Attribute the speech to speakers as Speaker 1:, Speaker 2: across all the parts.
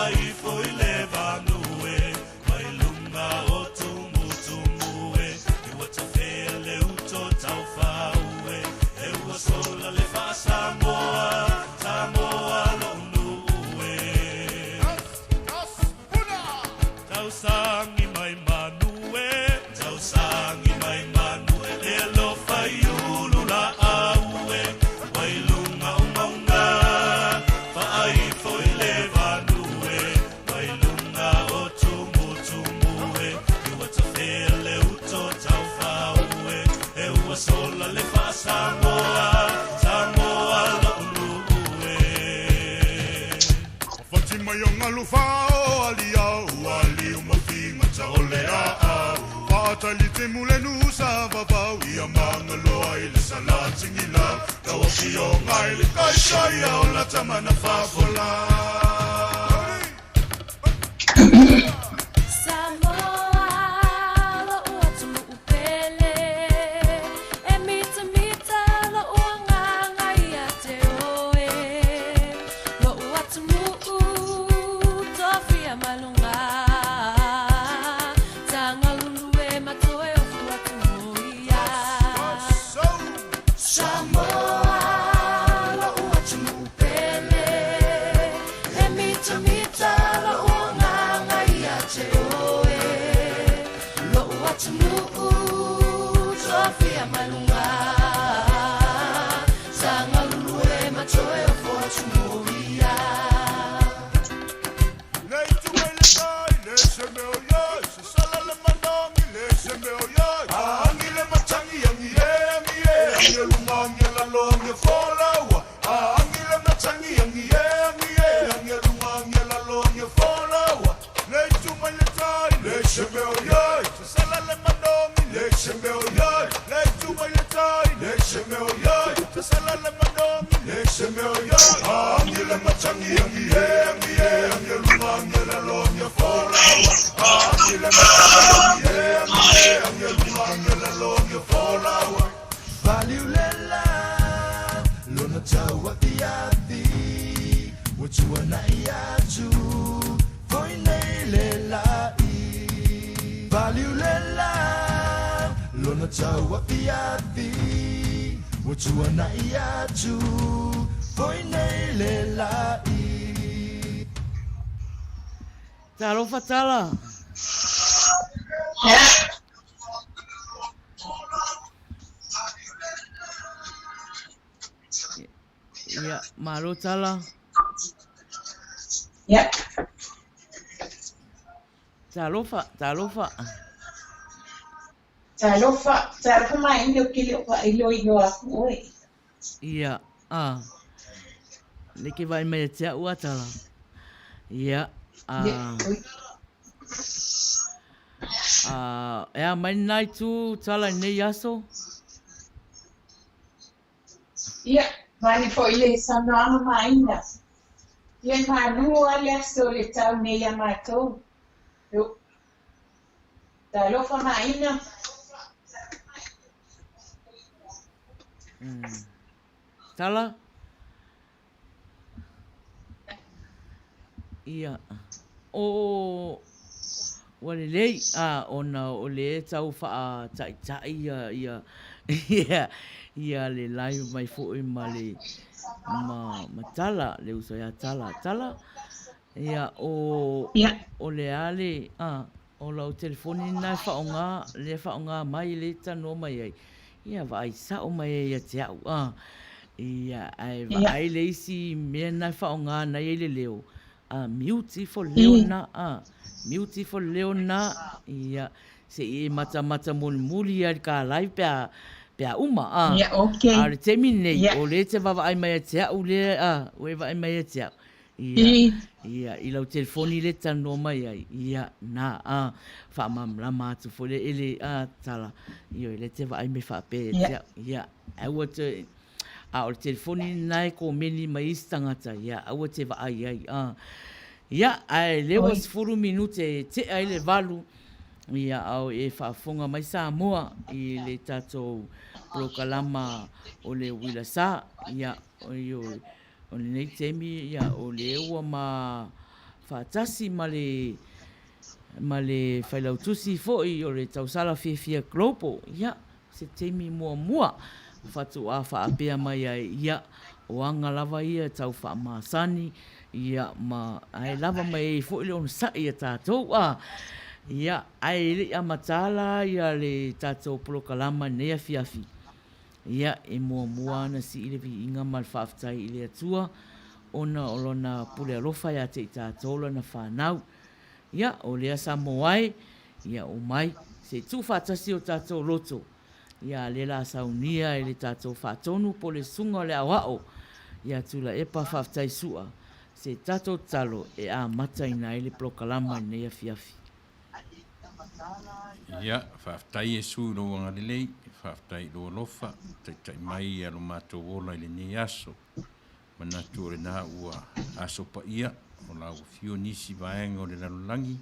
Speaker 1: Faaifo i le vanu e Mai luga o Tumutumu e I ua tafea le uto taufau e E ua sola le faa-Samoa Samoa lo'u nuu e Tausagi mai manu e Tausagi mai manu e Le alofa i ulu laau e Mai luga o mauga Faaifo i le vanu e Mai luga o Tumutumu e I ua tafea le uto taufau e E ua sola le faa-Samoa Samoa lo'u nuu e Fati mai o galu fao ali au ali o mafi mata o le aa Faatali te mule nusa vavau ia mangaloa i le salatigila Tau afioga i le kaisaia o la tamana faafola
Speaker 2: Samoa, lo'u atunuu pele, e mitamita lo'u agaga ia te oe. Lo'u atunuu, tofia mai luga, tagalulu e ma toe ofu atu mo ia. Samoa, lo'u atunuu pele, e mitamita lo'u agaga ia te oe. Lo'u atunuu, tofia mai luga, tagalulu e ma toe ofu atu mo ia.
Speaker 1: Le itu mai le tai, le se mea o iai, se sala le managi, le se mea o iai. Angi le matangi, angi e, angi e, angi e lunga, angi e lalo, angi e folaua. Angi le matangi, angi e, angi e, angi e lunga, angi e lalo, angi e folaua. Le itu mai le tai, le se mea o iai, se sala le managi, le se mea o iai. Le itu mai le tai, le se mea o iai, se sala le managi, le se mea o iai. Angi le matangi, angi e, angi e, angi e lunga, angi e lalo, angi e folaua. Angi le matangi, angi e, angi e, angi e lunga, angi e lalo, angi e folaua.
Speaker 3: Faliulela, lona tauafiafi, ua tuana'i atu, foi nei le la'i. Faliulela, lona tauafiafi, ua tuana'i atu, foi nei le la'i.
Speaker 4: Talofa tala. Ia, malo tala.
Speaker 5: Ia.
Speaker 4: Talofa, talofa.
Speaker 5: Talofa, talofa mai ilo ke le o faailoilo aku oe.
Speaker 4: Ia, a. Le ke vai mai e te au a tala. Ia, a. A, e a mai nai tu tala i nei aso?
Speaker 5: Ia, mani foi le saunoaga maina. Ia, e malu lava le aso o le tau nei iā matou. Io. Talofa maina.
Speaker 4: Tala? Ia, o, ua lelei, a, ona o lea e tau faataitai ia, ia, ia, ia le live mai foi ma le, ma, ma Tala, le uso ia Tala. Tala, ia, o,
Speaker 5: Ia.
Speaker 4: o le a le, a, o lau telefoni lena e faaaoga, lea e faaaoga mai, lea e talanoa mai ai, Ia, vaai sao mai ai ia te au, a. Ia, ae vaai le isi mea na e faaaoga na i ai le leo, a, mute ifo le leo na, a, mute ifo le leo na, ia, se i e matamata mulimuli ia i le ka live pe a, pe a uma, a.
Speaker 5: Ia, okay.
Speaker 4: A o le taimi lenei,
Speaker 5: Ia.
Speaker 4: o lea e te vaavaai mai ia te au lea, a, ua e vaai mai ia te au. Ia, ia, i lau telefoni lea e talanoa mai ai, ia, na, a, faamalamalama atu foi lea i le, a, tala, ioe, lea e te vaai mai faapea ia te au, ia, aua te, a o le telefoni lena e komeni mai isi tagata, ia, aua te vaai ai, a. Ia, ae lea ua 10 minute e tea ai le 8, ia, a o e faafofoga mai Samoa i le tatou polokalama o le Uila Sa, ia, ioe, O lenei taimi, ia, o lea ua ma faatasi ma le ma le Failautusi foi o le Tausala Fiafia Global, ia, se taimi muamua faatoa faapea mai ai, ia, o aga lava ia tau faamasani, ia, ma ae lava mai ai foi le onosai a tatou, a, ia, ae le i amata la ia le tatou polokalama i lenei afiafi, ia, e muamua ona sii le viiga ma le faafetai i le Atua ona o Lona pule alofa ia te i tatou Lana fanau. Ia, o lea Samoa e, ia omai, se i tuufaatasi o tatou loto, ia a lea la saunia e le tatou faatonu po o le susuga o le aoao ia Tuilaepa Faafetai Sua se tatou tatalo e amataina ai le polokalama i lenei afiafi.
Speaker 6: Ia, faafetai Iesu i lou agalelei, faafetai i lou alofa, taitai mai ia lo matou ola i lenei aso. Manatu o lena ua aso paia o la ua fio nisi vaega o le lalolagi,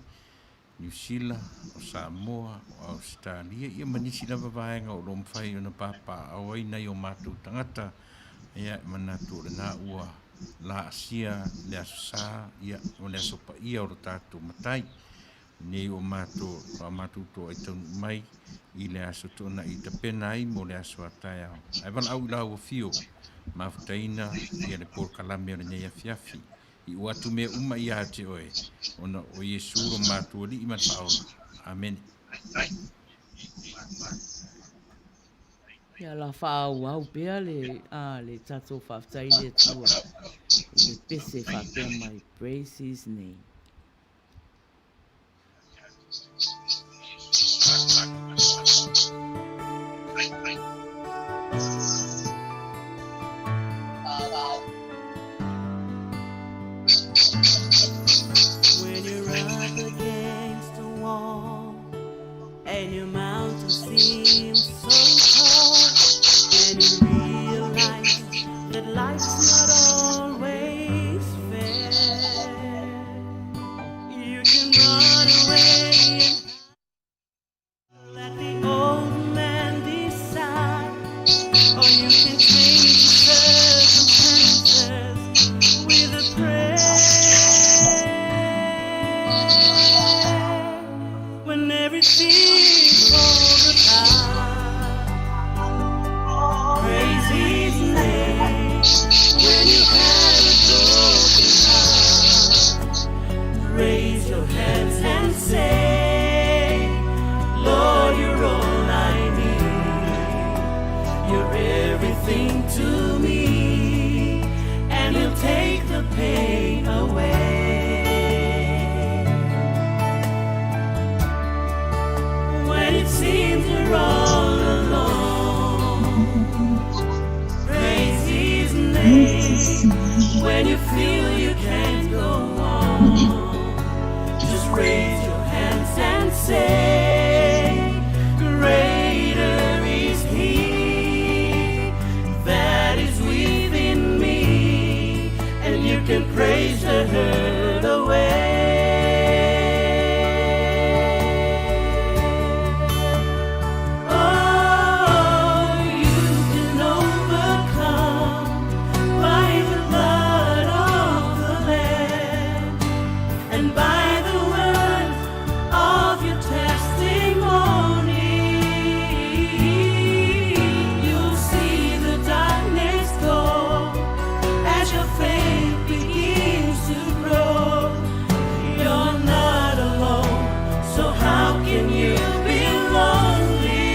Speaker 6: Niu Sila, o Samoa, o Ausetalia, ia ma nisi lava vaega o lo o mafai ona papaaao ai nai o matou tagata. Ia, e manatu o lena ua laasia le Aso Sa, ia, o le aso paia o lo tatou Matai. Nei o matou, a matou toai taunuu mai i le aso toonai i tapena ai mo le aso a taeao. Ae valaau i lau afio, mafutaina ia le polokalame o lenei afiafi. I ua atu mea uma ia te oe, ona o Iesu lo matou Alii ma le Faaola. Amene.
Speaker 4: Ia la faaauau pea le, a, le tatou faafetai i le Atua i le pese faapea mai, Praise His Name.
Speaker 2: When you're up against the wall and your mountain seems so tall and you realize that life's not always fair, you can run away and let the old man decide, or you can change the circumstances with a prayer. When everything falls apart, praise His name. When you have a broken heart, raise your hands and say, Lord, you're all I need. You're everything to me, and you'll take the pain away. When it seems you're all alone, praise His name. When you feel you can't go on, just raise your hands and say, Greater is He that is within me, and you can praise the hurt away. Oh, you can overcome by the blood of the Lamb and by the words of your testimony. You'll see the darkness go as your faith begins to grow. You're not alone, so how can you be lonely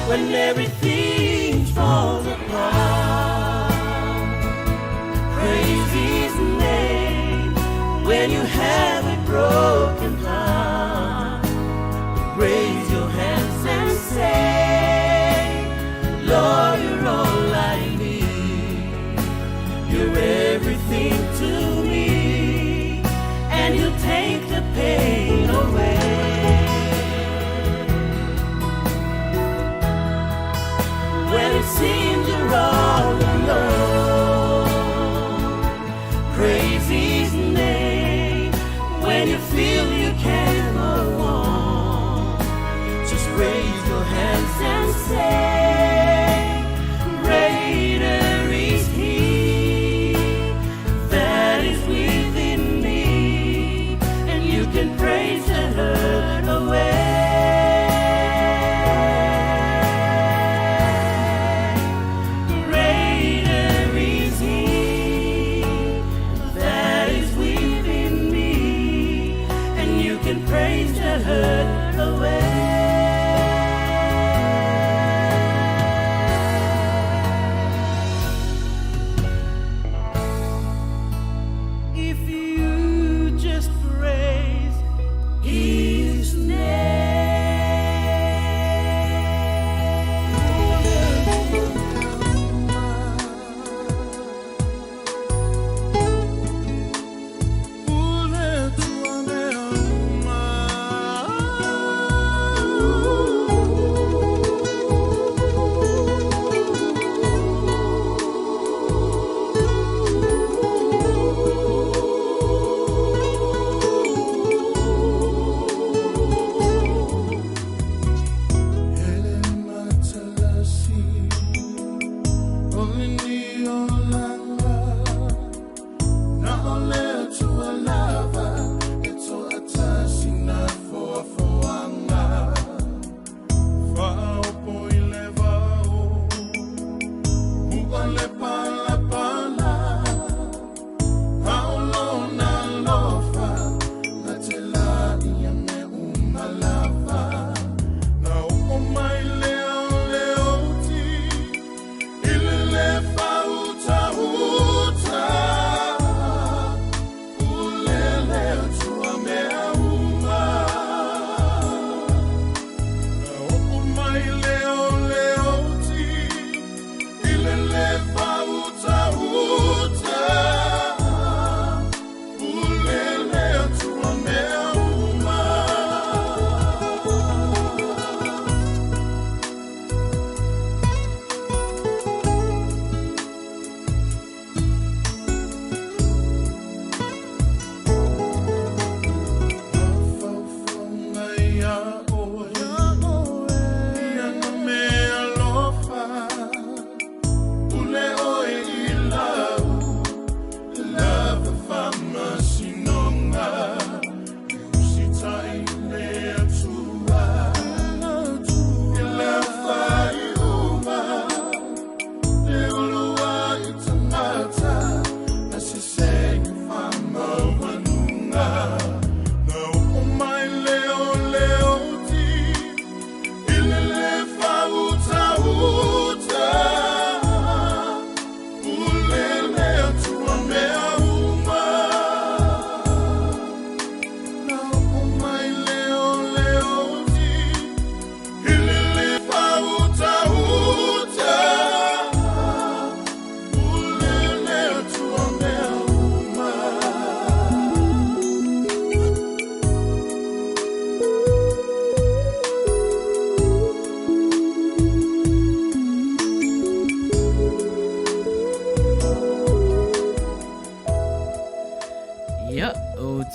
Speaker 2: when everything falls apart? Praise His name when you have a broken heart. Raise your hands and say, Lord, you're all I need. You're everything to me, and you take the pain away. When it seems you're all alone, praise His name. When you feel you can't go on, just raise your hands and say, Greater is He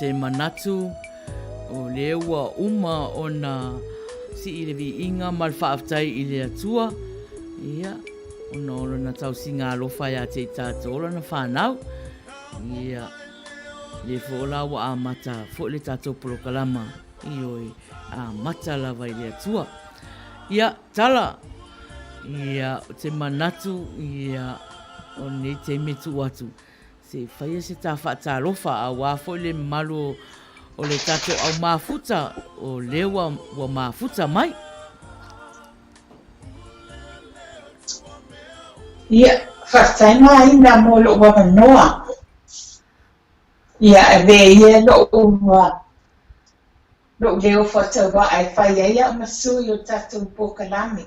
Speaker 4: te manatu o lea ua uma ona sii le viiga ma le faafetai i le Atua, ia, ona o lona tausiga alofa ia te i tatou lana fanau. Ia, lea foi o la ua amata foi le tatou polokalama, ioe, amata lava i le Atua. Ia, Tala, ia, o te manatu, ia, o lenei taimi e tuu atu, se i faia se ta faatalofa aua foi le mamalu o le tatou au mafuta o lea ua, ua mafuta mai.
Speaker 5: Ia, faafetai Maina mo lou avanoa. Ia, avea ia lou, lou leo faatauvaa e fai ai au ma sui o le tatou polokalame.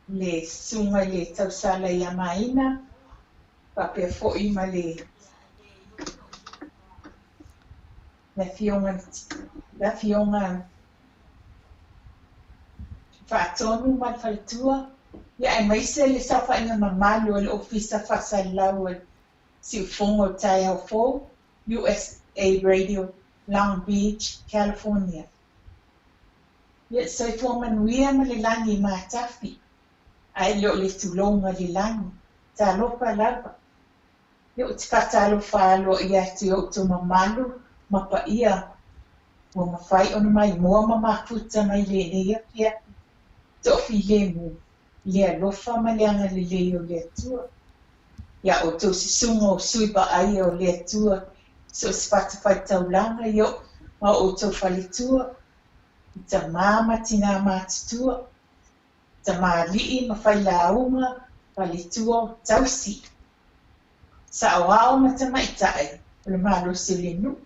Speaker 5: Le susuga i le tausala ia Maina, faapea foi ma le le afioga le afioga Faatonu ma le faletua, ia aemaise le saofaiga mamalu a le Ofisa Faasalalau o le Siufogo o le Taeao Fou, USA Radio, Long Beach, California. Ia soifua manuia ma le lagi matafi, ae le o le tulouga le lagi. Talofa lava. Ia ou te faatalofa aloaia atu i outou mamalu ma paia ua mafai ona maimoa ma mafuta mai lenei afiafi toafilemu i le alofa ma le agalelei o le Atua. Iā outou susuga o sui vaaia o le Atua i so o se fatafaitaulaga i o'u ma outou faletua, i tamā ma tinā matutua, tamalii ma failauga, faletua, tausi, saoao ma tamaitai o le malosi o le nuu,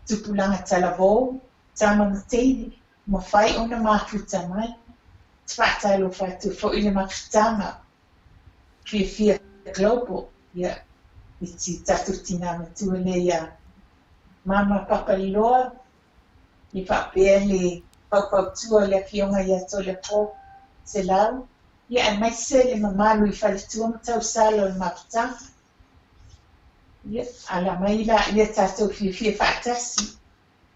Speaker 5: tupulaga talavou, tama ma teine, ua mafai ona mafuta mai. Te faatalofa atu foi i le mafutaga Fiafia Global, ia, i si tatou tinā matua lea ia Mama Papaliloa, i faapea le faufautua a le Afioga ia Tolepo Selau, ia aemaise le mamalu i faletua ma tausala o le mafutaga. Ia, ala mai laia tatou fiafia faatasi.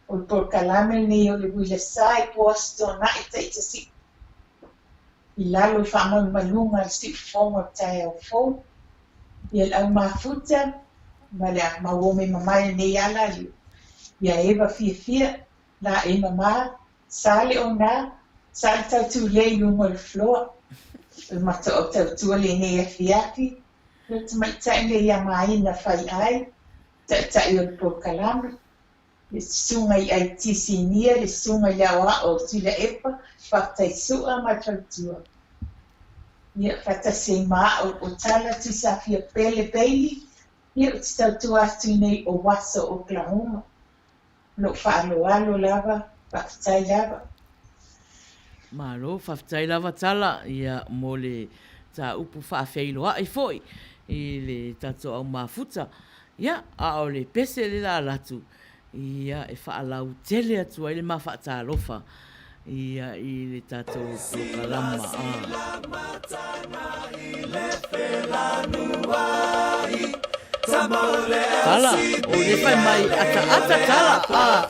Speaker 5: O le polokalame lenei o le Uila Sa i po Aso Toonai taitasi i lalo i faamalumaluga a le siufofoga o le taeao fou. Ia le au mafuta ma le mauome mamae lenei ala ia Eva fiafia la e mama sa le ona sa le tautulei i luga o le floor. O le matou au tautua lenei afiafi, le tamaitai lea ia Maina Faiai, taitai o le polokalame. Le susuga i IT Sinia, le susuga i le aoao o Tuilaepa, faafetai Su'a ma le faletua. Ia, faatasi ai ma a'u o Tala Tuisafia Pele Bailey, ia ou te tautua atu i nei o Waso, Oklahoma. Lou faaaloalo lava, faafetai lava.
Speaker 4: Malo, faafetai lava Tala, ia, mo le ta upu faafeiloai foi i le tatou au mafuta. Ia, a o le pese le la alu atu, ia, e faalautele atu ai le ma faatalofa, ia, i le tatou polokalama, a. Tala, o le fai mai ataata tala, a.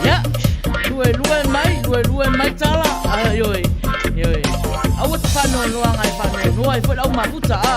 Speaker 4: Ia, luelue mai, luelue mai tala, a, ioe, ioe. Aua te faanoanoaga e faanoanoa ai foi le au mafuta, a.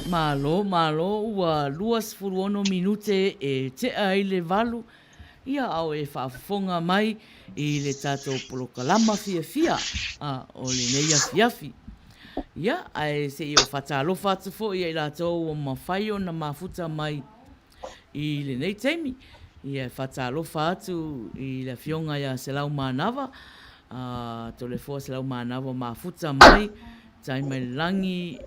Speaker 4: Malo, malo, ua 26 minute e tea ai le valu, ia a o e faafofoga mai i le tatou polokalama fiafia a o lenei afiafi. Ia, ae se i ou faatalofa atu foi ia i latou ua mafai ona mafuta mai i lenei taimi. Ia, e faatalofa atu i le Afioga ia Selaumanawa, a Toleafoa Selaumanawa mafuta mai, Taimailangi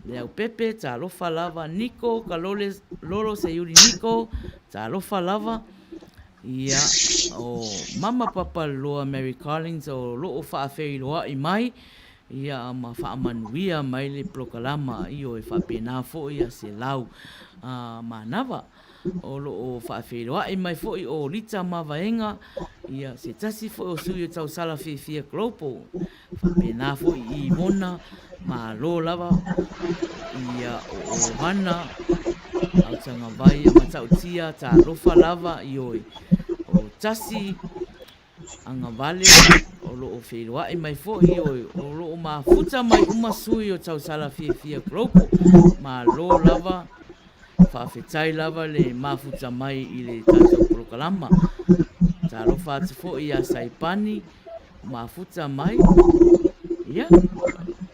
Speaker 4: Leaupepe, talofa lava, Niko Kalole, Lolo Seiuli Niko, talofa lava. Ia, o Mama Papaliloa Mary Collins o loo faafeiloai mai, ia ma faamanuia mai le polokalama, ioe, faapena foi a Selau Manava. O lo o faafeiloai mai foi o Lita Mavaega, ia, se tasi foi o sui o Tausala Fiafia Global. Faapena foi i Ivona, malo lava, ia, o Ohana, Autagavai a Matautia, talofa lava, ioe, o tasi agavale o lo o feiloai mai foi, ioe, o lo o mafuta mai uma sui o Tausala Fiafia Global. Malo lava, faafetai lava le mafuta mai i le tatou polokalama. Talofa atu foi ia Saipani, mafuta mai, ia,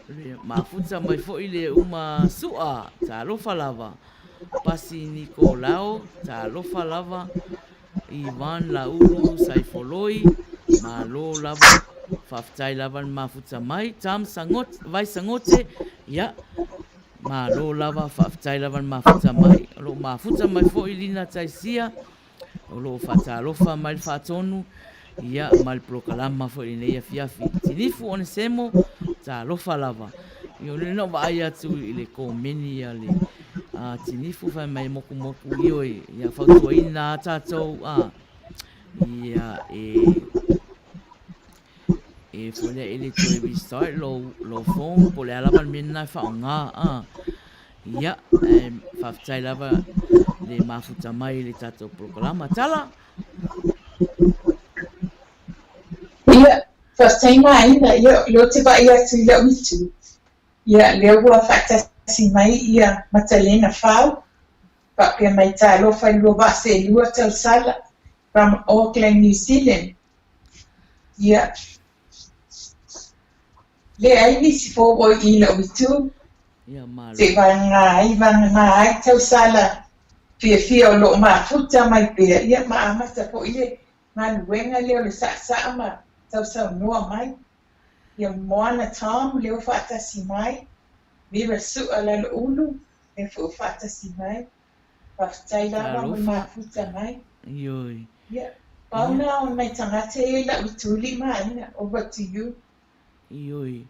Speaker 4: le mafuta mai foi le uma Sua, talofa lava. Pasi Nikolao, talofa lava. Ivan Laulu Saifoloi, malo lava, faafetai lava le mafuta mai. Tam Sangote, Vai Sangote, ia, malo lava, faafetai lava le mafuta mai. O lo o mafuta mai foi Lina Taisia, o lo o faatalofa mai le faatonu, ia, ma le polokalama foi i lenei afiafi. Tinifu Onesemo, talofa lava. Ia, o lea na ou vaai atu i le komeni a le a Tinifu fai mai mokumoku, ioe, ia fautuaina a tatou a ia e e foi lea e le toe restart lou, lou phone po o le a lava le mea lena e faaaoga a ia e faafetai lava le mafuta mai i le tatou polokalama. Tala!
Speaker 5: Ia, faafetai Maina, ia, o lea ou te vaai atu i lau itu, ia, lea ua faatasi mai ia Matalena Fau, faapea mai talofa i lua vaa seelua tausala from Auckland, New Zealand. Ia, leai nisi fou o i lau itu,
Speaker 4: Ia, malo.
Speaker 5: Se vagana ai, vagana ai tausala fiafia o lo o mafuta mai pea, ia ma amata foi le galuega lea o le saasaa ma sausaunoa mai. Ia Moana Tom lea ua faatasi mai, Vera Sua Laloulu lea foi ua faatasi mai. Faafetai lava mo le
Speaker 4: Talofa.
Speaker 5: mafuta mai.
Speaker 4: Ioe.
Speaker 5: Ia, pau
Speaker 4: Ia.
Speaker 5: na o nai tagata ia i lau itu lima aiga. Over to you.
Speaker 4: Ioe.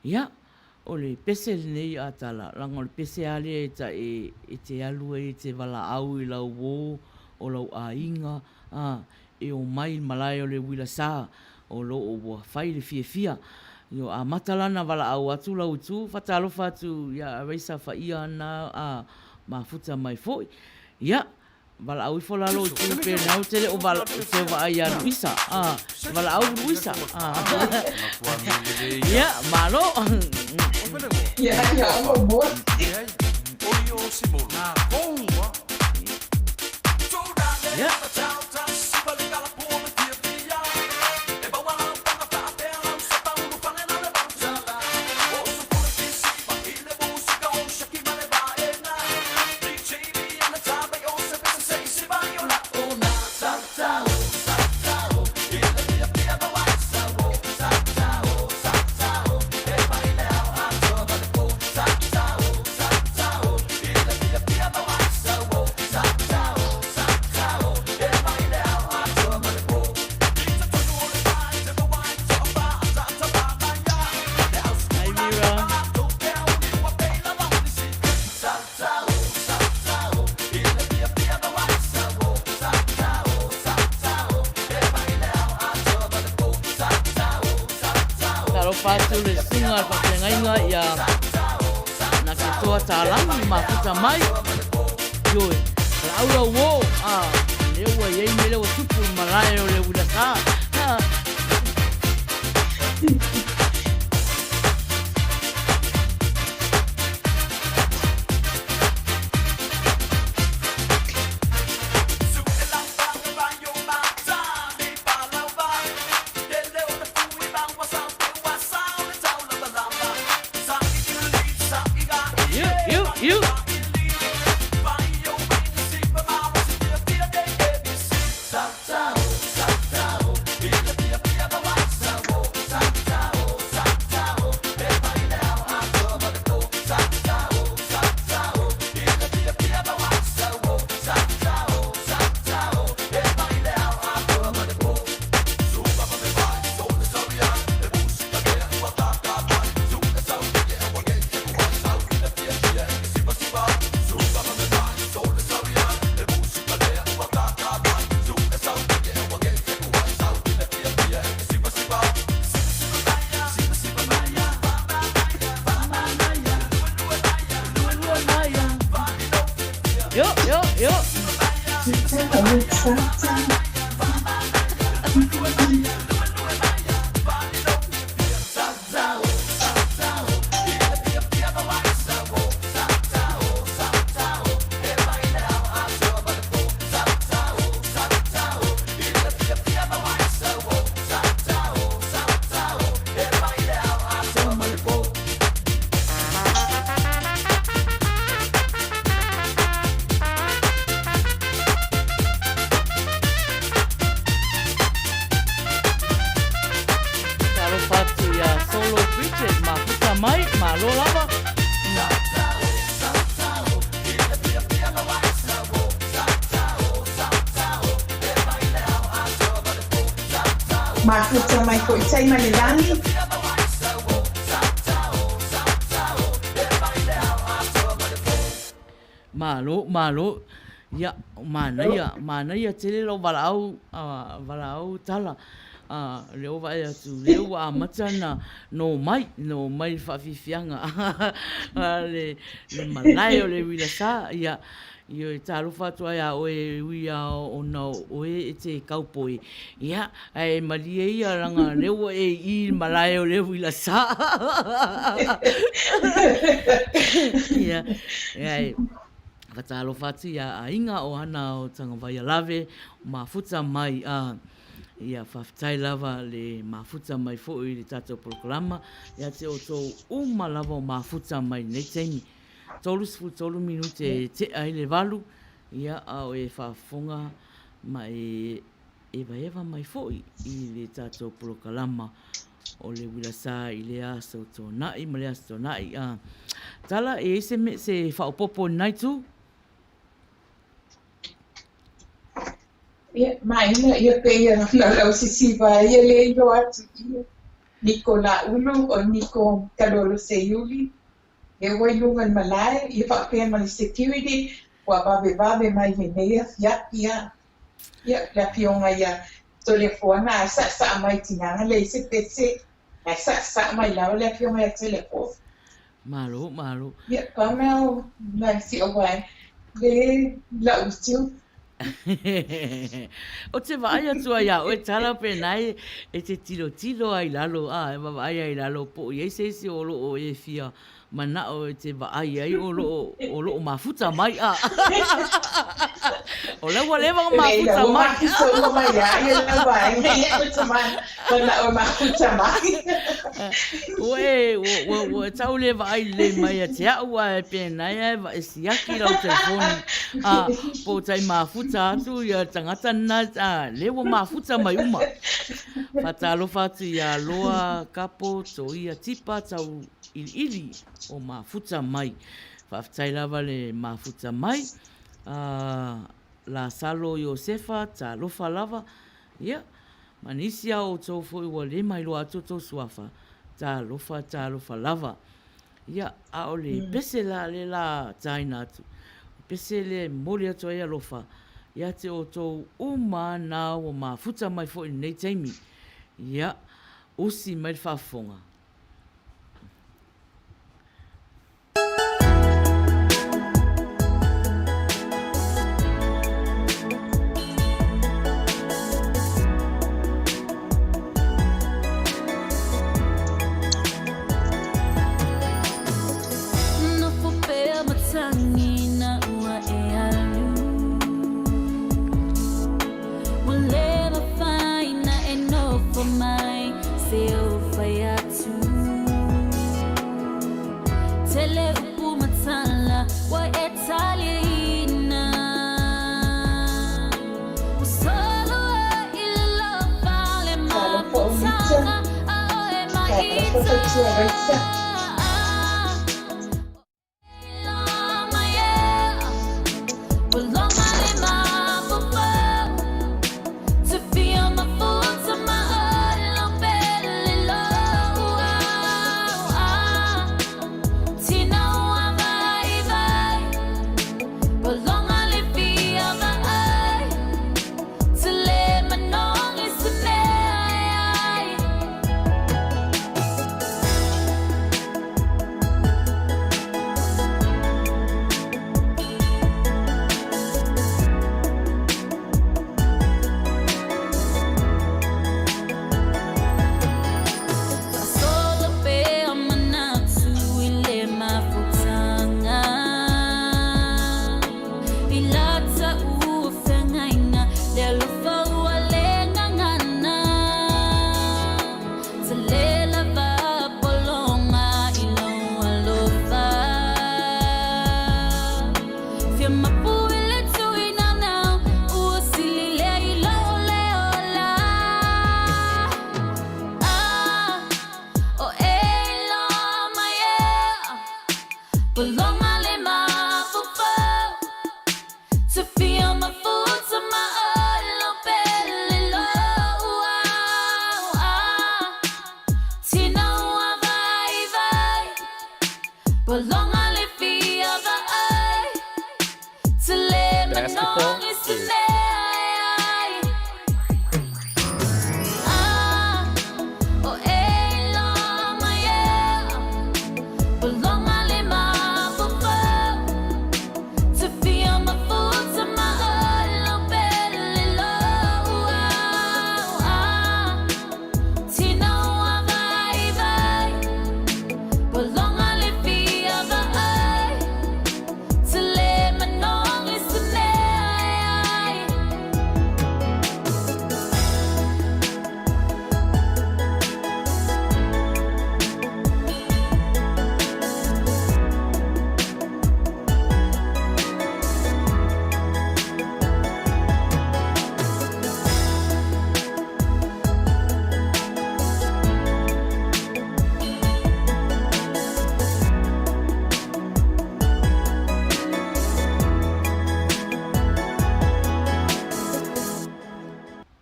Speaker 4: Ia, o le pese lenei a Tala, leaga o le pese lava lea e ta e, e te alu ai e te valaau i lau uō, o lau aiga, ā, e omai i le malae o le uila sa, o lo o ua fai le fiafia. Io, amata la ona valaau atu lau itu, faatalofa atu ia Raisa Faia ana, ā, mafuta mai foi. Ia, Valaau ifo la lou itu pe nau te le o vala te o vaai ia Luisa. Ah, valaau Luisa. Ah. Ia, malo.
Speaker 5: Ia, ia, o mo.
Speaker 4: Ia. Hi Mira. Talofa atu le susuga a le faafeagaiga ia Naketoa Tālagi mafuta mai. Ioe, valaau lau uō, ā, lea ua i ai mea lea ua tupu i le malae o le uila sā. Malo lava.
Speaker 5: Mafuta mai foi tai ma le lagi.
Speaker 4: Malo, malo. Ia, manaia, manaia tele lou valaau, valaau tala. Lea ua vaai atu, lea ua amata ona no mai, no mai le faafiafiaga le malae o le uila sa. Ia, Ioe, talofa atu ai a oe e ui a ona o oe e te kaupoi. Ia, ae malie ia langa lea ua e i i le malae o le uila sa. Ia, ae fatalofa atu ia aiga o hana o Tagavaialave, o mafuta mai a ia faafetai lava le mafuta mai foi i le tatou polokalama ia te outou uma lava o mafuta mai lenei taimi. 33 minute e tea ai le valu, ia, a o e faafofoga ma e evaeva mai foi i le tatou polokalama o le uila sa i lea aso Toonai ma lea aso Toonai. A, Tala, e i ai se, se faaopoopo i lenai itu?
Speaker 5: Ia, maina, ia pei ona lau sisiva ai e le iloa atu ia Niko Laulu o Niko Kalolo Seiuli. E ua i luga i le malae, ia faapea ma le security, ua vavevave mai lenei afiafi a. Ia, le afioga ia Toleafoa na ae saasaa mai tinaga leai se pese, ae saasaa mai lava le afioga ia Toleafoa.
Speaker 4: Malo, malo.
Speaker 5: Ia, pau na o nai si ou vae, le lau YouTube.
Speaker 4: Ou te vaai atu ai iā oe Tala pēnā e te tilotilo ai i lalo, a, e vaavaai ai i lalo po o i ai se isi o lo o e fia manaʻo e te vaai ai o lo o, o lo o mafuta mai, a. O la ua leva ona mafuta mai. Lei, ua mafuta uma mai
Speaker 5: lava ia lau vaega ia ou te manaʻo e mafuta mai.
Speaker 4: Ua e, ua, ua tau le vaai lelei mai ia te aʻu, ae pēnā e e siaki lau telefoni, a, po o tai mafuta atu ia tagata lena, a, lea ua mafuta mai uma. Faatalofa atu iā Loa Kapo Toia Tipa tau iliili o mafuta mai. Faafetai lava le mafuta mai. A, Lasalo Iosefa, talofa lava. Ia, ma nisi a outou foi ua le mailoa atu outou suafa, talofa, talofa lava. Ia, a o le pese la lea la taina atu, o pese lea e momoli atu ai alofa ia te outou uma na ua mafuta mai foi i lenei taimi. Ia, usi mai le faafofoga.
Speaker 5: Talofa o Mita, talofa Faitua Raisa.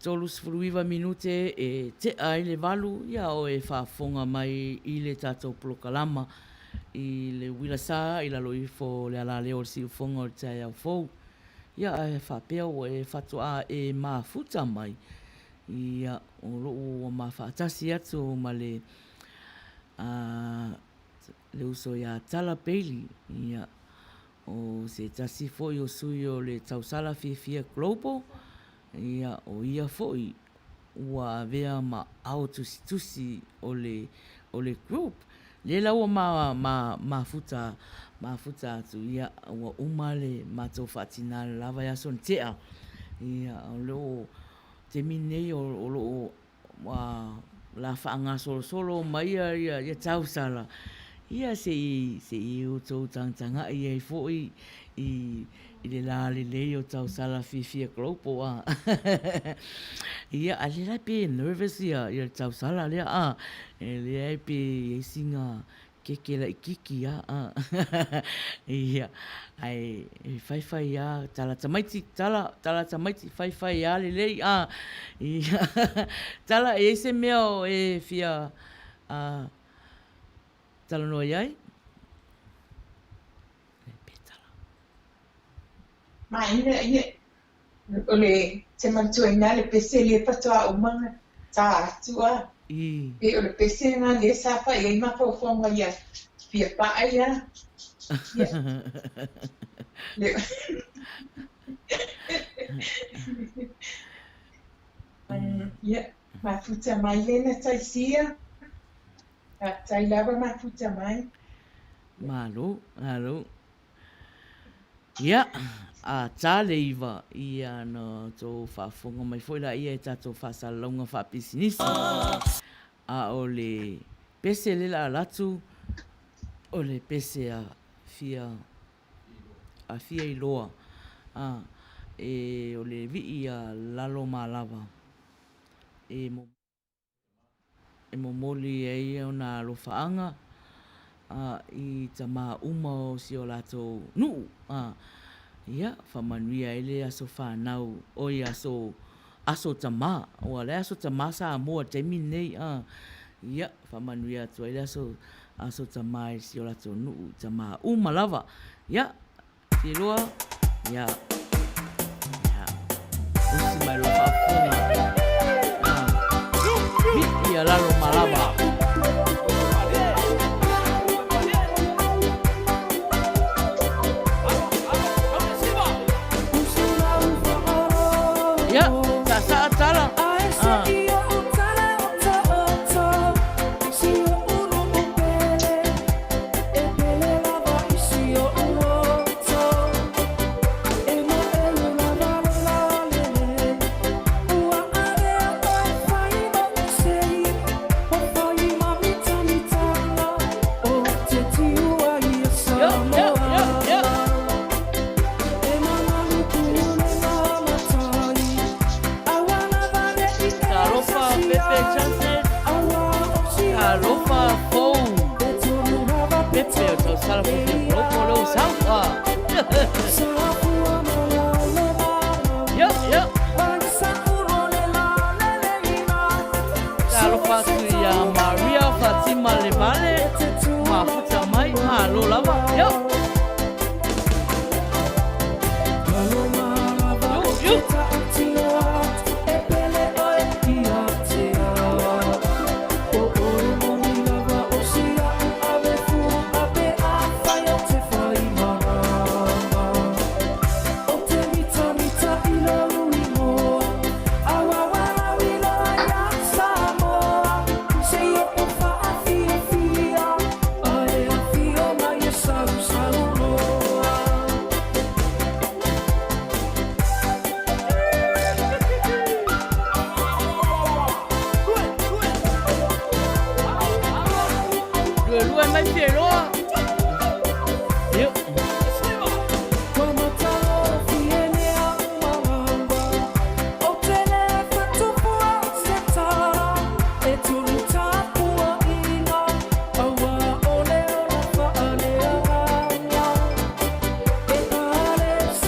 Speaker 4: 39 minute e tea ai le valu, ia o e faafofoga mai i le tatou polokalama i le uila sa i lalo ifo o le alaleo o le siufofoga o le taeao fou. Ia ae faapea ua e faatoa e mafuta mai, ia o loo ua ma faatasi atu ma le a le uso ia Tala Bailey, ia o se tasi foi o sui o le tausala fiafia Global, Ia, o ia foi ua avea ma ao tusitusi o le, o le group. Lea la ua ma, ma, mafuta, mafuta atu, ia, ua uma le matou faatina le la vaiaso na tea. Ia, o lo o, taimi lenei o, o lo o Ua la faagasolosolo mai ia ia tausala, ia se i se i outou tagatagai ai foi i i le la lelei o tausala fiafia global a. Ia a lea la pe nervous ia ia le tausala lea a. E leai pe i ai sina Keke laititi a a ia ae e faifai a tala tamaiti tala tala tamaiti faifai a lelei a ia tala e iai se mea o e fia a talanoa iai pe tala.
Speaker 5: Maina ia O le te manatuaina le pese lea faatoa uma ona ta atu a. Pei o le pese lena lea sa fai ai mafaufauga ia fia pa'a ia. Ia. Le Ia, mafuta mai lena Taisia. Faafetai lava mafuta mai.
Speaker 4: Malo, malo. Ia, a tā le iwa, ia na tou faafofoga mai foi laia i tatou faasalalauga faapisinisi. A o le pese le la alatu, o le pese a fia, a fia iloa, a, e o le vii a lalo ma lava, e. E momoli ai ona alofaaga i tamā uma o si o latou nuu, a ia, faamanuia ai le aso fanau, oi aso, aso tamā, ua leai aso tamā Samoa i le taimi lenei, a ia, faamanuia atu ai le aso, aso tamā i si o latou nuu i tamā uma lava. Ia, Filoa, ia, ia, usi mai lo faafofoga. Ah, Vii ia lalo ma lava. Ia, saasaa tala. Ah. Yo, yo, yo, yo. Talofa Pepe Chances. Talofa fou. Pepe o tausala fofia loko leo sau. Ah. Yo, yo. Talofa atu ia Maria Fatima Levale. Mafuta mai, malo lava. Yo. Yo, yo. Luelue mai Fieloa. Yo.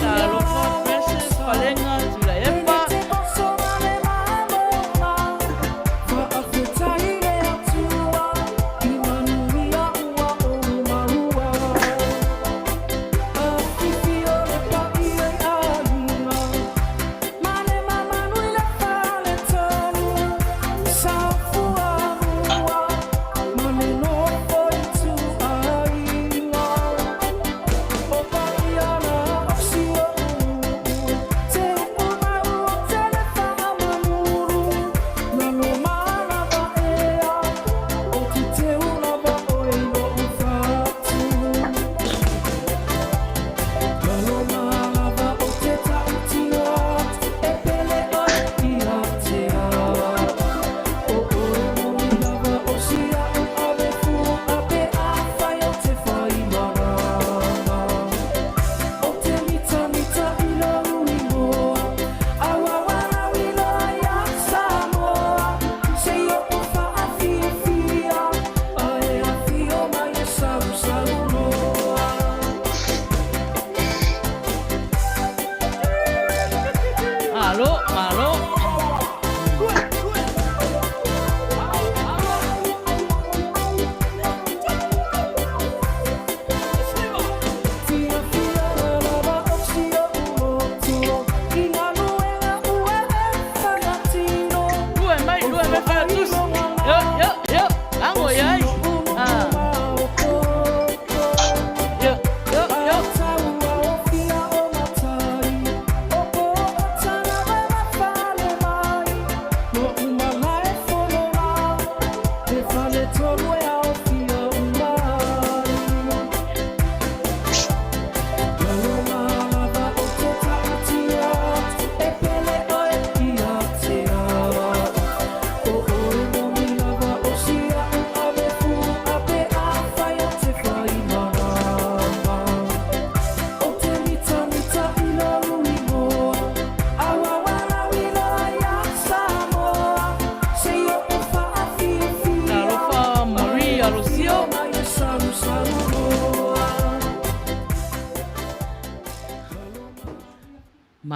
Speaker 4: Talofa Precious Falenga Tuilaepa.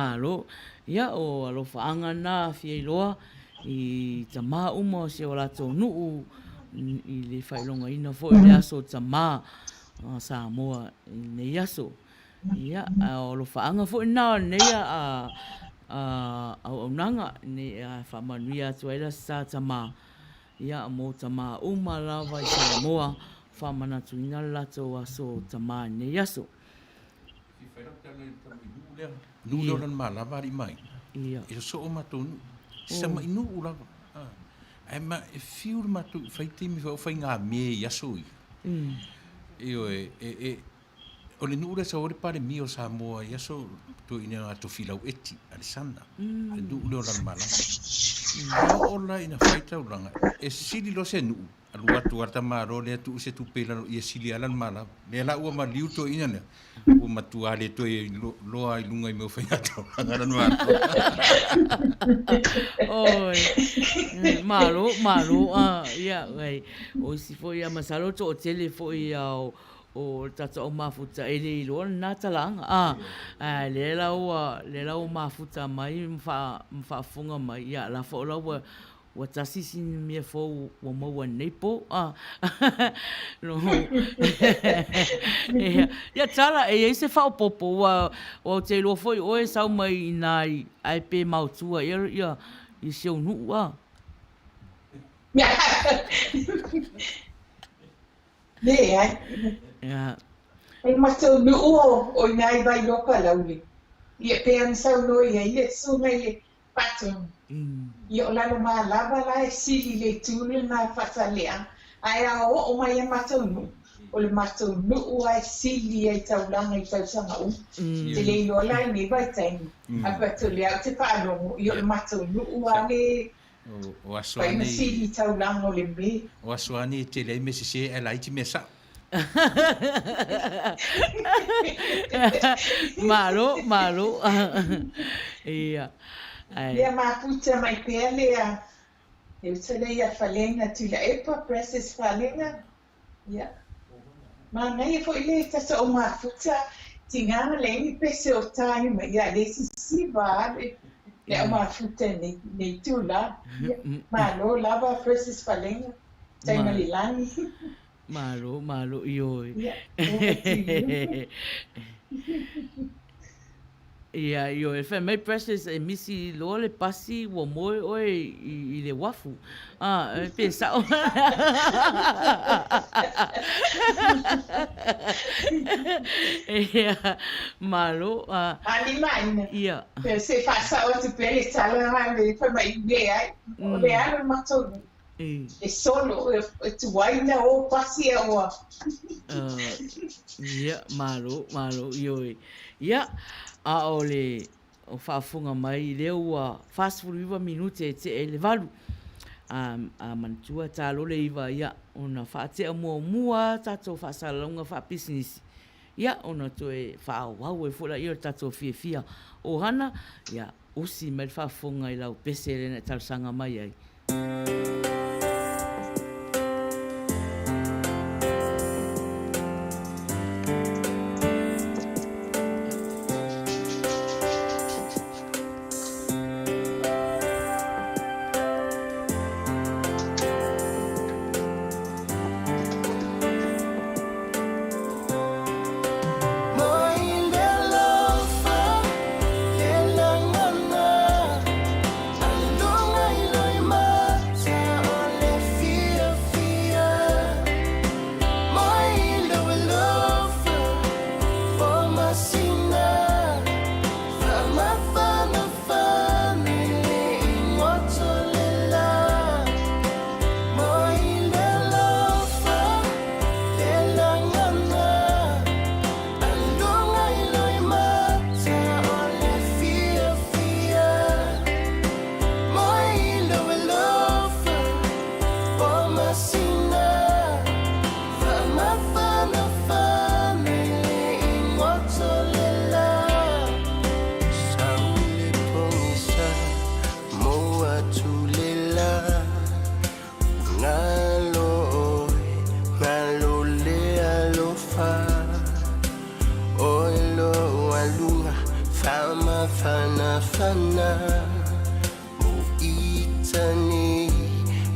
Speaker 4: Malo. Ia, o alofaaga na fia iloa i tamā uma o si o latou nuu i le faailogaina foi o le aso tamā o Samoa i lenei aso. Ia, a o alofaaga foi na o lenei auaunaga nei a faamanuia atu ai le Aso Sa Tamā, ia, mo tamā uma lava i Samoa, faamanatuina le latou aso tamā i lenei aso.
Speaker 6: E fia fai lau tala i le tamai nuu lea. Nuu lea o Lanamalava alii ma aiga.
Speaker 4: Ia.
Speaker 6: E sosoo matou nuu. Si tamai nuu lava. Ae ma e fiu le matou i fai taimi foi o faiga me i aso ia. Ioe, e, e, o le nuu lea sau ai le Palemia o Samoa i aso toeaiina a Tofilau Eti Alesana. Le nuu lea o Lanamalava. A oo la ina fai taulaga, e sili loa se nuu Alu atu a le tamaloa lea tuu se tupe i lalo ia sili ala le malava. Lea la ua maliu toeaina lea, ua matua le toe loa i luga i mea o faiga taulaga lana malo.
Speaker 4: Oi, malo, malo, ia, ai, o isi foi, ia, masalo toatele foi ia o, o le tatou au mafuta e le iloa lena talaaga, a, ae lea la ua, lea la ua mafuta mai ma faa, ma faafofoga mai, ia, la foi la ua, Ua tasi si mea fou ua maua nei po a. Ia Tala, e i ai se faaopoopo ua ou te iloa foi oe e sau mai i ina i ae pe maotua ea ia i si ou nuu a.
Speaker 5: Leai.
Speaker 4: Ia.
Speaker 5: O le matou nuu o ina i Vailoa Palauli. Ia pei ona saunoa i ai le susuga i le Patonu. Ia o Lalomalava la e sili i le itu lena Faasaleleaga. Ae a oo mai ia matou nuu, o le matou nuu lava e sili ai taulaga i tausaga uma. Ou te le iloa la i lenei vaitaimi, ae faapea o lea ou te faalogo, ia o le matou nuu lava le fai ma sili i taulaga o le me.
Speaker 6: O aso lava nei e tele ai mea sese ae laiti mea sao.
Speaker 4: Malo, malo. Ia. Ai.
Speaker 5: Ia maputa mai pea lea e uta lea ia Falega Tuilaepa, Precious Falega. Ia. Manaia foi le tata o mafuta tiga leai ni pese o tae mai ia le sisiva a le le au mafuta nei nei tula. Ia. Malo lava Precious Falega. Tai ma le lagi.
Speaker 4: Malo, malo, ioe.
Speaker 5: Ia, over to you.
Speaker 4: Ia, ioe, fai mai Precious e misi loa le pasi ua moe oe i le uafu. Ah, pe sao. Ia, malo. Ah.
Speaker 5: Ali maina.
Speaker 4: Ia.
Speaker 5: Se faasao atu pea le tala a le fai mai leai. O le alu le matou E solo, e tuai na o pasi a ua.
Speaker 4: Ia, malo, malo, ioe. Ia, a o le o faafofoga mai lea ua 49 minute e tea i le 8. A, a manatua talo le 9, ia, ona faatea muamua tatou faasalalauga faapisinisi. Ia, ona toe faaauau ai foi laia o le tatou fiafia ohana, ia, usi mai le faafofoga i lau pese lea na e talosaga mai ai.
Speaker 7: mata nei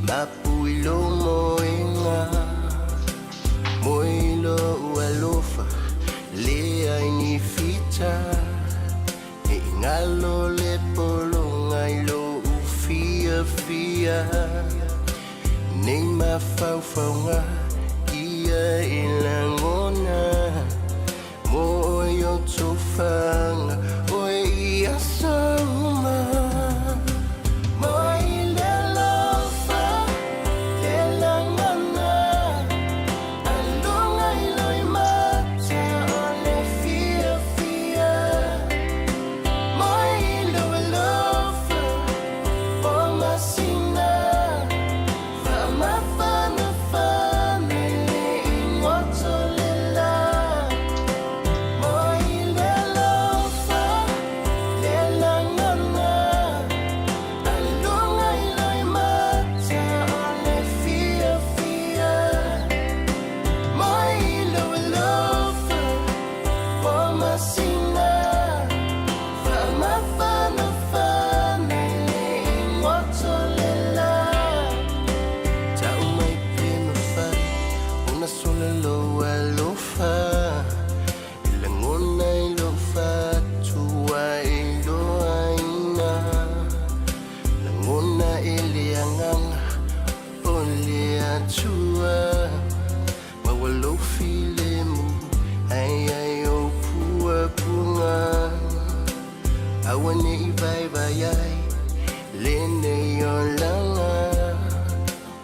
Speaker 7: mapu i lou moega Mo i lou alofa leai ni fita Ne i ngalo le pologa i lou fiafia Nei mafaufauga ia e lagona Mo i o tofaga oe i aso uma Mo i le alofa le lagona Aloga i loimata o le fiafia Mo i lou alofa o masina Faamafanafana i le igoto le la Mo i le alofa le lagona Aloga i loimata o le fiafia Mo i lou alofa o masina Faamafanafana i le igoto le la Tau mai pe mafai ona sola lou alofa I lagona i lou fatu ua iloaina Lagona e le agaga o le Atua Maua lou filemu ai ai ou puapuaga Aua ne i vaivai ai lenei olaga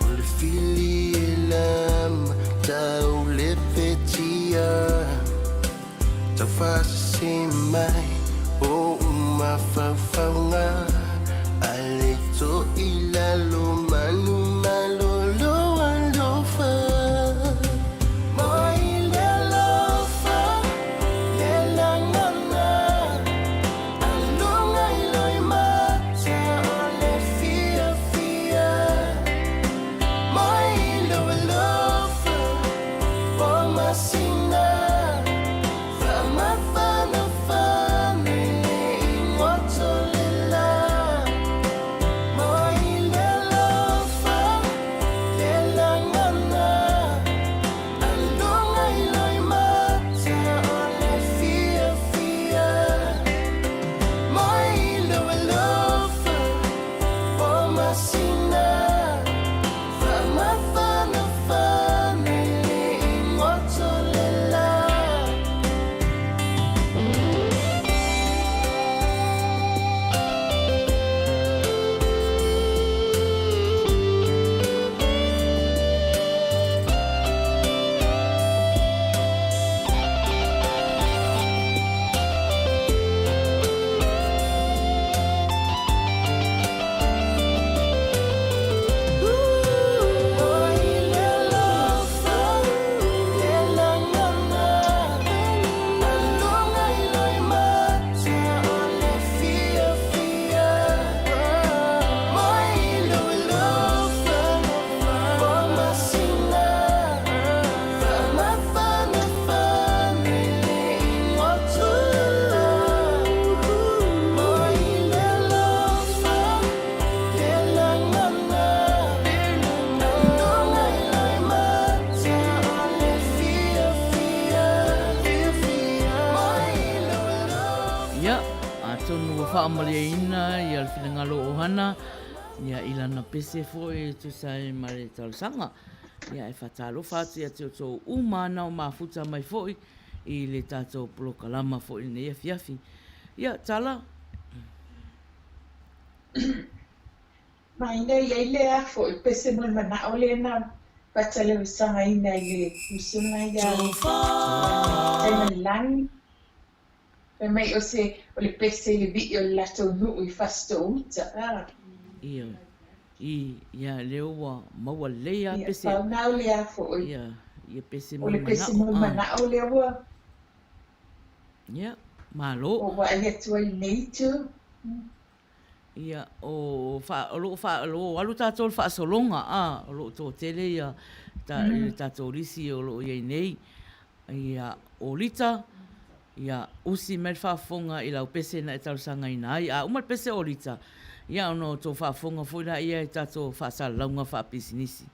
Speaker 7: O le fili e lama tau le petia Tau faasese mai ou mafaufauga A le to i lalo manu malolo alofa Moi le alofa le lagona Aloga i loimata o le fiafia Moi lou alofa o masina Faamafanafana i le igoto le la Moi le alofa le lagona Aloga i loimata o le fiafia Moi lou alofa o masina Faamafanafana i le igoto le la.
Speaker 4: Ia, atonu ua faamalieina ia le finagalo o Hana, ia i lana pese foi e tusa ai ma le talosaga. Ia, e faatalofa atu ia te outou uma ana o mafuta mai foi i le tatou polokalama foi i lenei afiafi. Ia, Tala.
Speaker 5: Maina i ai le afu i pese mo le manao lea na faataleusagaina i le usuga ia Taimalelagi. Fai mai o se o le pese i le vii o le latou nuu i Fasitoo-uta.
Speaker 4: Ia, i, ia lea ua maua lelei a pese.
Speaker 5: Ia, pau na o le afu o
Speaker 4: Ia, ia pese
Speaker 5: mo le manao. O le pese mo le manao lea ua.
Speaker 4: Ia, malo.
Speaker 5: Ua vaai atu ai i lenei itu.
Speaker 4: Ia, o, wha, o loo wha, o loo alu tātou le whaasologa, a, o loo tōtele ia ta, mm. le tātou risi o loo iai nei. Ia, o Lita, ia, usi mai le faafofoga i lau pese na e talosaga ina ai. A uma le pese o Lita, Ia, ona outou faafofoga foi laia i tatou faasalalauga faapisinisi.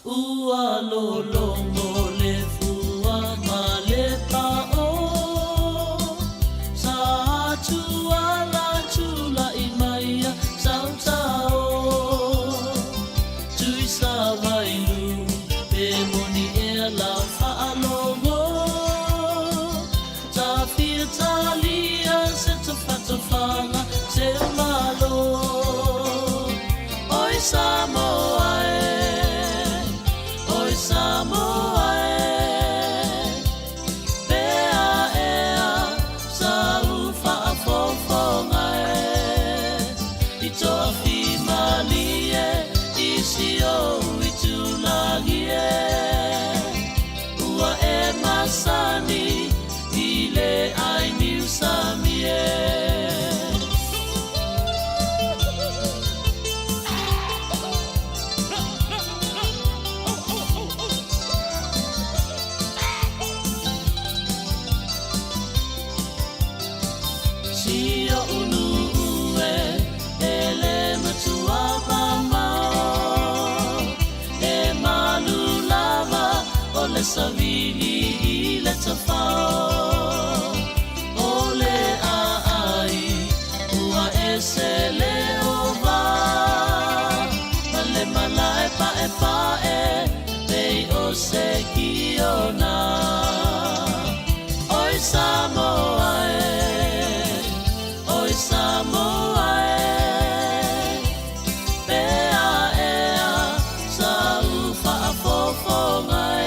Speaker 2: Ua lologo le fua ma le paʻo, Sa tuala tulaʻi mai a sautao. Tui Savailu pe moni ea lau faalogo, Tafia talia se tafatafaga se malo. Oi Samoa e, oi Samoa e, Pea ea sau faafofoga e, I toafimalie i si ou itulagi e, Ua e masani i le ai niu sami e. Si oʻu nuu e, e le matua mamao, E malu lava o le sawili i le tafao. O le ʻaʻai ua ese le ʻowa, Ma le malae paʻepaʻe pei o se kiona. Oi Samoa e, oi Samoa e, Pea ea sau faafofoga e,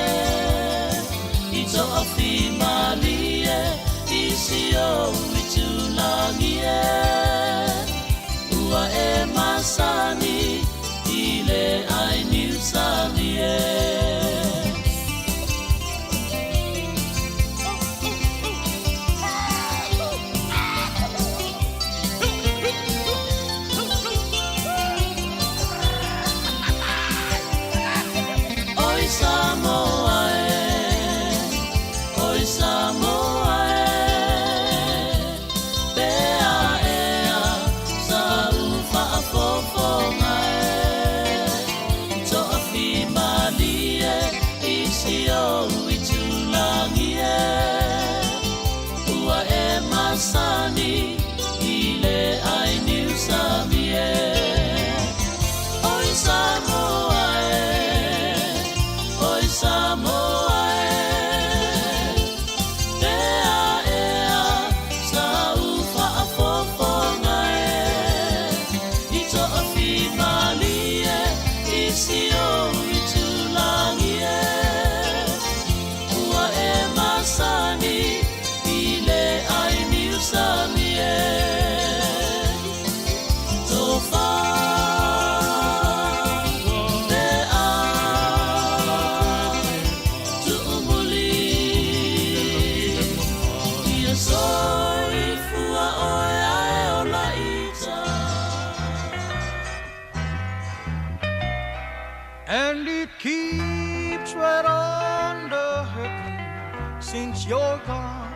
Speaker 2: I toafimalie i si ou itulagi e, Ua e masani i le ai niu sami e. Oi Samoa e, oi Samoa e, Pea ea sau faafofoga e, I toafimalie i si ou itulagi e, Ua e masani i le ai niu sami e. Oi Samoa e, oi Samoa e, Pea ea sau faafofoga e, I toafimalie i si ou itulagi e, Ua e masani i le ai niu sami e. Tofa pea tuumuli, Ia soifua oe ae ola ita.
Speaker 7: And it keeps right on the hurting since you're gone.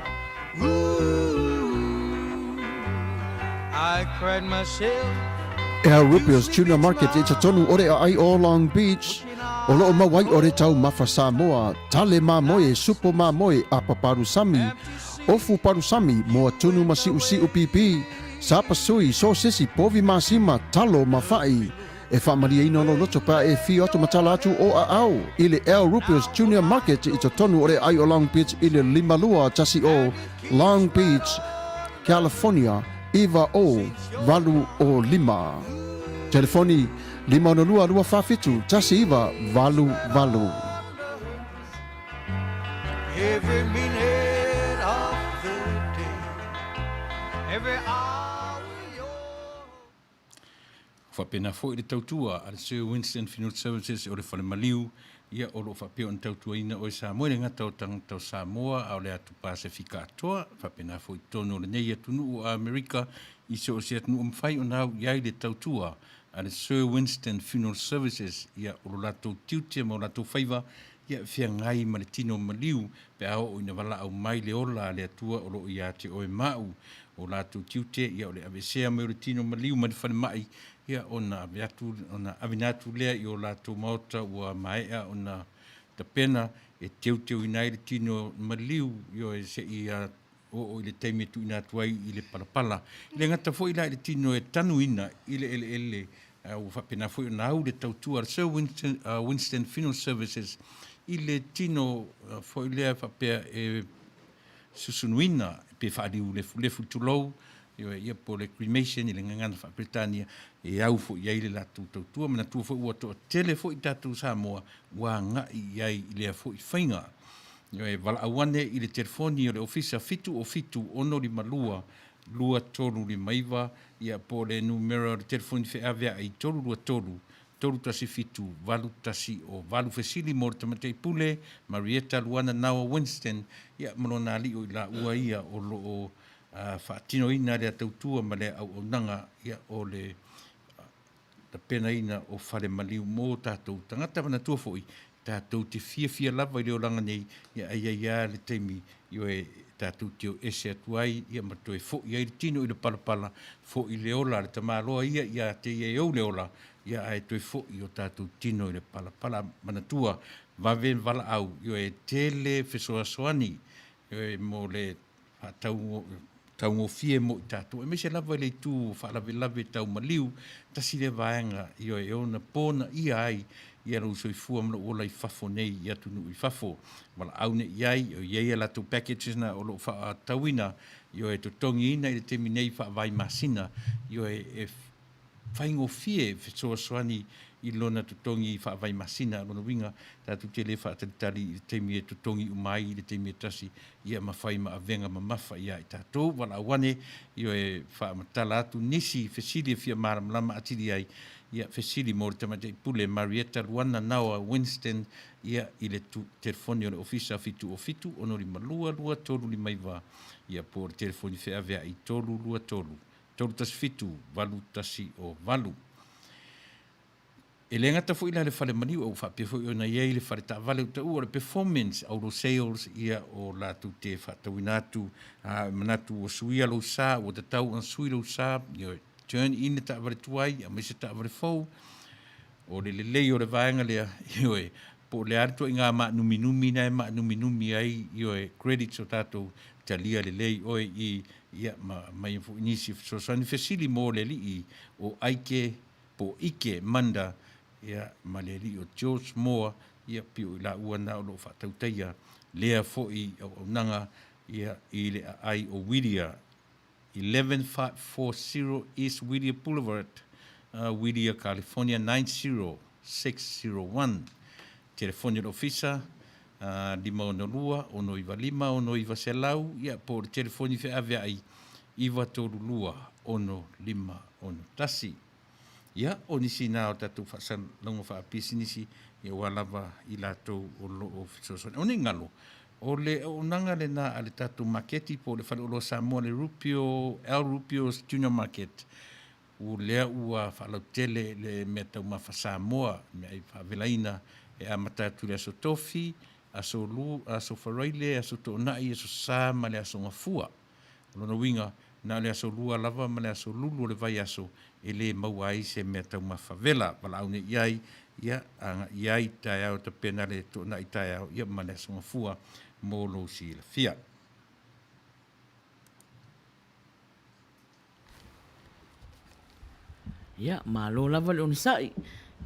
Speaker 7: Ooh, I cried myself.
Speaker 8: Al Rupio's Tuna Market i totonu o le aai o Long Beach, o loo mau ai o le taumafa Samoa, tale mamoe, supo mamoe, apa palusami, ofu palusami, moa tunu ma siusiu pipi, sapasui, sosesi, povi masima, talo ma fa'i. E faamalieina lou loto pe a e afio atu ma tala atu o aao i le Al Rupio's Junior Market i totonu o le aai o Long Beach i le 5210 Long Beach, California 90805. Telefoni, 562 247 1988.
Speaker 7: Every minute of the day, every hour you're
Speaker 6: Faapena foi le tautua a le Sir Winston Funeral Services o le Fale Maliu Ia, o lo o faapea ona tautuaina oe Samoa e le gata o tagata o Samoa a o le atu Pasefika atoa, faapena foi i totonu o lenei atunuu o Amerika i so o se atunuu e mafai ona au i ai le tautua a le Sir Winston Funeral Services, ia, o lo latou tiute ma o latou faiva, ia, e feagai ma le tino maliu pe a oo ina valaau mai le ola a le Atua o lo o ia te oe ma au. O latou tiute, ia, o le aveesea mai o le tino maliu mai le falemai, ia, ona ave atu, ona aveina atu lea i o latou maota ua maea ona tapena e teuteuina ai le tino maliu, ioe, seia oo i le taimi e tuuina atu ai i le palapala. E le gata foi la i le tino e tanuina i le eleele, a ua faapena foi ona au le tautua a le Sir Winston, Winston Funeral Services i le tino foi lea faapea e susunuina pe faaliu lefulefu tulou, ioe, ia po o le cremation i le gagana faa-Peretania, e au foi i ai le latou tautua. Manatua foi ua toatele foi tatou Samoa ua agai i ai i lea foi faiga. Ioe, valaau ane i le telefoni o le Ofisa 707 652 2359, ia po o le numera o le telefoni feaveai 323 317 810. Fesili mo le Tamaitai Pule, Marietta Luana Nawa Winston, ia ma lona alii o i laua ia o lo o faatinoina lea tautua ma lea auaunaga ia o le tapenaina o fale maliu mo tatou tagata. Manatua foi, tatou te fiafia lava i le olaga nei, ia a i ai lava le taimi, ioe, tatou te o ese atu ai, ia ma toe foi ai le tino i le palapala, foi le ola a le tamaloa ia ia te ia e ou le ola, ia ae toe foi o tatou tino i le palapala. Manatua, vave valaau, ioe, tele fesoasoani, ioe, mo le faataugofie mo i tatou, aemaise lava i le itu o faalavelave tau maliu, tasi lea vaega, ioe, e ono ponaia ai ia lou soifua ma lou ola i fafo nei i atunuu i fafo. Valaau nei i ai, o i ai a latou packages na o lo o faatauina, ioe, totogiina i le taimi nei faavai masina, ioe, e faigofie fesoasoani i lona totogi faavai masina. O lona uiga, tatou te le faatalitali i le taimi e totogi uma ai i le taimi e tasi, ia ma fai ma avega mamafa ia i tatou. Valaau ane, ioe, faamatala atu nisi fesili e fia malamalama atili ai, ia fesili mo le Tamaitai Pule Marietta Luana Naoa Winston, ia i le telefoni o le Ofisa 707 652 2359, ia po o le telefoni feaveai 323 317 810. E le gata foi la le fale maliu, a ua faapea foi ona i ai le fale taavale ua taua o le performance auto sales, ia o latou te faatauina atu, a e manatu ua suia lou sa, ua tatau ona sui lou sa, ia turn in le taavale tuai, aumai se taavale fou. O le lelei o le vaega lea, ioe, po o le a le ituaiga maanuminumi na e maanuminumi ai, ioe, credits o tatou, talia lelei oe i, ia, ma aumai foi nisi fesoasoani fesili mo le alii o Aike po o Ike Manda, ia, ma le alii o George Moore, ia, pei o i laua na o lo o faatautaia lea foi auaunaga, ia, i le aai o Whittier, 11540 East Whittier Boulevard, Whittier, California 90601. Telefoni o le ofisa, 562 695 6900, ia, po o le telefoni feaveai, 932 6561. Ia, o nisi na o tatou faasalalauga faapisinisi, ia aua lava i latou o lo o fesoasoani. O nei galo, o le auaunaga lena a le tatou maketi po o le Faleoloa Samoa, le Rupio, Al Rupio's Junior Market, o lea ua faalautele le meataumafa Samoa, meaai faavelaina e amata atu i le Aso Tofi, Aso Lu, Aso Faraile, Aso Toonai, Aso Sa ma le Aso Gafua. O lona uiga, na o le aso Lua lava ma le aso Lulu o le vaiaso e le maua ai se mea taumafa vela. Valaau nei i ai, ia, agai i ai taeao tapena le toonai taeao, ia ma le aso Gafua mo lou silafia.
Speaker 4: Ia, malo lava le onosai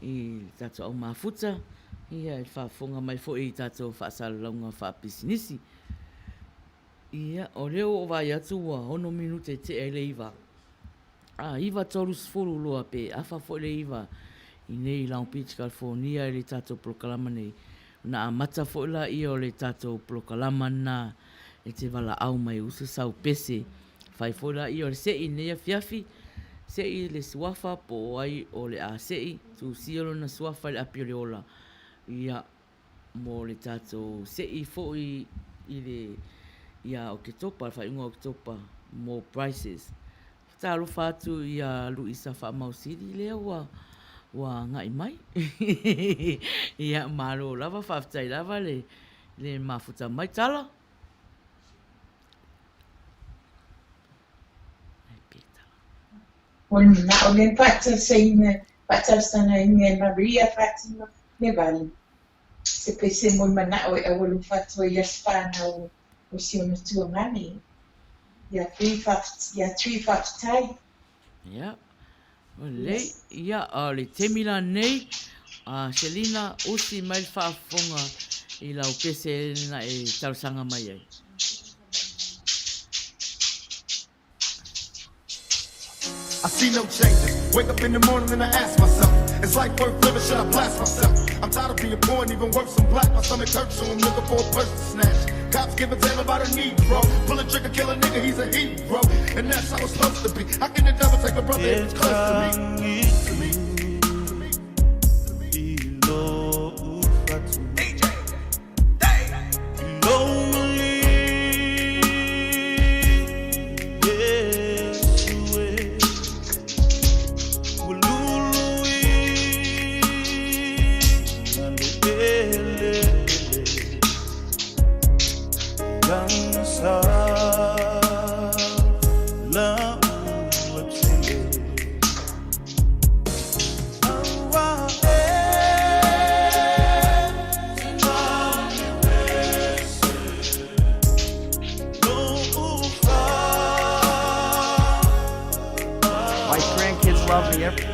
Speaker 4: i le tatou au mafuta, ia, i le faafofoga mai foi i tatou faasalalauga faapisinisi. Ia, o lea ua ou vaai atu ua 6 minute e tea ai le 9. A, 9:32 pe afa foi le 9 i nei i Long Beach, California i le tatou polokalama nei. Ona amata foi laia o le tatou polokalama lena e te valaau mai uso sau pese. Fai foi laia o le se'i i lenei afiafi, se'i le suafa po o ai o le a se'i, tusia lona suafa i le api o le ola. Ia. mo le tatou se'i foi i le ia Oketopa, le faaiuga o Oketopa mo prices. Talofa atu ia Luisa Faamausili lea ua ua agai mai. Ia malo lava, faafetai lava le le mafuta mai. Tala.
Speaker 5: O le manao lea na faatalosaina, faatalosagaina e Maria Fatima Levale, se pese mo le manao e aualofa atu ai i aso fanau o si ona tuagane, ia Tui ia Tui faafetai.
Speaker 4: Ia, lelei. Ia, o le taimi la nei, a Selina, usi mai le faafofoga i lau pese na e talosaga mai ai.
Speaker 1: I see no changes. Wake up in the morning and I ask myself, is life worth living? Should I blast myself? I'm tired of being poor and even worse, I'm black. My stomach hurts, so I'm looking for a purse to snatch. Cops give a damn about a Negro. Pull a trigger, kill a nigga, he's a hero. And that's how it's supposed to be. How can the devil take a brother if it's close to me? To me. To me.
Speaker 9: My grandkids love me. Every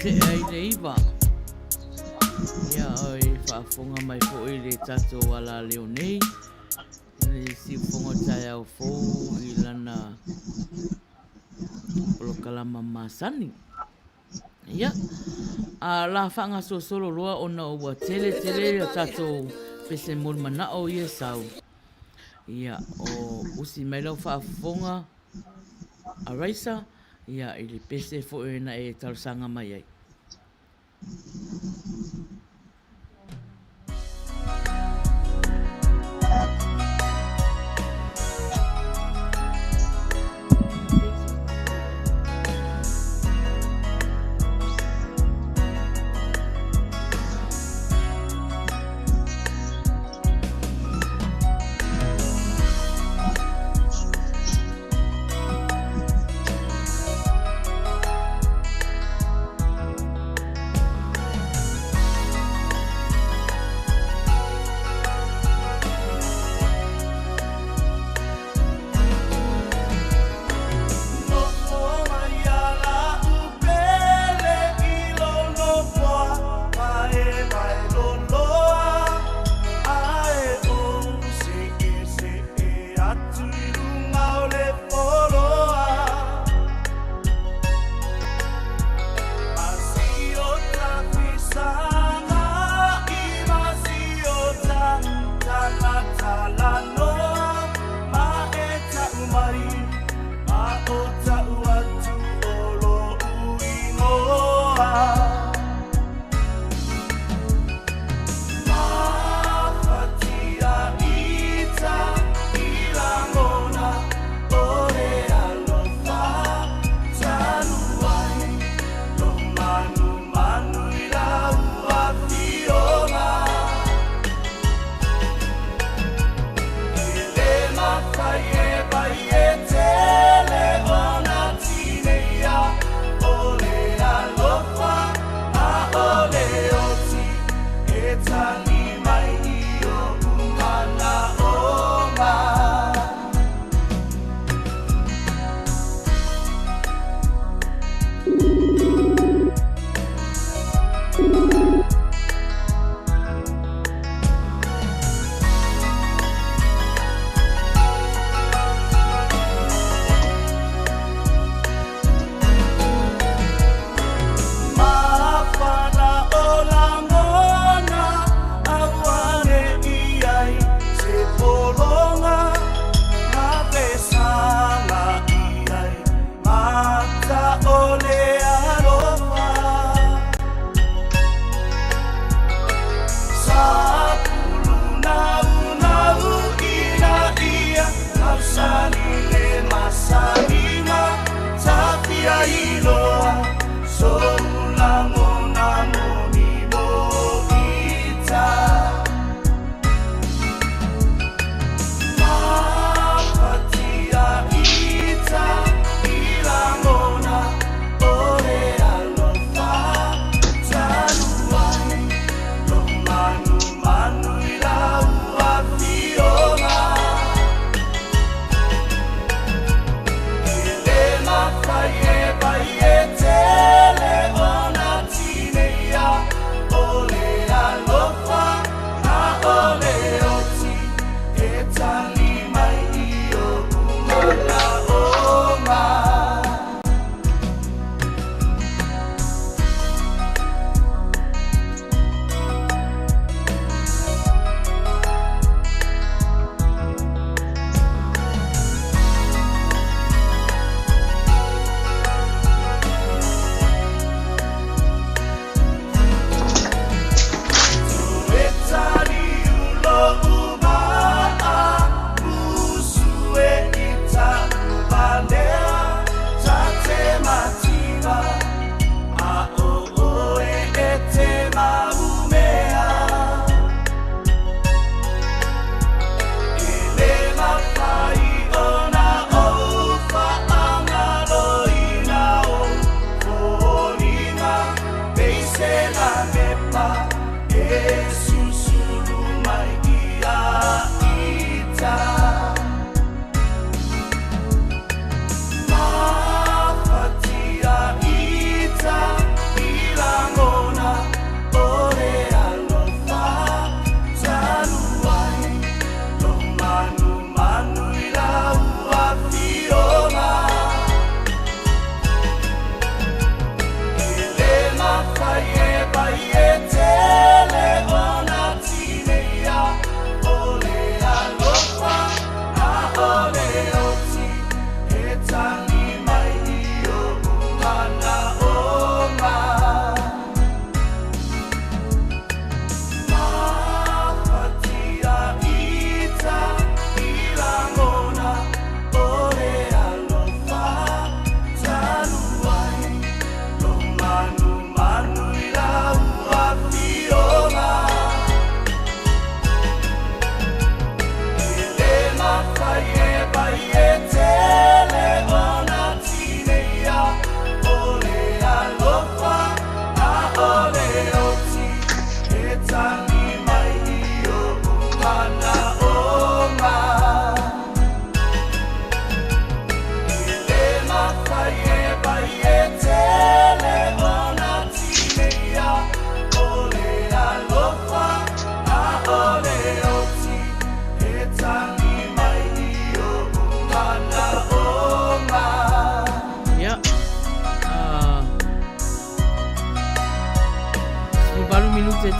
Speaker 4: tea ai le 9. Ia, oi faafofoga mai foi le tatou alaleo nei, le siufofoga o taeao fou i lana polokalama masani. Ia, a la faagasolosolo loa ona ua tele tele a tatou pese moli manao ia e sau. Ia, o usi mai lau faafofoga a Raisa, ia, i le pese foi na e talosaga mai ai.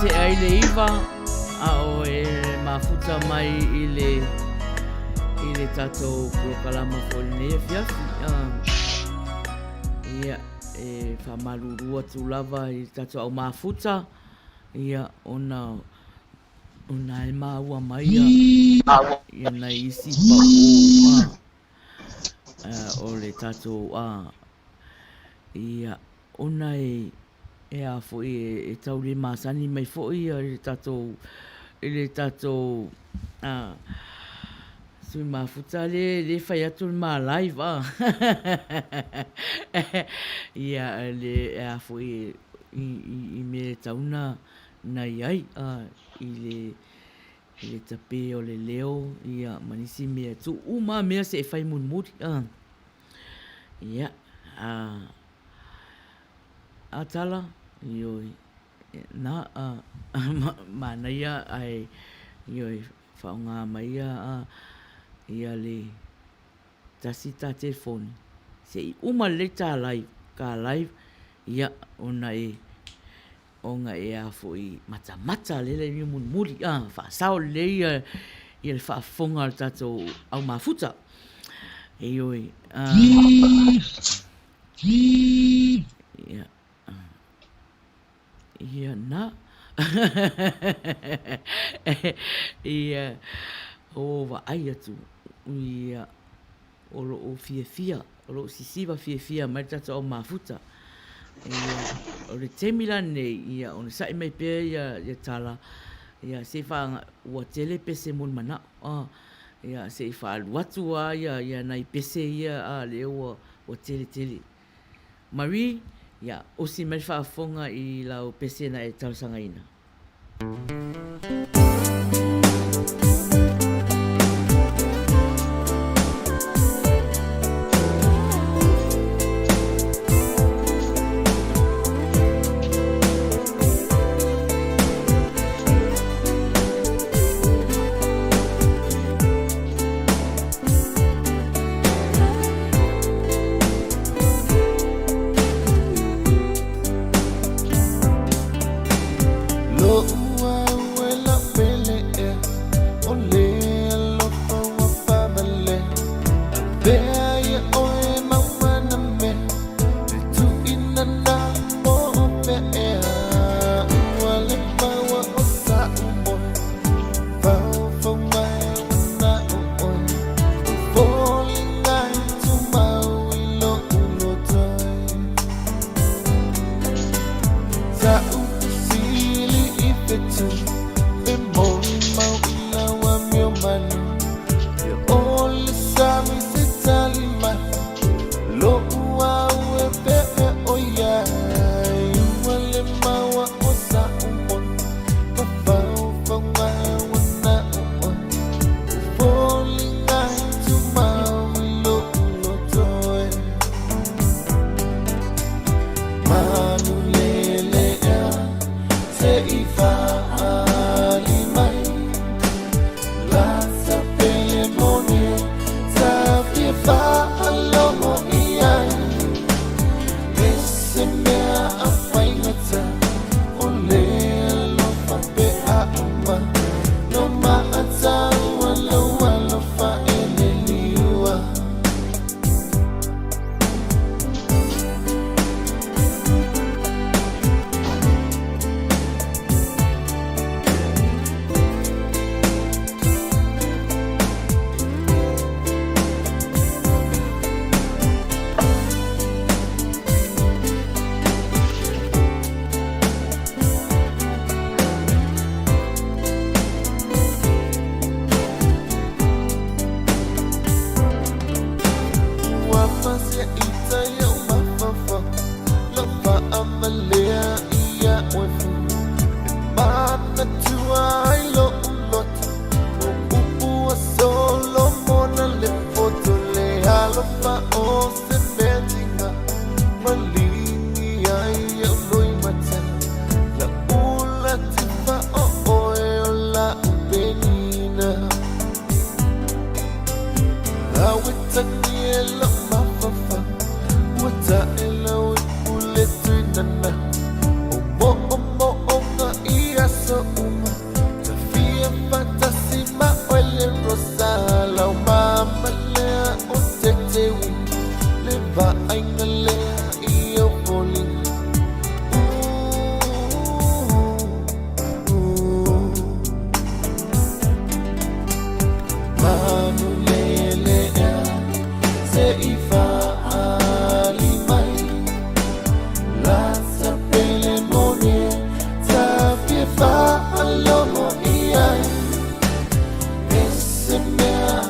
Speaker 4: tea ai le 9, a o e mafuta mai i le i le tatou polokalama foi lenei afiafi. Ia, e faamalulu atu lava i le tatou au mafuta, ia, ona ona e maua mai ia, ia nai isi paʻu o le tatou ia, ona e E a foi e tau le masani mai foi ia i le tatou i le tatou a sui mafuta le le fai atu le ma live a ia le e a foi i i i mea e tau na na i ai a i le i le tape o le leo ia ma nisi mea tuu uma mea se i fai mulimuli a ia a A tala, ioe, na, a, manaia ae, ioe, faaaoga mai ia, ia le tasi ta telefoni se i uma lelei ta live, ka live, ia, ona e, ona e a foi matamata lele ia mulimuli, a, faasao lelei ia, ia le faafofoga a le tatou au mafuta. Ioe, a. Ia. Ia na. Ia. O vaai atu. Ia. O loo fiafia. O loo sisiva fiafia mai le tatou au mafuta. Ia. O le taimi la lenei, ia, onosai mai pea ia, ia tala. Ia, se i wha, ua tele pese mo le manao. Ah. Ia, se i whaalu atu a ia, ia nai pese ia, a, lea ua, Ua tele tele. Marie, Ia, osi mai le faafofoga i lau pese na e talosagaina.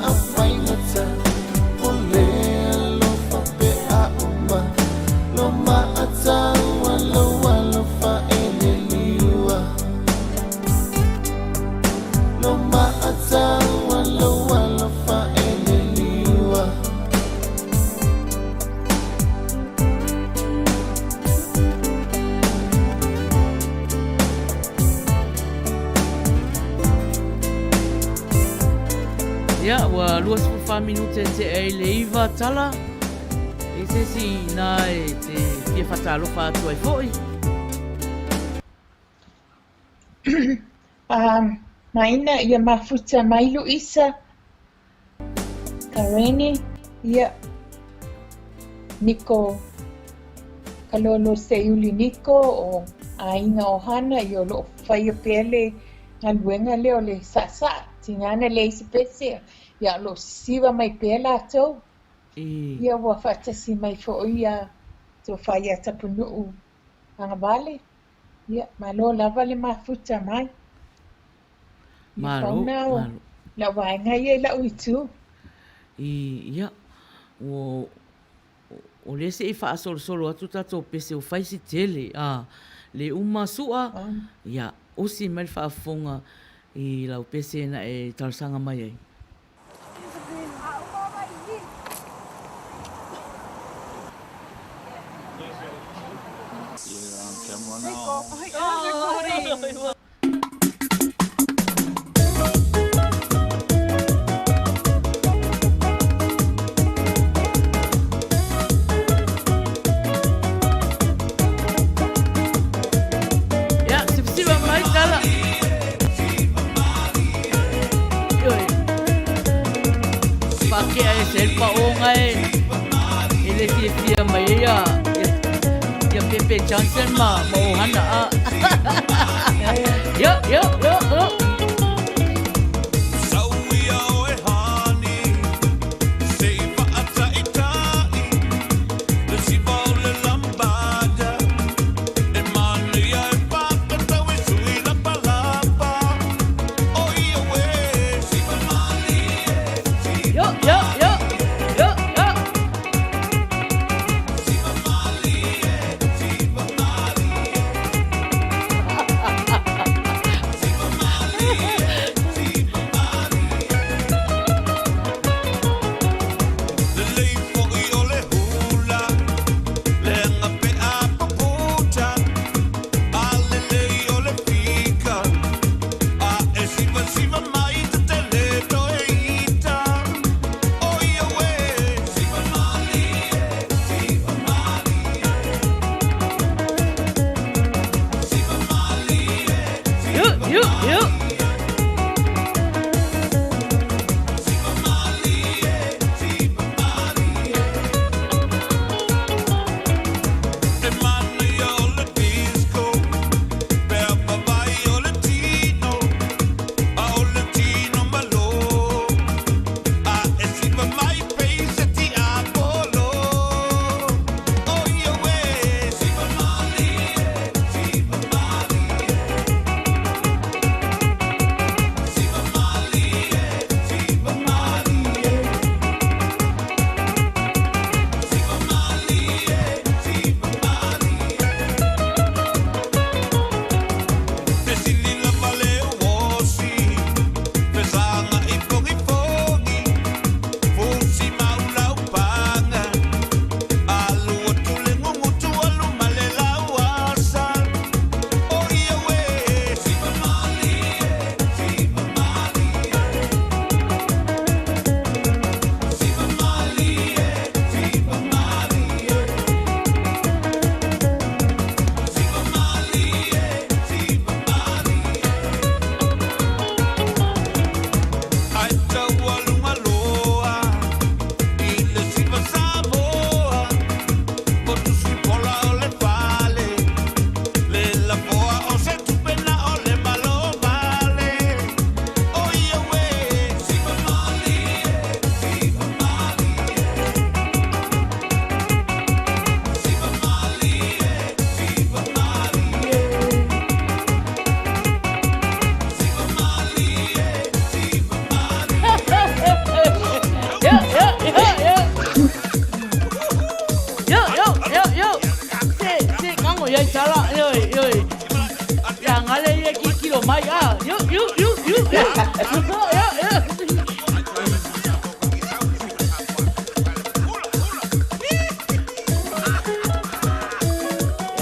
Speaker 10: Maafaigata o le alofa pe a uma Lo maataua lou alofa e le liua Lo maataua lou alofa e le liua.
Speaker 4: Ia, ua 24 minute tea ai le 9 tala. E se isi inā e te fia faatalofa atu ai foi.
Speaker 5: Maina, ia mafuta mai Luisa. Kareni, ia, Niko Kalolo Seiuli Niko o Aiga Ohana, ia o lo o faia pea le galuega lea o le saasaa, tiga na leai se pese, ia o lo o sisiva mai pea latou. Ia ua faatasi mai foi ia Tofa ia Tapunuu Agavale, ia malo lava le mafuta mai.
Speaker 4: Malo,
Speaker 5: Pau na o
Speaker 4: malo.
Speaker 5: lau vaega ia i lau itu.
Speaker 4: I, ia, ua, o lea se i faasolosolo atu tatou pese ua fai si tele, a, le uma sua, ia, osi mai le faafofoga i lau pese na e talosaga mai ai. Ia, sipisipa mai tala. Ioe. Paakea e se paoga e e le fiafia mai ai ia ia Pepe Johnson ma ma ohana a. Yo, yo, yo, yo. Yo, yo, yo, yo, yo.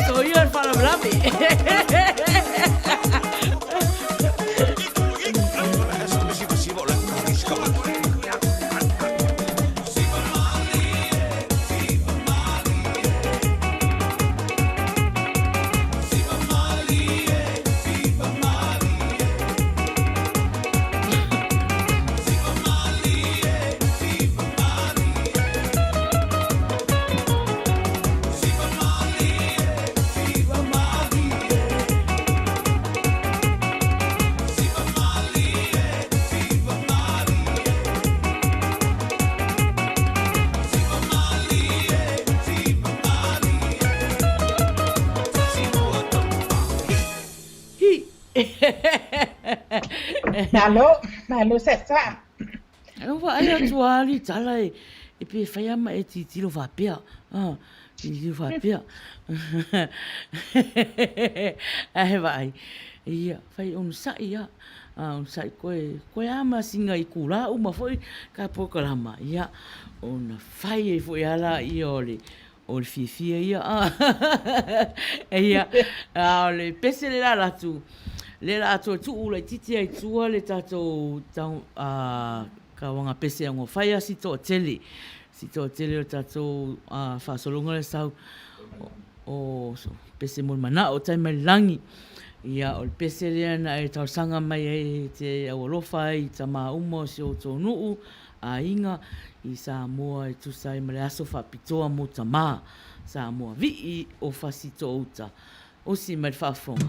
Speaker 4: Soia le faalavelave. Hi.
Speaker 5: Malo, malo sasa.
Speaker 4: Ua vaai atu a ali tala e, e pe whai ama e titilo whapea. Ah, titilo whapea. Ae vaai. Ia, whai onu sa'i a. Ah, onu sa'i koe, koe a masinga i kūlā uma foi ka pokalama. Ia, ona whai e foi ala ia o le, O le fiafia ia a. Ia, a o le pese le la atu, le la atu e tuu laitiiti ai tua le tatou tau, a, kauaga pese ago fai a si toatele. Si toatele o tatou a, faasologa le sau o, o pese mo le manao o tai mai le lagi. Ia, o le pese lea na e talosaga mai ai e te aualofa ai i tama uma o si outou nuu, aiga i Samoa e tusa ai ma le aso faapitoa mo tamā Samoa vii o Fasitoouta. Osi mai le faafofoga.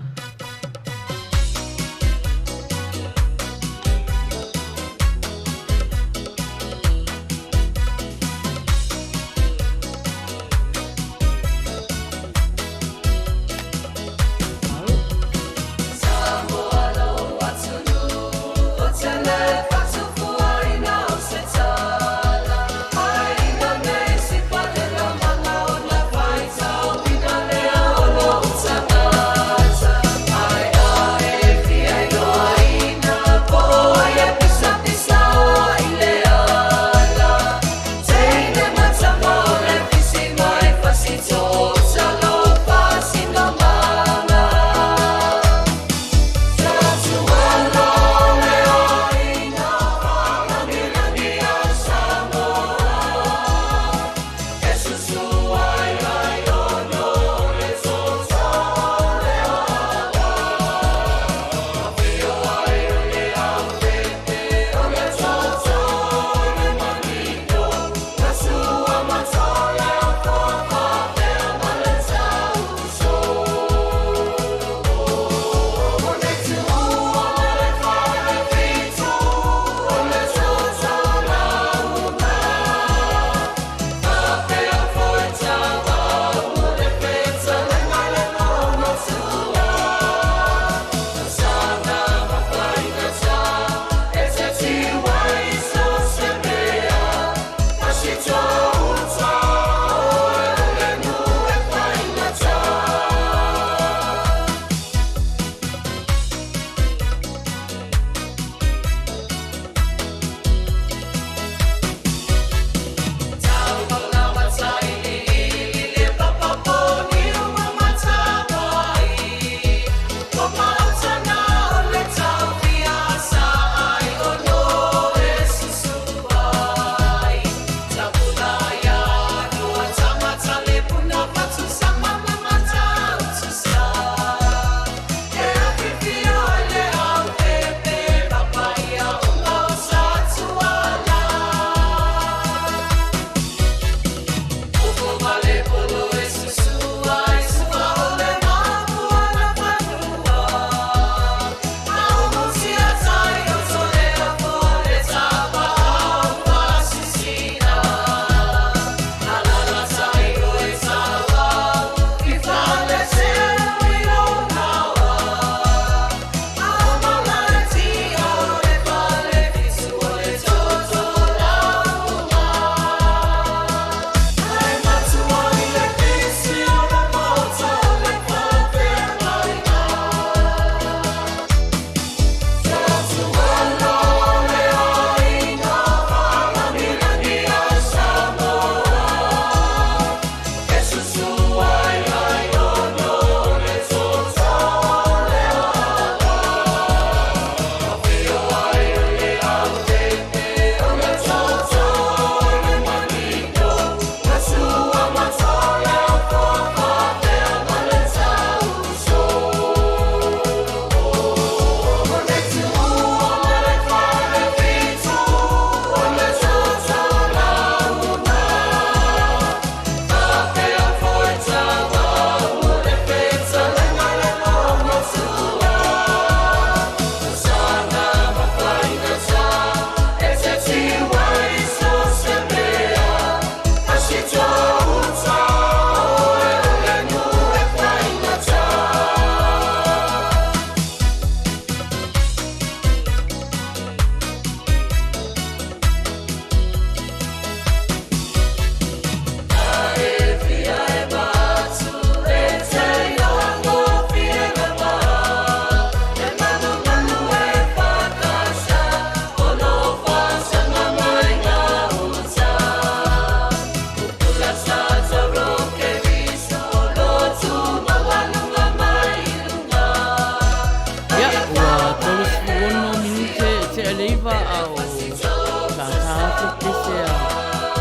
Speaker 4: atu pese a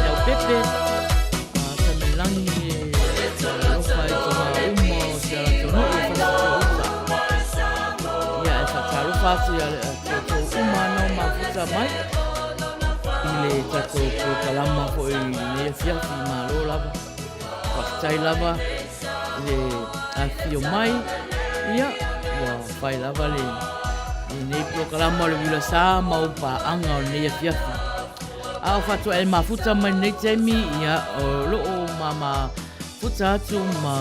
Speaker 4: Leaupepe, a Tamelagi e alofa i tama uma o si a latou nuu e Fasitoo-uta. Ia, e faatalofa atu ia outou uma na mafuta mai i le tatou polokalama foi i lenei afiafi, malo lava. Faafetai lava i le afifio mai, ia, ua fai lava le lenei polokalama o le uila sa ma ou paaga o lenei afiafi. A o faatoa e mafuta mai lenei taimi, ia, o loo mama futa atu ma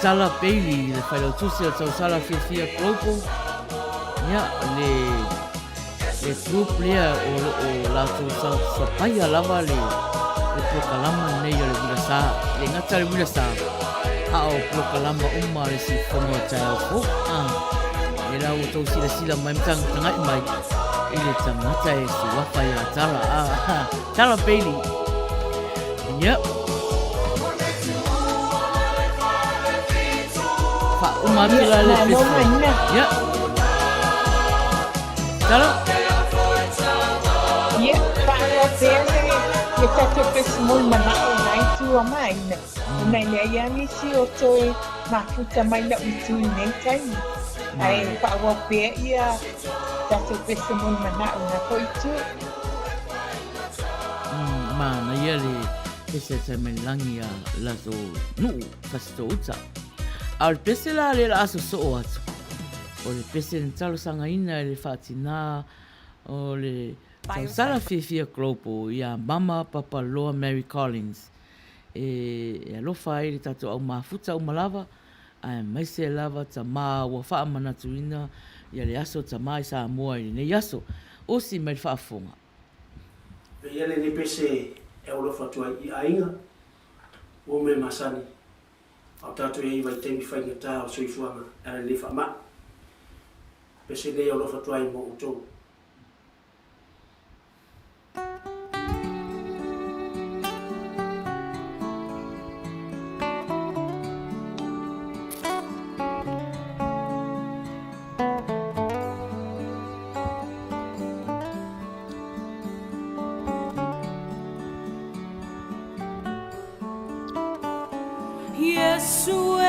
Speaker 4: Tala Bailey, le failautusi o Tausala Fiafia Global, ia, le Le group lea o lo o latou sapaia lava le polokalama lenei o le Uila Sa. E le gata le Uila Sa, a o polokalama uma a le Siufofoga o Taeao Fou. E la ua outou silasila mai ma tagatagai mai i le tagata e suafa ia Tala. Tala Bailey. Yep. Faauma atu la le pese. Yep. Tala.
Speaker 5: Ia, faaauau pea le, le tatou pese mo le manao o nā itu a Maina. Ona e leai lava nisi o toe mafuta mai lau itu i lenei taimi. Ae faaauau pea ia tatou pese mo le manao i nā foi itu.
Speaker 4: Manaia le pese a Taimailangi a latou nuu Fasitoo-uta. A o le pese la lea o le a sosoo atu, o le pese na talosagaina e le faatinā o le tausala fiafia global iā Mama Papaloa Mary Collins e alofa ai le tatou au mafuta uma lava aemaise lava tamā ua faamanatuina ia le aso tamā i Samoa i lenei aso. Osi mai le faafofoga.
Speaker 11: Pei lenei pese e aualofa atu ai i aiga, ua mea masani, a o tatou i ai i vaitaimi faigata o le soifuaga e ala i lenei faamai. Pese nei e aualofa atu ai mo outou.
Speaker 2: Iesu e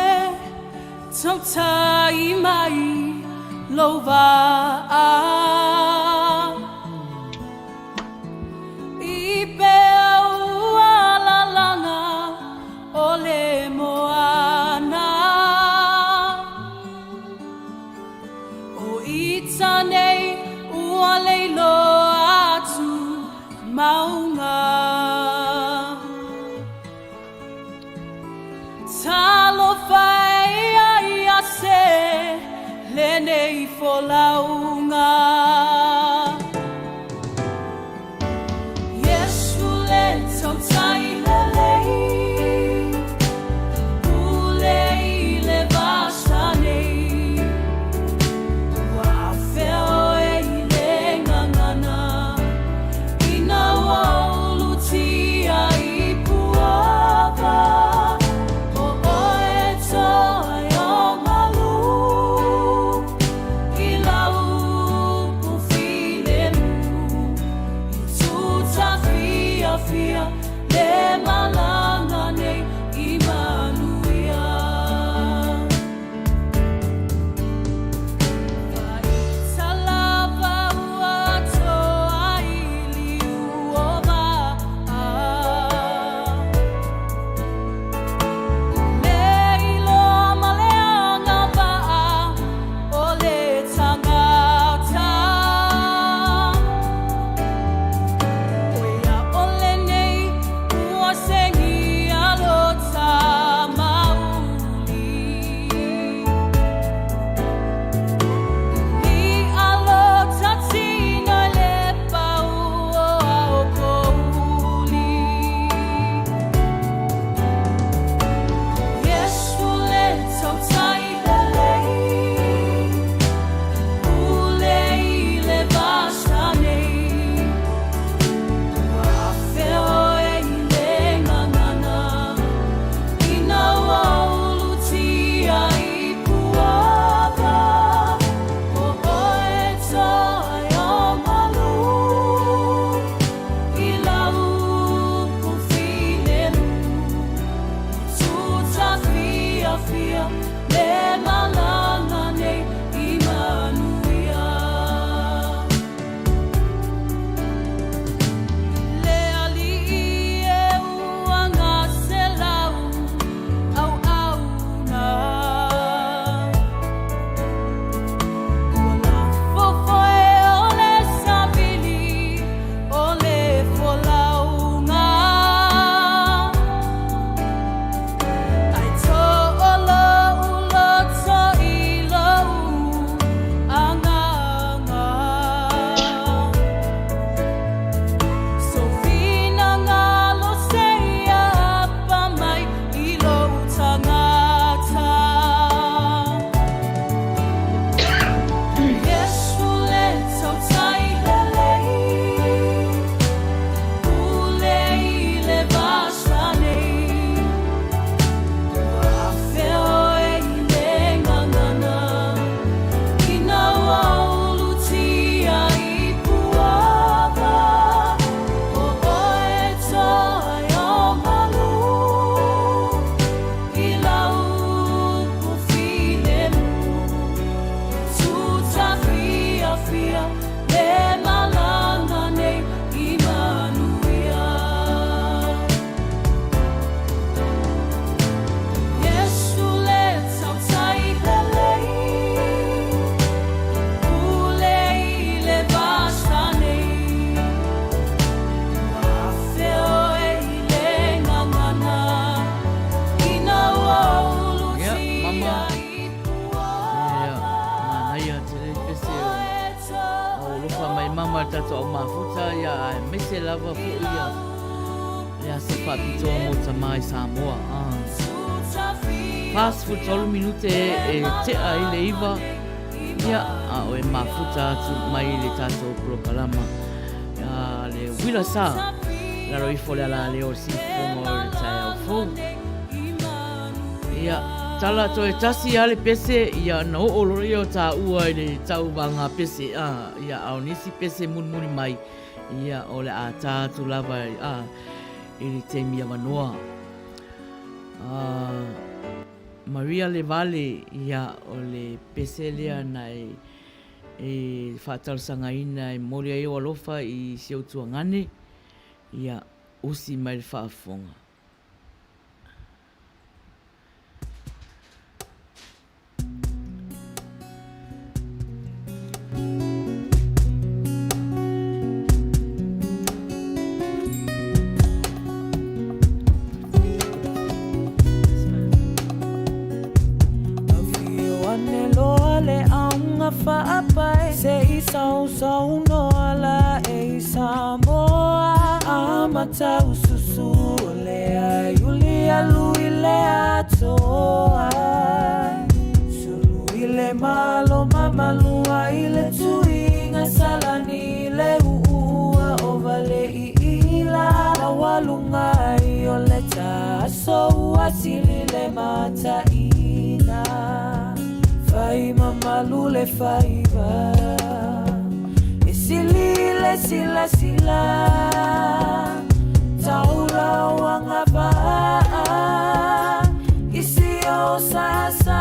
Speaker 2: tautai mai lou vaa I peau alalana o le moana O ita nei ua lei loa atu maunga Talofa e ia ia se lenei folauga Iesu le tautai lelei Pule i le vasa nei Ua afea oe i le gagana Ina ua ulutia i puava O oe toe o malu I lau upu filemu I tutafiafia le malaga nei i manuia. Faita lava ua toa i liu o vaa. Le iloa ma le agavaa o le tagata. Oi a ʻole nei ua segi.
Speaker 4: aemaise lava foi ia le aso faapitoa mo tama i Samoa. 43 minute e tea ai le 9, ia, a o e mafuta atu mai le tatou polokalama le uila sa lalo ifo le ala lea o le siufofoga o le taeao fou. Ia, tala toe tasi lava le pese, ia na oo loa lea o taua i le tauvaga pese, a, ia, a o nisi pese mulimuli mai, ia, o le a ta atu lava a, i le taimi avanoa. A, Maria Levale, ia, o le pese lea na e, e faatalosagaina e momoli ai ou alofa i si ou tuagane, ia, usi mai le faafofoga.
Speaker 2: Afio ane loa le auga faapae Se i sausaunoa la e i Samoa Amata ususu o le aiuli alu i le atoa Sulu i le malo mamalua i le tuiga Salani i le uua o vale i ila Maualuga ai o le taaso ua sili le mataina Fai mamalu le faiva E sili le silasila Taula o agavaa I si o sasa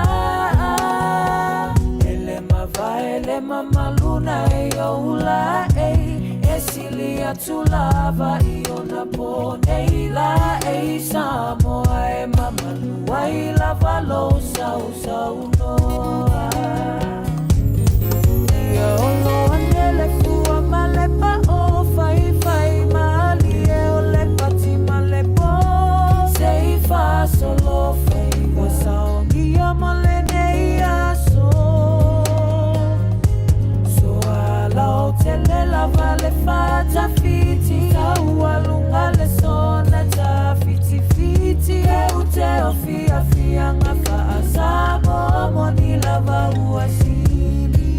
Speaker 2: E le mavae le mamalu na e oula ei E sili atu lava i ona po nei la ei Samoa e mamalu ai lava lou sausaunoa Ia olo ane le fua ma le pao Faifai malie o le pati ma le po Se i faasolo faiva saogia mo lenei aso Soalautele lava le fatafiti Taualuga le sona tafitifiti E ute o fiafiaga faa-Samoa Moni lava ua sili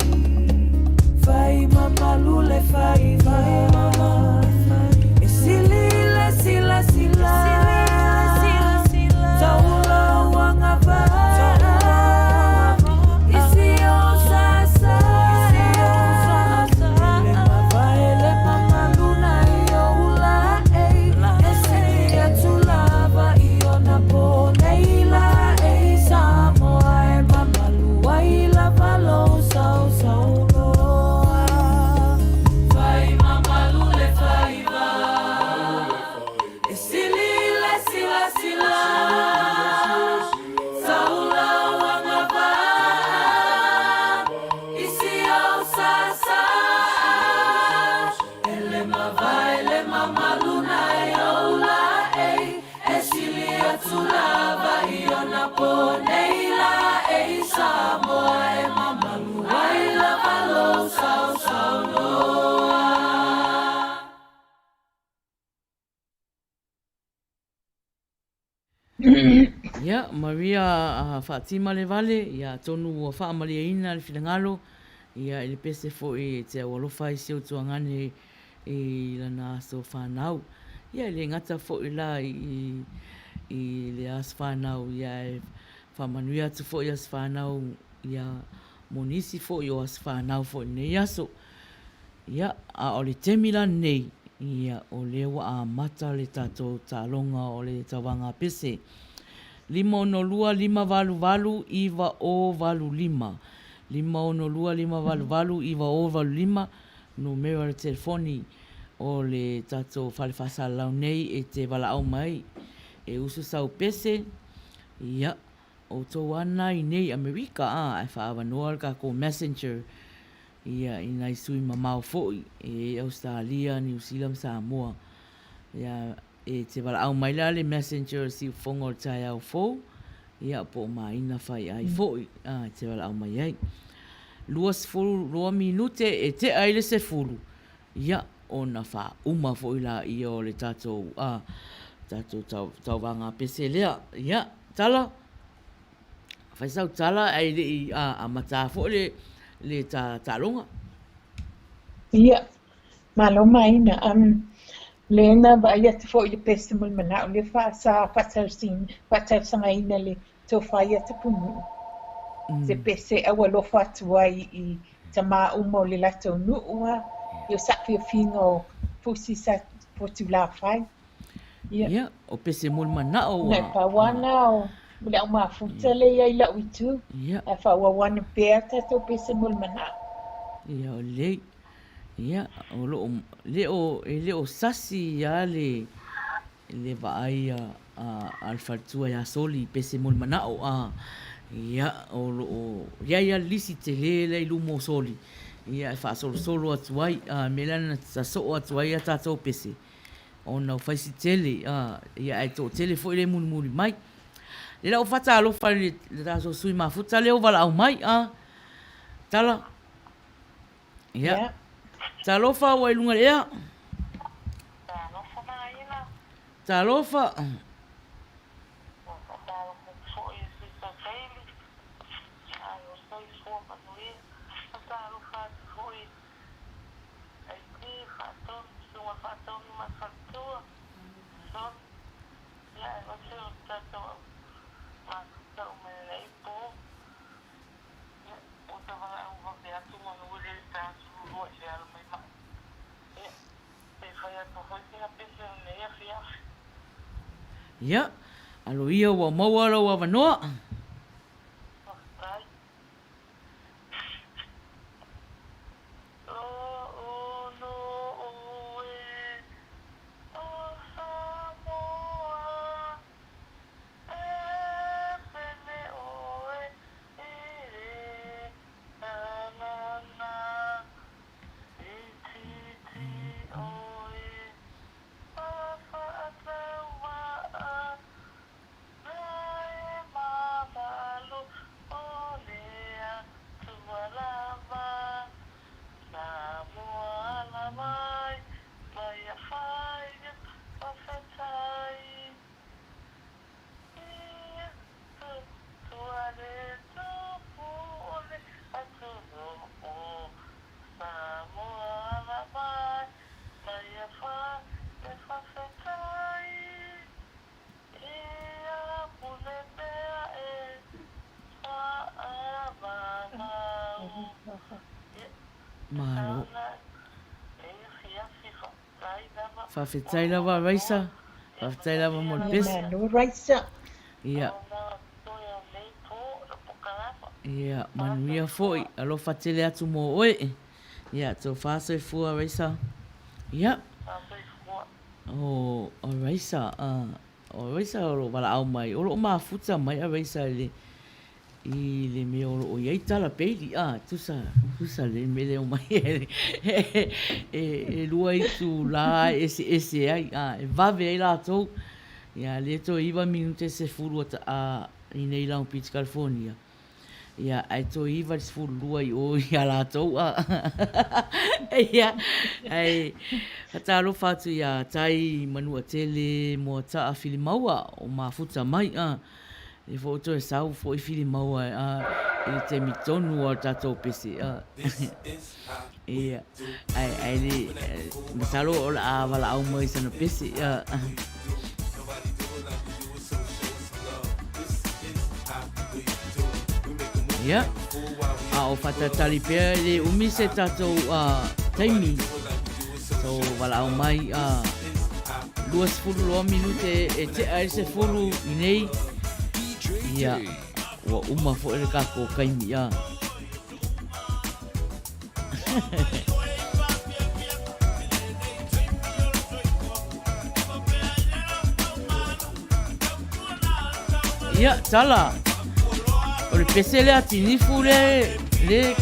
Speaker 2: Fai mamalu le faiva E sili le silasila Taula o agavaa I si o sasa E le mavae le mamalu na i ou la ei E sili atu lava i ona po nei la ei Samoa e mamalu ai lava lou sausaunoa Fai mamalu le faiva E sili le silasila Taula o agavaa I si ou sasa E le mavae le mamalu na e ou la ei E sili atu lava i ona po nei la ei Samoa e mamalu ai lava lou sausaunoa.
Speaker 4: Ia, Maria Faatimalevale, ia atonu ua faamalieina le finagalo, ia i le pese foi e te aualofa ai si ou tuagane i lana aso fanau. Ia e le gata foi la i i le aso fanau, ia e faamanuia atu foi i aso fanau ia mo nisi foi o aso fanau foi i lenei aso. Ia, a o le taimi la lenei, ia, o lea ua amata le tatou taaloga o le tauvaga pese. 562 588 9085. 562 588 9085, numera o le telefoni o le tatou fale faasalalau nei e te valaau mai e usu sau pese, ia, outou lava na i nei Amerika, a, ae faaavanoa le tatou messenger Ia, i nai sui mamao foi e Ausetalia, Niu Sila ma Samoa. Ia, e te valaau mai la le messenger o le siufofoga o le taeao fou, ia, po o Maina Faiai foi, a, e te valaau mai ai. 22 minute e tea ai le 10, ia. ona faauma foi laia o le tatou, a, tatou tau, tauvaga pese lea. Ia, Tala, fai sau tala ae le i amata foi le, le ta, taaloga.
Speaker 5: Ia, malo Maina. Um, lea na vaai atu foi i le pese mo le manao lea fa, sa faatalosaga-faatalosaga-ina le tofa ia Tapunuu. Se pese aualofa atu ai i tamā uma o le latou nuu a, i o saafiafiga o Fusi sa Potulafai. Ia.
Speaker 4: Ia, o pese mo le manao ua.
Speaker 5: Na e pau lava na o le au mafuta lea i ai lau itu.
Speaker 4: Ia.
Speaker 5: Ae faaauau ane pea tatou pese mo le manao.
Speaker 4: Ia, o lelei. Ia, o loo, le o, e le o sasi lava le, le vaai a, a le faletua ia Soli i pese mo le manao. A, ia, o loo i ai lava le lisi tele lea i luma o Soli, ia e faasolosolo atu ai. A, mea lea na sasoo atu ai a tatou pese, ona ua fai si tele, a, ia ae toatele foi le mulimuli mai. Lea la ua faatalofa i le tatou sui mafuta lea ua valaau mai, a, Tala. Ia.
Speaker 5: Yeah.
Speaker 4: Talofa ua i luga i le ea.
Speaker 12: Talofa Maina.
Speaker 4: Talofa.
Speaker 12: Ua faatalofa atu foi i Sister Bailey. Ai o soifua manuia. Faatalofa atu foi i Aiti Faatonu, Susuga Faatonu ma le faletua. Son. Ia aemaise o le tatou au mafuta uma i lenei po. Ia, ua ta valaau vave atu manu e le ta sululua i le ala mai mai. Ia, pe fai atu foi sina pese o lenei afiafi.
Speaker 4: Ia, alo ia ua maua lou avanoa.
Speaker 12: Faafetai. Lou nuu e o Samoa. E pele ʻoe i le agaga i titi ʻoe ma faatauaʻa na e mamalu o le Atua lava Samoa ala mai mai a fai faafetai.
Speaker 4: Malo. Faafetai lava Raisa. Faafetai lava mo le pese.
Speaker 5: Malo Raisa.
Speaker 4: Ia. Ia, manuia foi. Alofa tele atu mo oe. Ia, tofa soifua Raisa. Ia. O, o Raisa, o Raisa o lo o valaau mai, o lo o mafuta mai a Raisa i le i le mea o lo o i ai tala peili, a, tusa, tusa le mea lea omai e, e, e lua itulā e eseese ai, a, e vave ai latou. Ia, lea toe iva minute sefulu ata, a, i nei Long Beach, California. Ia, ae toe iva le 12 i o iā latou, a. Ia, ae, faatalofa atu iā Tai, Manuatele, Moataa, Filimaua, o mafuta mai, a. E foi toe sau foi Filimaua a i le taimi tonu o tatou pese a. Ia, ae ae le masalo o le a valaau mai sana pese a. Ia, a o whatatari pea e le umi se tatou taimi. So, valaau mai 22 minute e tea ai le 10 i nei. Ia, ua uma foi le tatou taimi. Ia, tala. O le pese lea tinifu le, le,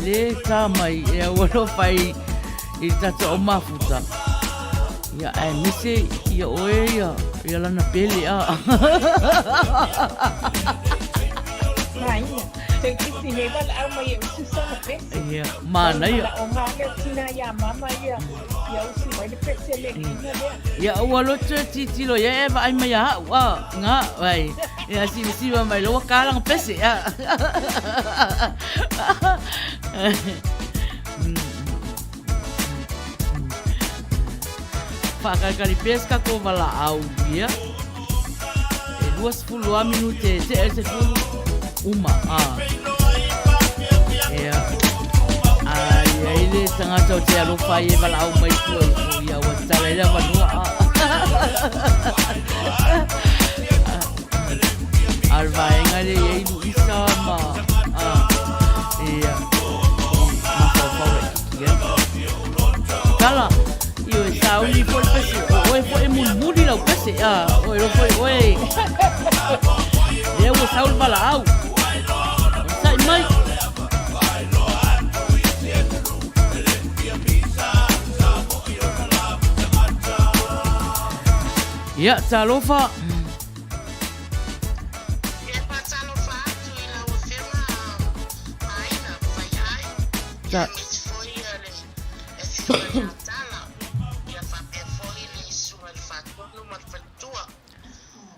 Speaker 4: le tā mai e au alofa i, i le tatou au mafuta. Ia, aemaise ia oe ia, ia lana pele a.
Speaker 5: Maina, toeitiiti nei valaau mai e usu sana pese.
Speaker 4: Ia, manaia.
Speaker 5: Manaoga lea o tina ia mama ia. Ia usu mai le pese le kina lea.
Speaker 4: Ia ua loto e titilo ia e vaai mai ia au a nga vai. Ia siva siva mai loa kalanga pese a. Whakaikari pes ka ko wala au ia. E 22 minute te e 10 uma a. Ia. Ai ai le tangata o te alofa i e wala au mai tua i o ia ua tala i la vanua a. A le vaega le i ai Luisa ma a ia mafaufau laititi ai. Tala, ioe sauni foi le pese, o oe foi e mulimuli lau pese, a o e foi oe. Lea ua sau le valaau. Onosai mai. Ia, talofa. Ta...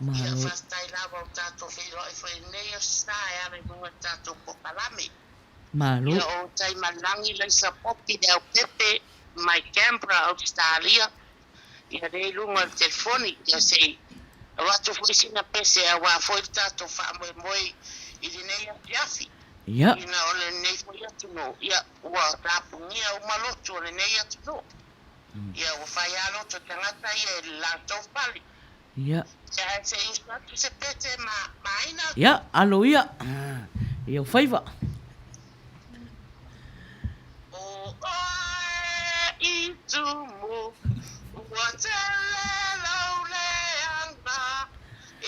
Speaker 4: Malo. Malo.
Speaker 12: Ia lea i luga o le telefoni, ia se i avatu foi sina pese aua foi le tatou faamoemoe i lenei afiafi.
Speaker 4: Ia.
Speaker 12: Ina o lenei foi atunuu, ia ua tapunia uma lotu o lenei atunuu. Ia ua fai lava lotu o tagata ia i le latou fale.
Speaker 4: Ia.
Speaker 12: Ia ae se i usu atu se pese ma Maina.
Speaker 4: Ia, alo ia. Ia o faiva.
Speaker 12: O oe i tumu, ua tele lou leaga, e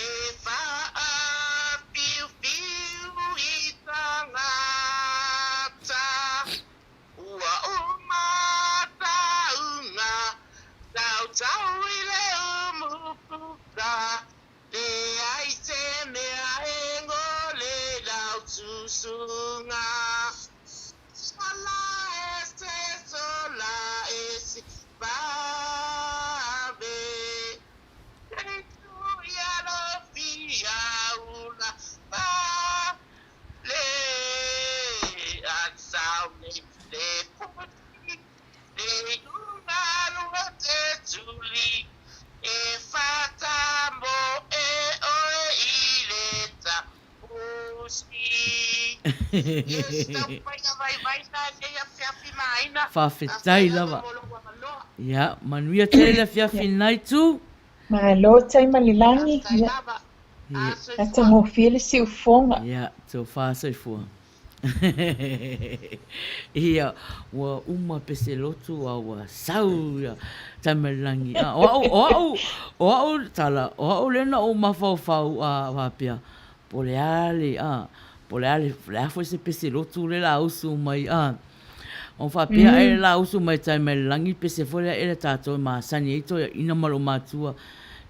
Speaker 12: faapiupiu i tagata. Ua uma tauga, tautau i le umupuka, Leai se mea e gole lau susuga. Sola ese, sola ese, vave. Te tuia lo fia ula va le a sau le le puti le una lua te tuli e fata mo e oe i le tapusi. Yes, taumafaiga vaivai na nei afiafi maina.
Speaker 4: Faafetai
Speaker 12: Faafetai
Speaker 4: lava
Speaker 12: lava. mo lou avanoa.
Speaker 4: Ia, manuia tele le afiafi lenai itu.
Speaker 5: Malo tai ma le lagi.
Speaker 12: Faafetai
Speaker 5: Ia.
Speaker 12: lava.
Speaker 4: Ia.
Speaker 12: A soifua.
Speaker 5: Atagofie le siufoga.
Speaker 4: Ia, tofa soifua. Ia, ua uma pese lotu a ua sau ia Taimalelagi. A, o au, o au, o au tala, o au lea na ou mafaufau a faapea, po o le a le, a, po o le a le, le a foi se pese lotu lea la usu mai, a. O faapea ae la usu mai Taimalelagi pese foi lea ea tatou e masani ai toeaina ma loomatua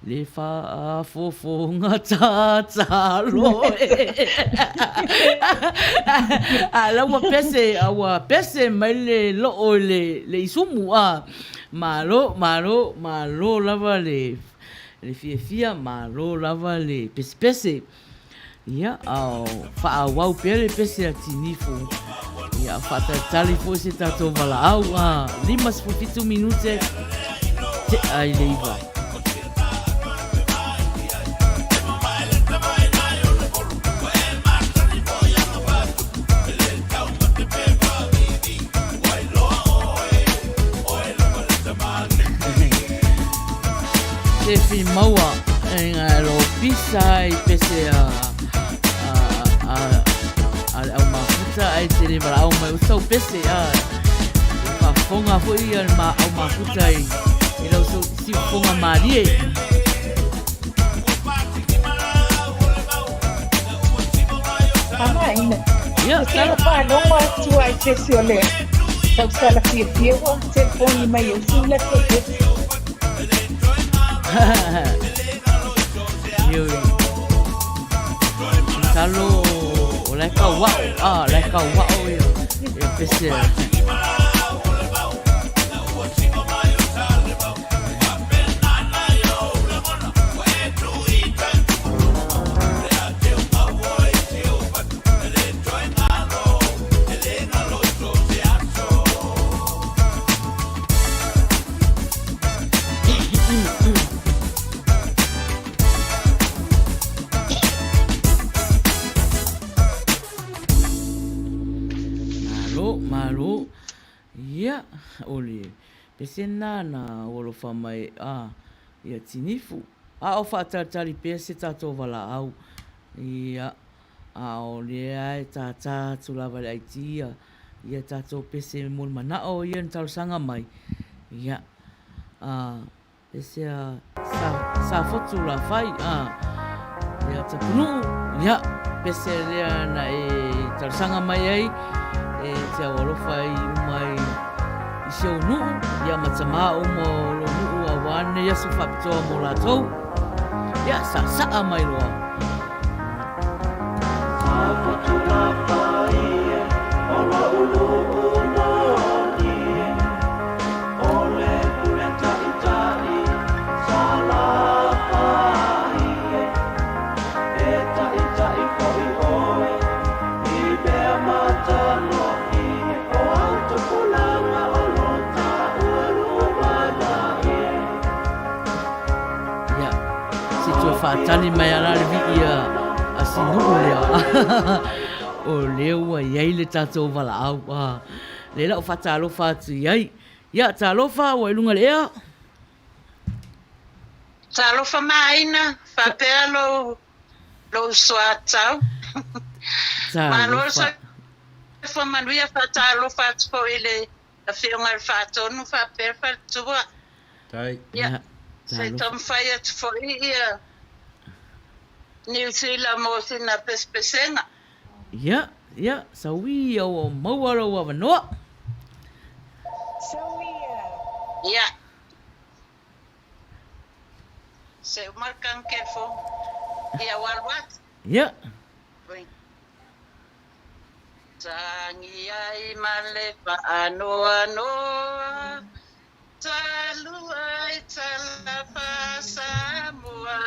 Speaker 4: le faafofoga tatalo e. A la ua pese, a ua pese mai le loo i le, le isumu a. Malo, malo, malo lava le, le fiafia, malo lava le pesepese. Ia, a o faaauau pea le pese a Tinifo. Ia, faatalitali foi se tatou valaau a 57 minute tea i le 9. Se fi maua e ngā lo pisa i pese a a a a le au mafuta ai te le valaau mai o sau pese a e faafofoga foi ia le ma au mafuta i i lau siufofoga malie.
Speaker 5: Amaina.
Speaker 4: Ia,
Speaker 5: Ou te
Speaker 4: tala.
Speaker 5: faalogo atu lava i pese o le tausala fiafia ua telefoni mai e usu le latou pese.
Speaker 4: Ioe. Masalo o la e kauao, a, la e kauao ia, ia pese. o le pese lena na ou alofa mai a ia Tinifu. A o faatalitali pea se tatou valaau, ia, a o lea e tātā atu lava i le IT ia, ia tatou pese mo le manao ia na talosaga mai, ia, a, Pese a Sa, Safotu Lafai, a, ia Tapunuu, ia, pese lea na e talosaga mai ai, e te au alofa ai uma i, i si ou nuu, ia ma tamā uma o lou nuu auā lenei aso faapitoa mo latou. Ia, saasaa mai loa.
Speaker 2: Safotu Lafai e, o lou nuu moni e. O le pule taʻitaʻi sa lafai e, E taʻitaʻi foʻi ʻoe i mea matagofie, O au tupulaga o lo taua lumanai e.
Speaker 4: Ia, se i toe faatali mai a la le vii a si nuu lea. O lea ua i ai le tatou valaau. Lea la o faatalofa atu i ai. Ia, talofa, ua i luga i le ea.
Speaker 5: Talofa Maina, faapea lou lou soatau. Malo le
Speaker 4: Talofa.
Speaker 5: soifua manuia, faatalofa atu foi i le Afioga i le Faatonu faapea le faletua.
Speaker 6: Tai.
Speaker 5: Ia,
Speaker 4: Ia,
Speaker 5: se i
Speaker 4: talofa.
Speaker 5: taumafai atu foi ia Niu Sila mo sina pesepesega.
Speaker 4: Ia, ia, saui ia ua maua lou avanoa.
Speaker 13: Saui ia.
Speaker 5: Ia. Se uma le kangkefo. Ia ua alu atu.
Speaker 4: Ia.
Speaker 5: Tangi ai ma le faanoanoa, talu ai tala faa-Samoa.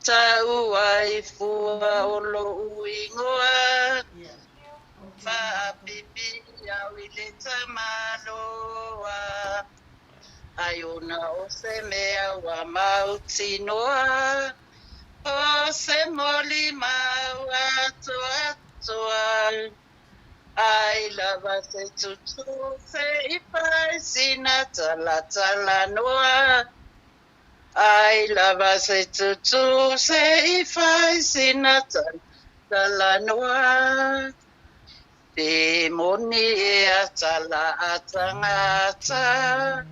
Speaker 5: Tau ai fua o lou igoa, Faapipi au i le tamaloa, Ai ona o se mea ua mautinoa, O se molimau atoatoa, Ai lava se tutū se i fai sina talatalanoa. Ai lava se tutū se i fai sina talanoa. Pe moni ea tala a tangata,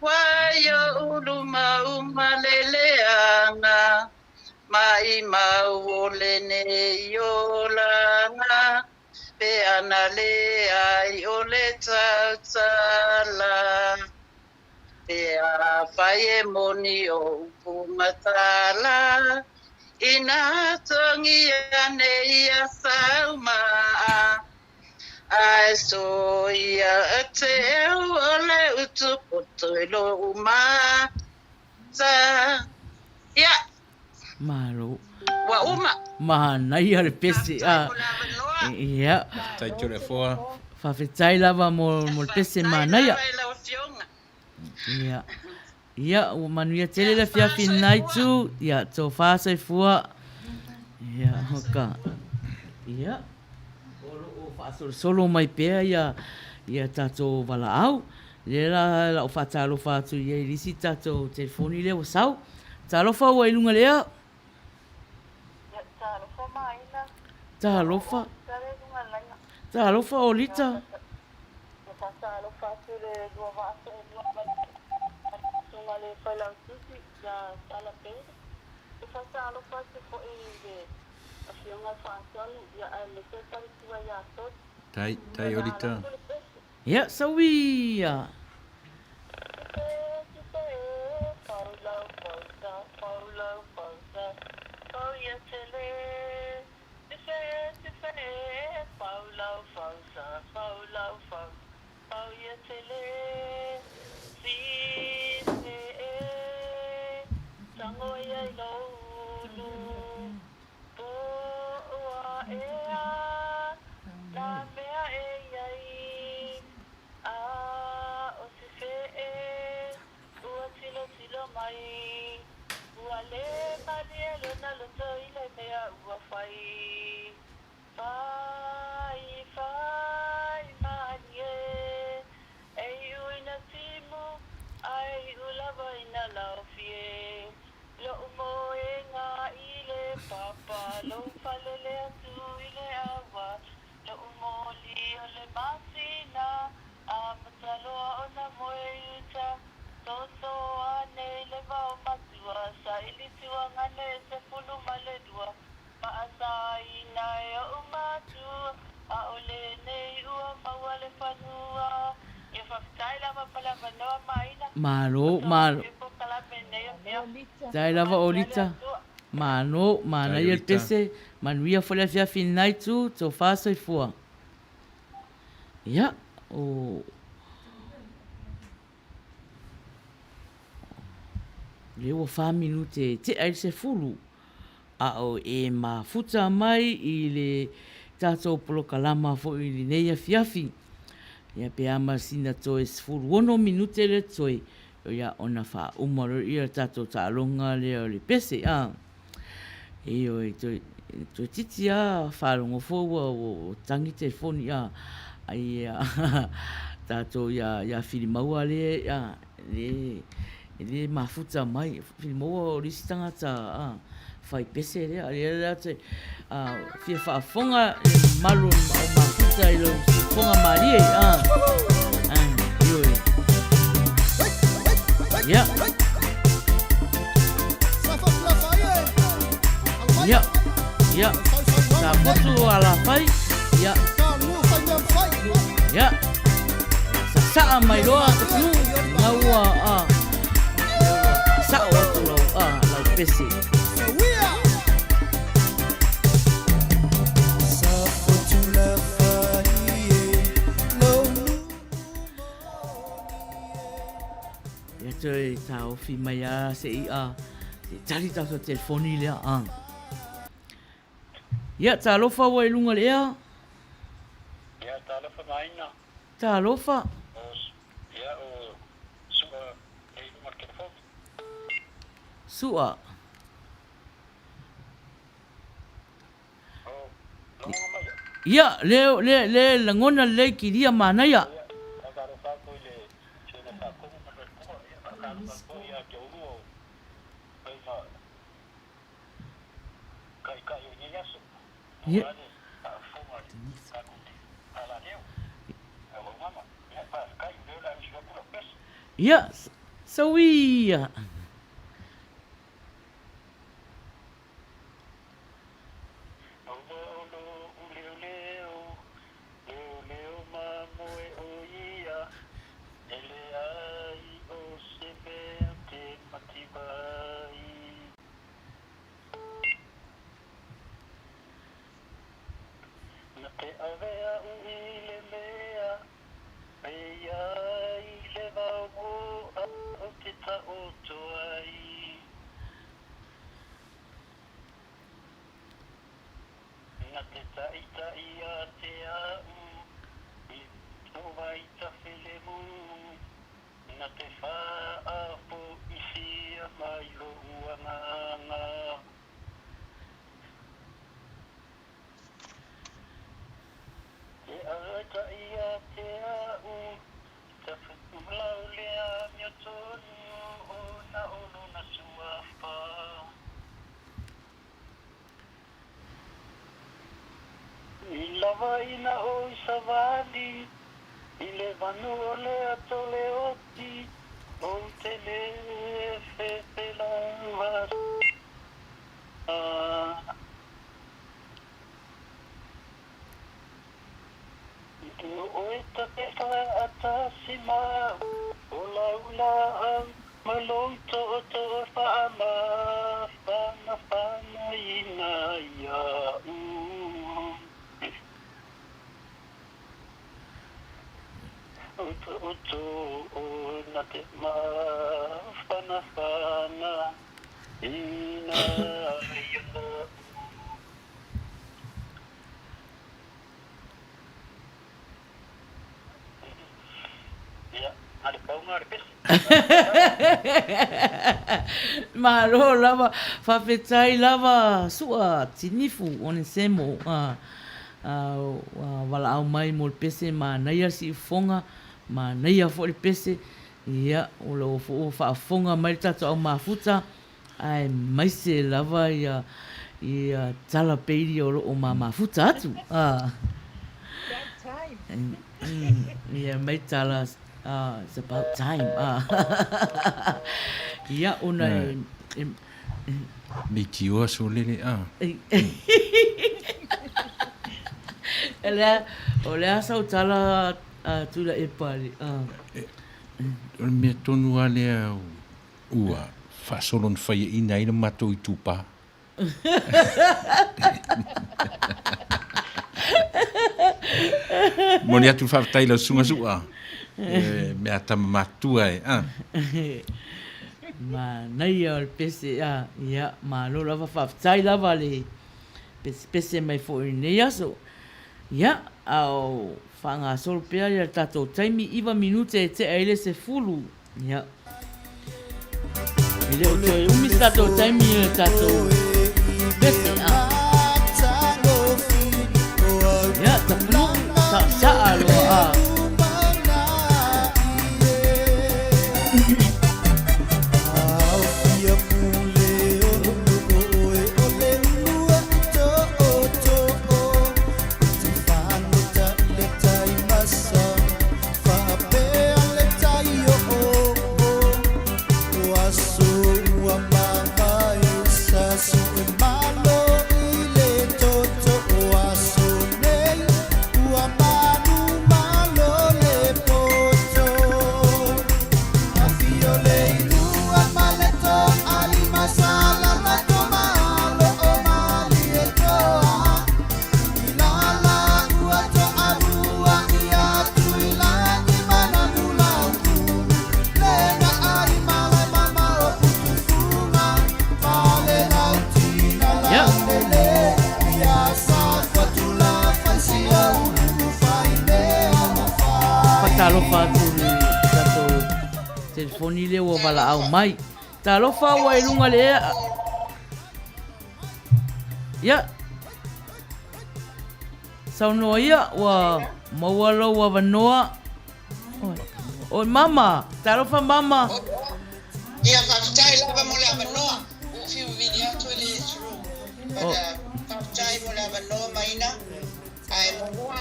Speaker 5: Wai o ulu mau ma le leaga, Maʻimau o lenei olaga, Pe ana leai o le tautala. Pe afai e moni o upu mataala, Ina togi ane ia saumaa, Ae soia te eu o le utu poto i lou mata. Ia.
Speaker 4: Malo.
Speaker 5: Ua uma.
Speaker 4: Manaia le pese.
Speaker 5: Faafetai mo le avanoa.
Speaker 4: Ia.
Speaker 6: Faafetai Toleafoa.
Speaker 4: Faafetai lava mo le pese manaia.
Speaker 5: Faafetai lava i lau Afioga.
Speaker 4: Ia. Ia, ua manuia tele le afiafi lena itu. Ia, tofa soifua. Ia, hoka. Ia, o lo o faasolosolo mai pea ia, ia tatou valaau. Lea la la o faatalofa atu i ai i le isi tatou telefoni lea ua sau. Talofa ua i luga i le ea.
Speaker 12: Ia, talofa Maina.
Speaker 4: Talofa.
Speaker 12: Olita le luga laina.
Speaker 4: Talofa Olita.
Speaker 12: Ia faatalofa atu i le lua vaa toalua ma le Susuga le Failautusi ia Sala Pele. E faatalofa atu foi i le Afioga i le Faatonu ia aemaise le faletua ia Toli.
Speaker 6: Tai, tai Olita.
Speaker 4: Ia, saui ia.
Speaker 12: A o se fee ua tilotilo mai, ua le malie lona loto i le mea ua fai. Fai, fai malie, e Papa lou falele atu i le awa, Loʻu moli o le masina, Amata loa ona moe i uta, Toto ane i le vao matua, Saili tuagane 12, Maasaina e oʻu matua, ʻAʻole nei ua maua le fanua. Ia faafetai lava ma le avanoa maina.
Speaker 4: Malo, malo. Faafetai lava Olita. Malo, manaia le pese, manuia foi le afiafi i lena itu, tofa soifua. Ia, o lea ua fa minute e tea ai le 10, a o e mafuta mai i le tatou polokalama foi i lenei afiafi. Ia pe a ma sina toe 16 minute lea toe, Ia, ona faauma loa lea o le tatou taaloga lea o le pese, a. Ioe, toe, toeitiiti lava faalogo foi ua, ua tagi telefoni, a. Ia, tatou ia, ia Filimaua lea, a, le, le mafuta mai. Filimaua o le isi tagata, a, fai pese lea. Lea la te, a, fia faafofoga le mamalu o mafuta i lou siufofoga malie, a. A, ioe. Ia. Ia. Ia. Sa fotu alafai. Ia. Ia. Sasaa mai loa tatunuu ina ua a sa'o atu lau a lau pese. Ia toe taofi mai a se i a se tali tatou telefoni lea a. Ia talofa ua i luga le ea.
Speaker 13: Ia talofa maina.
Speaker 4: Talofa.
Speaker 13: Ia o Sua lea i luga o le telefoni.
Speaker 4: Sua.
Speaker 13: O lagona mai ia.
Speaker 4: Ia, le, le, le lagona lelei kilia manaia.
Speaker 13: Ia, faatalofa atu i le Sena Faatomu ma le Atua, ia faatalofa atu foi ia te oulua o fai ma taitai o lenei aso.
Speaker 4: Ia.
Speaker 13: Aua le faafofoga i le tatou alaleo. Auaunaga, ia faafetai o lea o le a usu atu lau pese.
Speaker 4: Ia, sauia.
Speaker 13: Olo leoleo, leoleo mamoe o ia, E leai o se mea te mativa ai. Na te ave a'u i le mea, Pei ai le vao moa o te taoto ai. Na te ta'ita'i a te a'u i to vai tafelemu, Na te faafoisia mai lo'u agaga. E ātai a te a'u, Tafulau le amiotonu ona o lona suafa. I lava ina o i savali, i le vanu o le ato le oti, ou te le fefelava. Oe ta te faatasi ma o lau laau ma lou tootoo faamafanafanaina iaʻu. O tootoo na te mafanafana ina iaʻu.
Speaker 4: Malo lava, faafetai lava Sua Tinifu Onesemo ua valaau mai mo le pese manaia le siufofoga, manaia foi le pese, ia o lo o foi ua faafofoga mai le tatou au mafuta aemaise lava ia Ia tala peili o loo ma mafuta atu. Ah.
Speaker 5: About time.
Speaker 4: Ia mai tala it's about time. Ah. Ia ona e, e
Speaker 6: Leitioa solele a.
Speaker 4: Lea, o le a sau tala a Tuilaepa le.
Speaker 6: O le mea tonu lava lea ua faasolo na faiaina ai le matou itupa. Momoli atu le faafetai i lau Susuga Su'a, e mea tama matutua e, a.
Speaker 4: Manaia o le pese, a, ia, malo lava, faafetai lava le pesepese mai foi i lenei aso. Ia, a o faagasolo pea le tatou taimi, 9 minute e tea ai le 10. Ia. E le o toe umi se tatou taimi i le tatou pese. A. Ia, tapunuu, saasaa loa. A. Faatalofa atu i le tatou telefoni lea ua valaau mai. Talofa ua i luga le ea. Ia. Saunoa ia, ua maua lou avanoa. Oi mama, talofa mama.
Speaker 14: Ia, faafetai lava mo le avanoa. Ua ou fiu vili atu e le through. But faafetai mo le avanoa Maina. Ae muamua,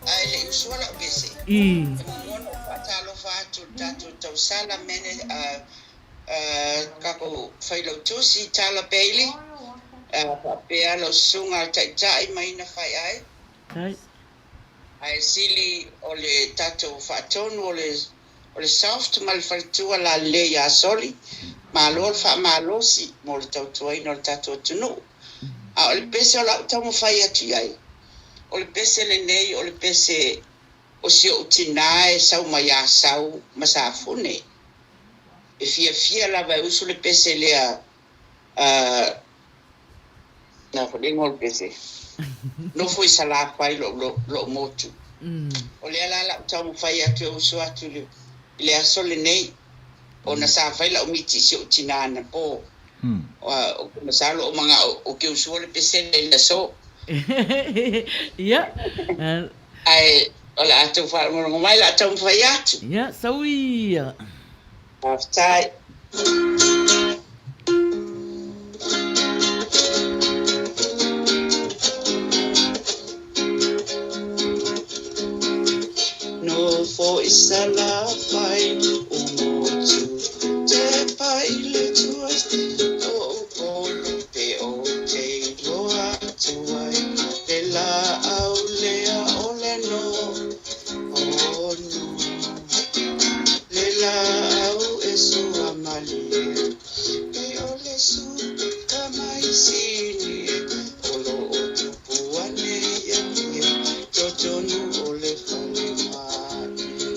Speaker 14: ae le i usua lau pese. E muamua ona ou faatalofa atu i le tatou tausala mene Tatou Failautusi Tala Bailey, faapea lau susuga a le Taitai Maina Faiai, ae sili o le tatou faatonu o le Soft ma le Faletua Lalelei ia Soli, malo le faamalosi mo le tautuaina o le tatou atunuu. A o le pese o lau taumafai atu i ai, o le pese lenei o le pese o si ou tinā e sau mai Asau ma Safune. E fiafia lava e usu le pese lea a na foi le igoa o le pese. Nofo i Salafai lou motu. O lea la lau taumafai atu e usu atu i le aso lenei ona sa fai lau miti i si ou tinā anapo. Ou te masalo o manao ou te usua le pese lea i le aso.
Speaker 4: Ia.
Speaker 14: Ae o le a tou faalogologo mai, o le a taumafai atu.
Speaker 4: Ia, sau ia.
Speaker 14: Faafetai. Nofo i Salafai o motu te pai le tua o Upolu pe o te iloa atu ai le laau lea o le no ono le laau e sua malie e o le su ka mai sini e o lo o tupu ane ia pia totonu o le fale malie.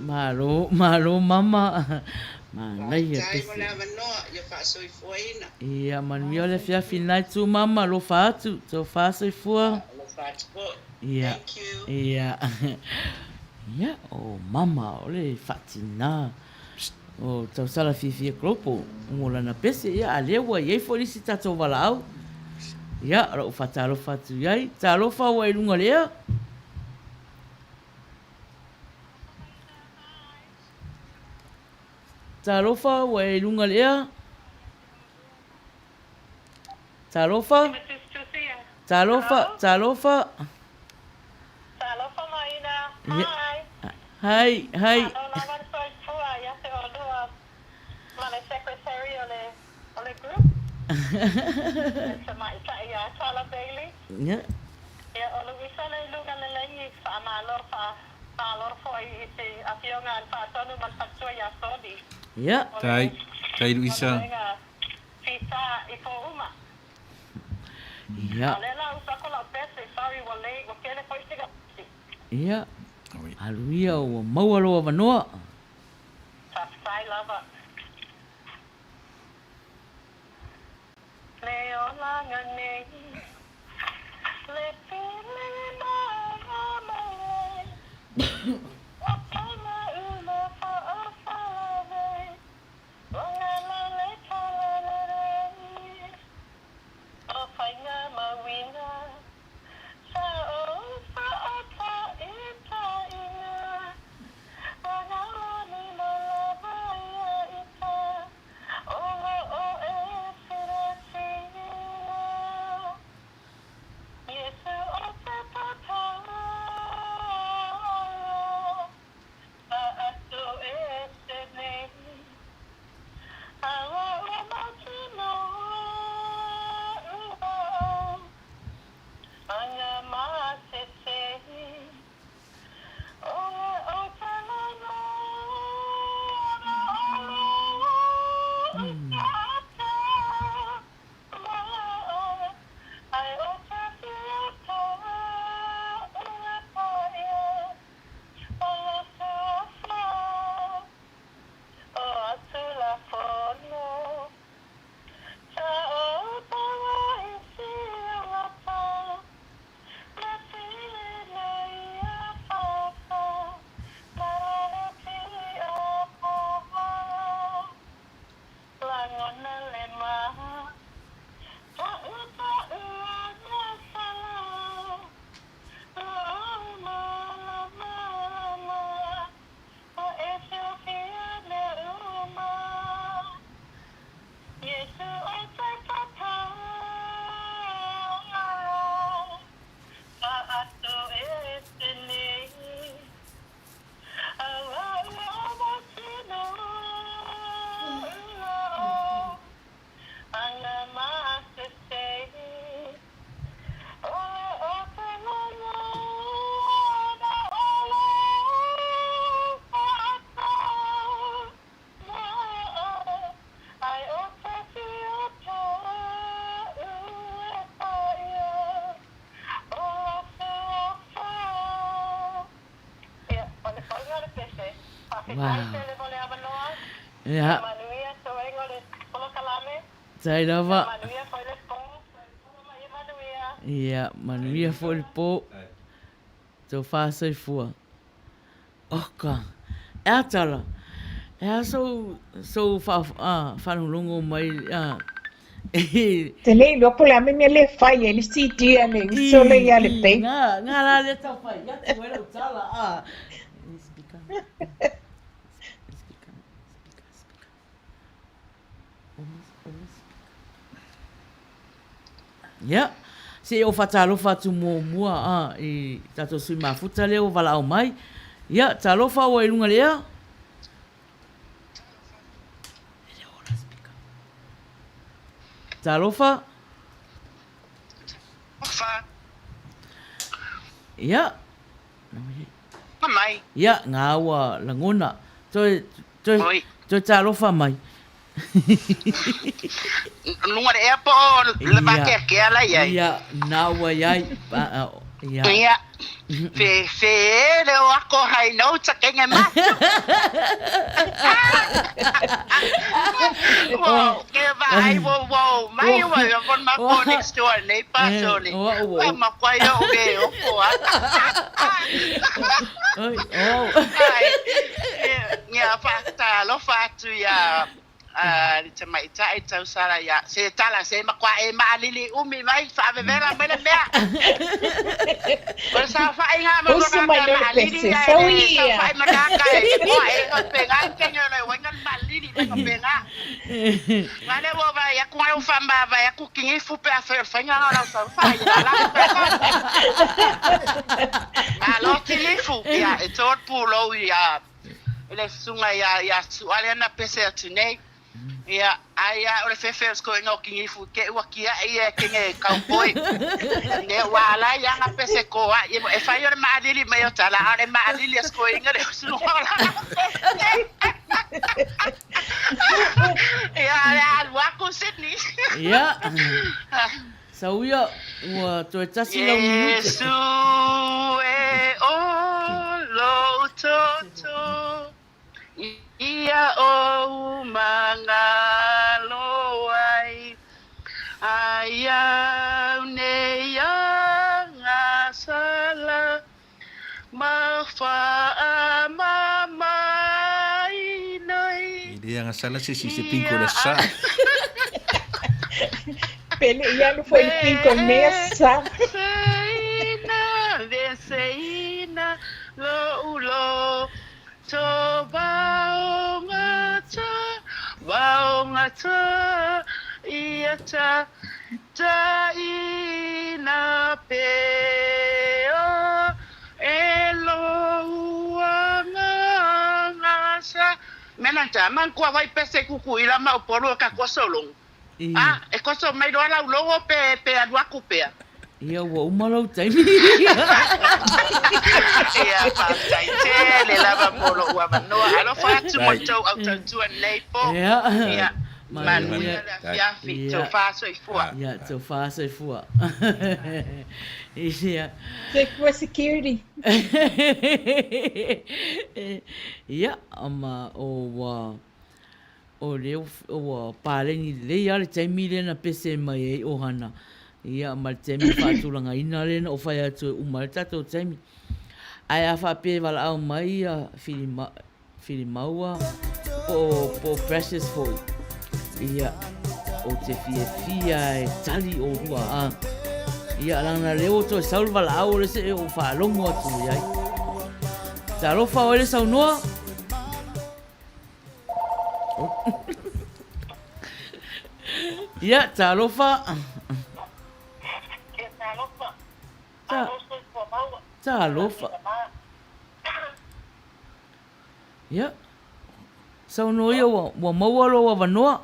Speaker 4: Malo, malo mama. Manaia
Speaker 14: Faafetai mo
Speaker 4: pese.
Speaker 14: le avanoa ia faasoifuaina.
Speaker 4: Ia, manuia o le afiafi lena itu mama, alofa atu, tofa soifua.
Speaker 14: Alofa atu foi.
Speaker 4: Ia,
Speaker 14: Thank you.
Speaker 4: ia, ia, o mama o le faatina o Tausala Fiafia Global mo lana pese, ia, a lea ua i ai foi le isi tatou valaau. Ia, o lau faatalofa atu i ai. Talofa ua i luga o le ea. Talofa ua e i luga o le ea. Talofa. Talofa, talofa.
Speaker 12: Talofa Maina. Hi.
Speaker 4: Hi, hi.
Speaker 12: Malo lava le soifua ia te oulua ma le secretary o le o le group. Le tamaitai ia Tala Bailey.
Speaker 4: Yeah.
Speaker 12: Ia o Luisa le i luga lelei faamalo fa malo foi i te afioga a le Faatonu ma le Faletua ia Soli.
Speaker 4: Yeah.
Speaker 12: O le
Speaker 6: Tai, tai Luisa.
Speaker 12: galuega fita i po uma.
Speaker 4: Ia.
Speaker 12: A o lea la usu aku lau pese, sorry ua late, ua kele foi sina pese.
Speaker 4: Ia. Alu ia ua maua lou avanoa.
Speaker 12: Faafetai lava. Le olaga nei, le pili malama e, o kona uma fa'afalave, o ngala le talalelei, o faiga mauina, sa o fa'ataitaiga, o ngala ni malama ia ita. O lo'o e silasila, Iesu o te patala, Fa'atu ese nei, A ua ua mautinoa ua au, Anga masese, O le o te lana ona o lou tata ma ai o te fiata ua paia o le suafa o atu la fono ta o taua i sialata.
Speaker 4: Wow. Ia. Tai lava. Ia, manuia foi le po. Tofa soifua. Oka. E a tala. E a sou, sou fa, a, faalogologo mai a, i.
Speaker 5: Te le iloa po o le a le mea lea e fai ai le CD a le uso lea ia le Bay.
Speaker 4: Nga, nga la lea tau fai atu ai lau tala a. Speaker. Speaker. Speaker. Speaker. Ia, se i ou faatalofa atu muamua a i tatou sui mafuta lea ua valaau mai. Ia, talofa ua i luga i le ea. Talofa.
Speaker 15: Talofa.
Speaker 4: Ia.
Speaker 15: Mai.
Speaker 4: Ia, ngā ua lagona. Toe, toe, toe talofa mai.
Speaker 15: Luga le ea po o le vakeakea la i ai.
Speaker 4: Ia, na ua i ai. Ia.
Speaker 12: Ia. Fe fe e le o ako hai nou ta kenge matu. Wo, ke va ai wo wo mai wo yo von ma ko next door nei pa so le. Pa ma kwa yo o ke o ko a.
Speaker 4: Oi, oh.
Speaker 12: Ai. Ia fa ta alofa atu ia a le tamaitai tausala ia se tala se makuaʻi e maalili umi mai faavevela mai le mea o le saofaiga ma
Speaker 5: Usu mai
Speaker 12: lona
Speaker 5: loa le
Speaker 12: maalili
Speaker 5: pese.
Speaker 12: ae
Speaker 5: Sau
Speaker 12: le
Speaker 5: ia.
Speaker 12: saofai ma kaka e koa e faapena le kenya o le uaiga le maalili mai faapena Ngale ua vaai atu ai ua faamavae atu kinifu pe a fai o le faiga lena o lau saofai i la Malo kinifu ia e to le pulou ia i le susuga ia ia Su'a lea na pese atu nei. Ia, ai a o le fefe o le sikoiga o Kinifu i te ua kia'i ia e kene kaupoi. Ia ua ala ia na pese koa'i e fai o le maalili mai o tala, a o le maalili a sikoiga le usuga o lana pese. Ia, o le a alu atu Sydney.
Speaker 4: Ia, sau ia, ua toe tasi lau minute.
Speaker 12: Iesu e o lou toto Ia ou magalo ai Ai au nei agasala Ma faamamaina ai
Speaker 6: E le agasala se isi i se pinko o le sa.
Speaker 5: Pele ia alu foi le pinko mea sa.
Speaker 12: Veseina, veseina lou loto vaogata, vaogata ia ta taina pea e lou agaga sa. Mena ta man kua vai pese kuku ila ma upolu e ka koso long. A, e koso mai loa lau logo pe pe alu aku pea.
Speaker 4: Ia ua uma lou taimi.
Speaker 12: Ia, faafetai tele lava mo lou avanoa. Alofa atu mo le tou au tautua lenei po. Ia, manuia le afiafi. Tofa soifua.
Speaker 4: Ia, tofa soifua. Ia.
Speaker 5: Soifua security.
Speaker 4: Ia, ma o ua O lea ua paleni lelei lava le taimi lea na pese mai ai ʻohana, ia, ma le taimi faatulagaina lea na ou fai atu e uma ai le tatou taimi. Ae a faapea e valaau mai ia Filima, Filimaua po o, po o Precious foi, ia, ou te fiafia e tali ʻolua, a. Ia, leaga lea ua toe sau le valaau o lea seʻi ou faalogo atu i ai. Talofa oe le saunoa. Ia, talofa.
Speaker 12: Ia, talofa. Malo soifua maua.
Speaker 4: Talofa. Ia. Saunoa ia ua, ua maua lou avanoa.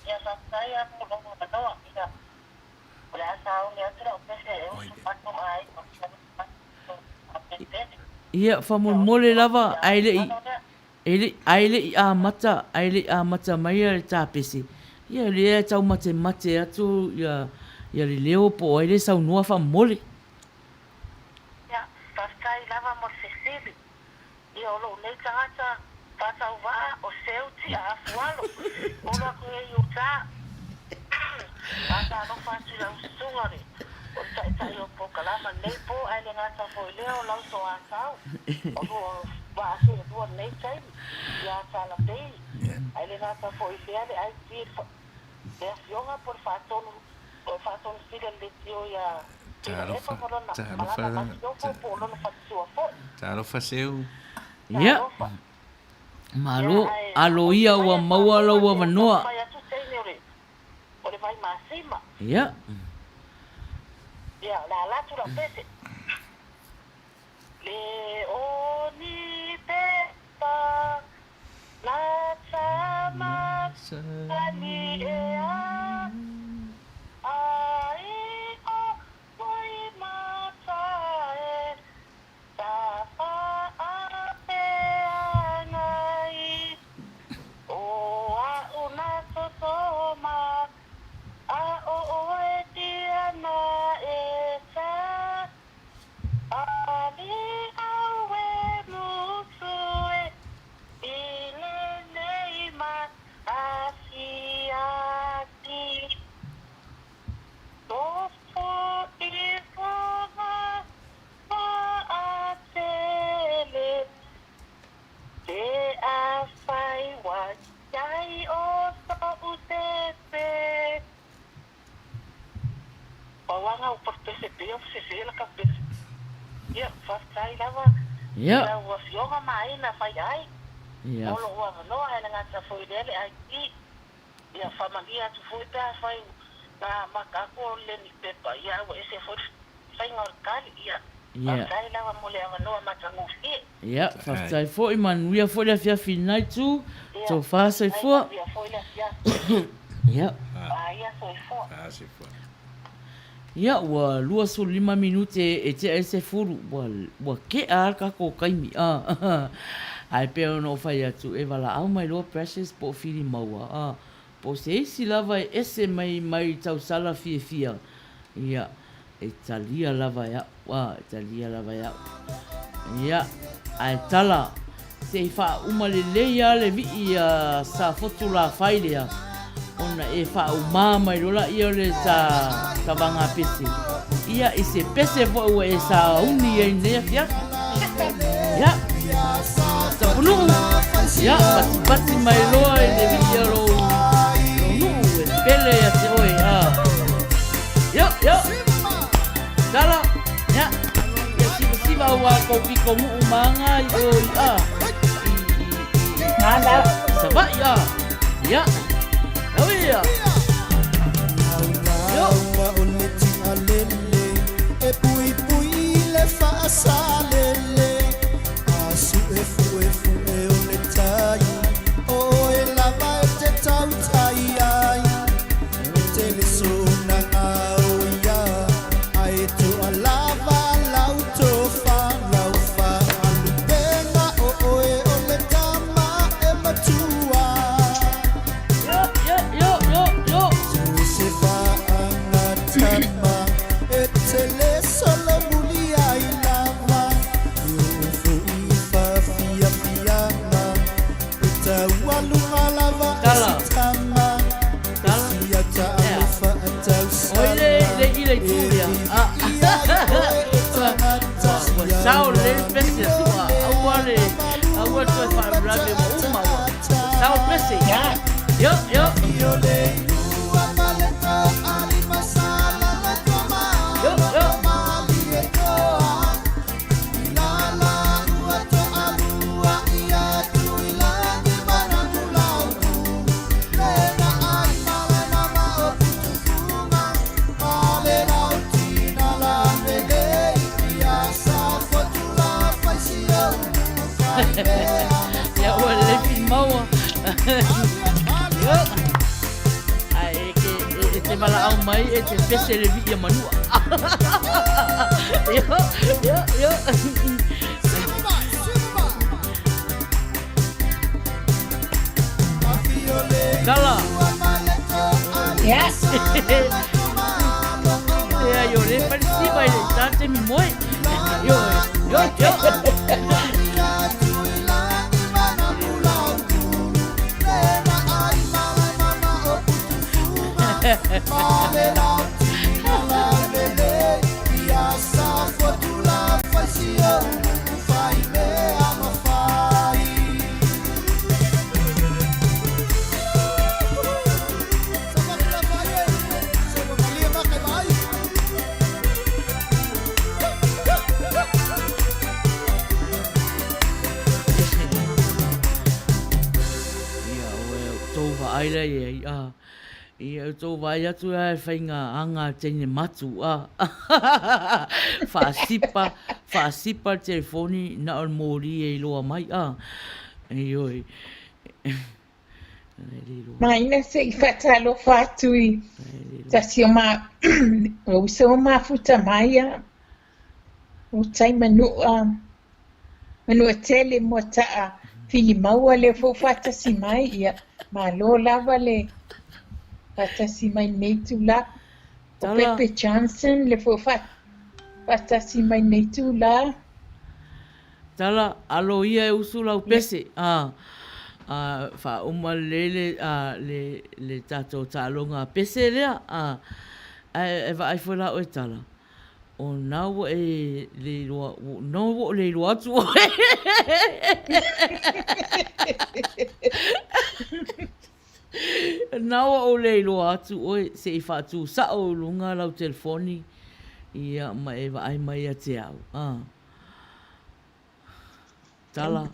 Speaker 12: Ia, faafetai lava mo lou avanoa. Ia, o le a sauni atu lau pese e usu atu ai.
Speaker 4: Ia, faamolemole lava, ae le i, E le, ae le i amata, ae le i amata mai le tapese, ia lea e taumatemate atu ia, ia le leo po o ai le saunoa faamomole.
Speaker 12: Ia, faafetai lava mo le fesili. Ia, o lou nei tagata faatauvaa o Seu Tia Afualo, olo atu nei i Utah. Faatalofa atu i lau susuga o le, o le taitai o polokalama lenei po, ae le gata foi lea o lau soatau. O lua vaa seelua lenei taimi ia Talapei, ae le gata foi i lea le IT le afioga po o le faatonu o le faatonu sili a le Leitio ia Tuilaepa ma lona ma lana masiofo po o lona faletua foi.
Speaker 6: Talofa Seu.
Speaker 4: Ia. Malo, alo ia ua maua lou avanoa.
Speaker 12: Fai atu teine o le o le vai masima.
Speaker 4: Ia.
Speaker 12: Ia, o le a ala atu lau pese. Le oni pepa na tama ani ea Ai o wai mata e Ta whaapeangai O a'u na totoma A o oe tiana e ta. sese la tau pese. Ia, faafetai lava i lau Afioga ma aiga faiai mo lou avanoa ae le gata foi i lea le IT. Ia, faamalie atu foi pe afai na amata atu o le niupepa, ia ae ua ese foi le faiga o le tali. Ia, faafetai lava mo le avanoa matagofie.
Speaker 4: Ia, faafetai foi, manuia foi le afiafi i lena itu, tofa soifua.
Speaker 12: Manuia foi le afiafi.
Speaker 4: Ia.
Speaker 12: Ia soifua.
Speaker 4: Ia, ua 25 minute e tea ai le 10, ua kea lava le tatou taimi. Ae pei ona ou fai atu, e valaau mai loa Precious po o Filimaua, po o se isi lava e ese mai mai tausala fiafia, ia, E talia lava e au, a, e talia lava e au. Ia, ae tala, se i faauma lelei lava le vii a Safotu Lafai lea, ona e faauma mai loa laia o le ta tavaga pese, ia, i se pese foi ua e sauni ai i lenei afiafi. Ia, Tapunuu, ia, patipati mai loa i le vii a lou, lou nuu e pele ia te oe, a. Yo, yo. Tala. Ya. Ia sivasiva aua kou piko muʻu ma aga i o i a. I, i, i.
Speaker 5: Nana.
Speaker 4: Savaʻi a. Ya. Au ia. Yo.
Speaker 10: E pui pui le faasalele A suʻe fuʻe fuʻe o le tai O oe lava e te tautai ai
Speaker 4: Yo, yo, yo, yo, yo. Tala. Tala. Ea. Oi le, le i le itu lea. Ah. Ua, ua sao lelei le pese a Su'a. Aua le, aua le toe faalavelave ua uma ua. Ua sao le pese. Yo, yo. Yo, yo. Ia ua lelei Filimaua. Yo. Ae e ke, e, e te valaau mai e te pese le vii a Manua. Yo, yo, yo. Tala.
Speaker 5: Yeah.
Speaker 4: Ea yo le palisiva i le tate mi moe. Yo, yo, yo. Ia, ua tou vaai lea i ai, a. Ia, tou vaai atu lea e fai ngā anga a teine matu, a. Whaasipa, whaasipa le telefoni na o le mōli e iloa mai, a. Ioe.
Speaker 5: Maina se i whatalofa atu i tasi o ma o uso o mafuta mai a o tai manua Manuatele Moata'a Filimaua lea foi ua faatasi mai, ia, malo lava le faatasi mai lenei itulā. O Pepe Johnson lea foi ua faatasi mai lenei itulā.
Speaker 4: Tala, alo ia e usu lau pese, a, a, faauma lelei le, a, le, le tatou taaloga pese lea, a, ae e vaai foi la oe Tala, O na ua e le iloa, na ua ou le iloa atu oe. Na ua ou le iloa atu oe se i faatu sao i luga lau telefoni. Ia, ma e vaai mai ia te au. A. Tala.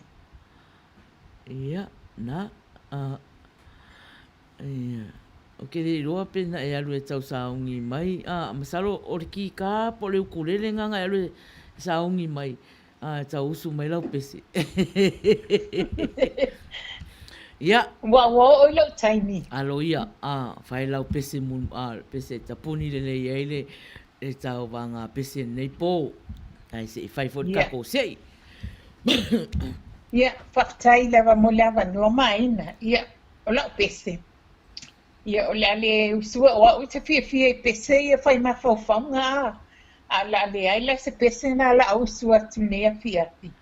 Speaker 4: Ia, na. A. Ia. Ou te le iloa pena e alu e tau saogi mai. A, masalo o le kīkā po o le ukulele nga e alu e saogi mai. A, e tau usu mai lau pese. Ia.
Speaker 5: Ua ua oo i lou taimi.
Speaker 4: Alo ia, a, fai lau pese mu, a, pese tapuni lelei ai le, le tau vāngā pese lenei pō. Ae se i fai foi le takou se'i.
Speaker 5: Ia, faafetai lava mo le avanoa maina. Ia, o lau pese. Ia, o le a le usua o au i te fiafia i pese ia fai mafaufauga a, a o le a leai la se pese na o le a usu atu nei afiafi.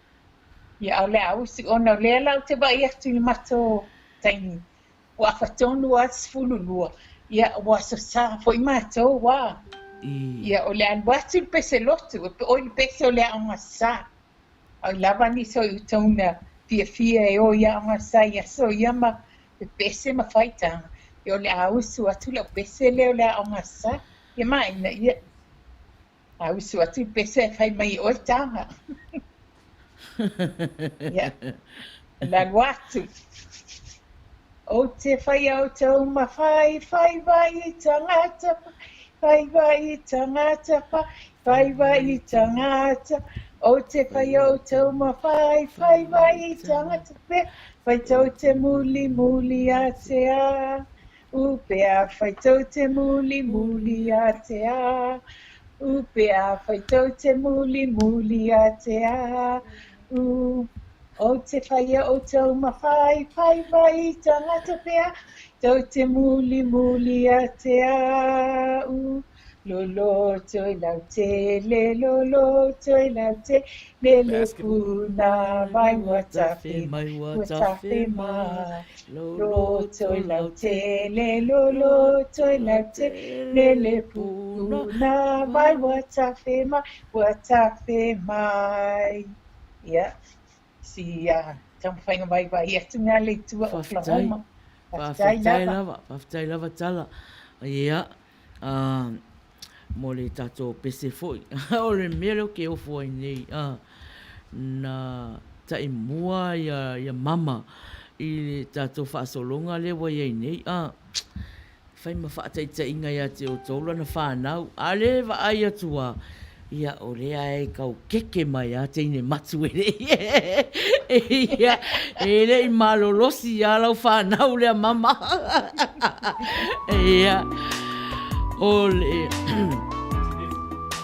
Speaker 5: Ia, a o le a usu, ona o lea la ou te vaai atu i le matou taimi, ua afa tonu lava le 12, ia, ua aso sa foi matou a. Ia, o le a alu atu le pese lotu, oi le pese o le Aoga Sa. A oi lava nisi o outou na fiafia e o i Aoga Sa i aso ia ma pepese ma faitaga, ia o le a usu atu lau pese lea o le Aoga Sa, ia maina, ia a usu atu le pese ae fai mai e oe taga. Ia, o le alu atu. Ou te whai outou ma whai, whai vai tangata, whai vai tangata, whai vai tangata. Ou te whai outou ma whai, whai vai tangata, pea, whai tau te muli, muli a te a. U pea, whai tau te muli, muli a te a. U pea, whai tau te muli, muli a te a. U. Ou te whaia outou ma whai, whai vai tangata pea, tau te muli, muli a te a u. Lolo toi lau tele, lolo toi lau tele, le puna mai ua tafe mai, ua tafe mai. Lolo toi lau tele, lolo toi lau tele, le puna mai ua tafe mai, ua tafe mai. Ia, si taumafaiga vaivai atu ngā le tua o Oklahoma.
Speaker 4: Faafetai lava. Faafetai lava Tala. Ia, mo le tatou pese foi. O le mea lea ou te ofo ai nei, na taimua ia mama i le tatou faasologa lea ua i ai nei. Fai ma faataitaiga ia te outou lana whanau, a le vaai atu a, ia o lea e kau keke mai a teine matu e le ia, e le i malolosi a lau whanau lea mama. Ia, o le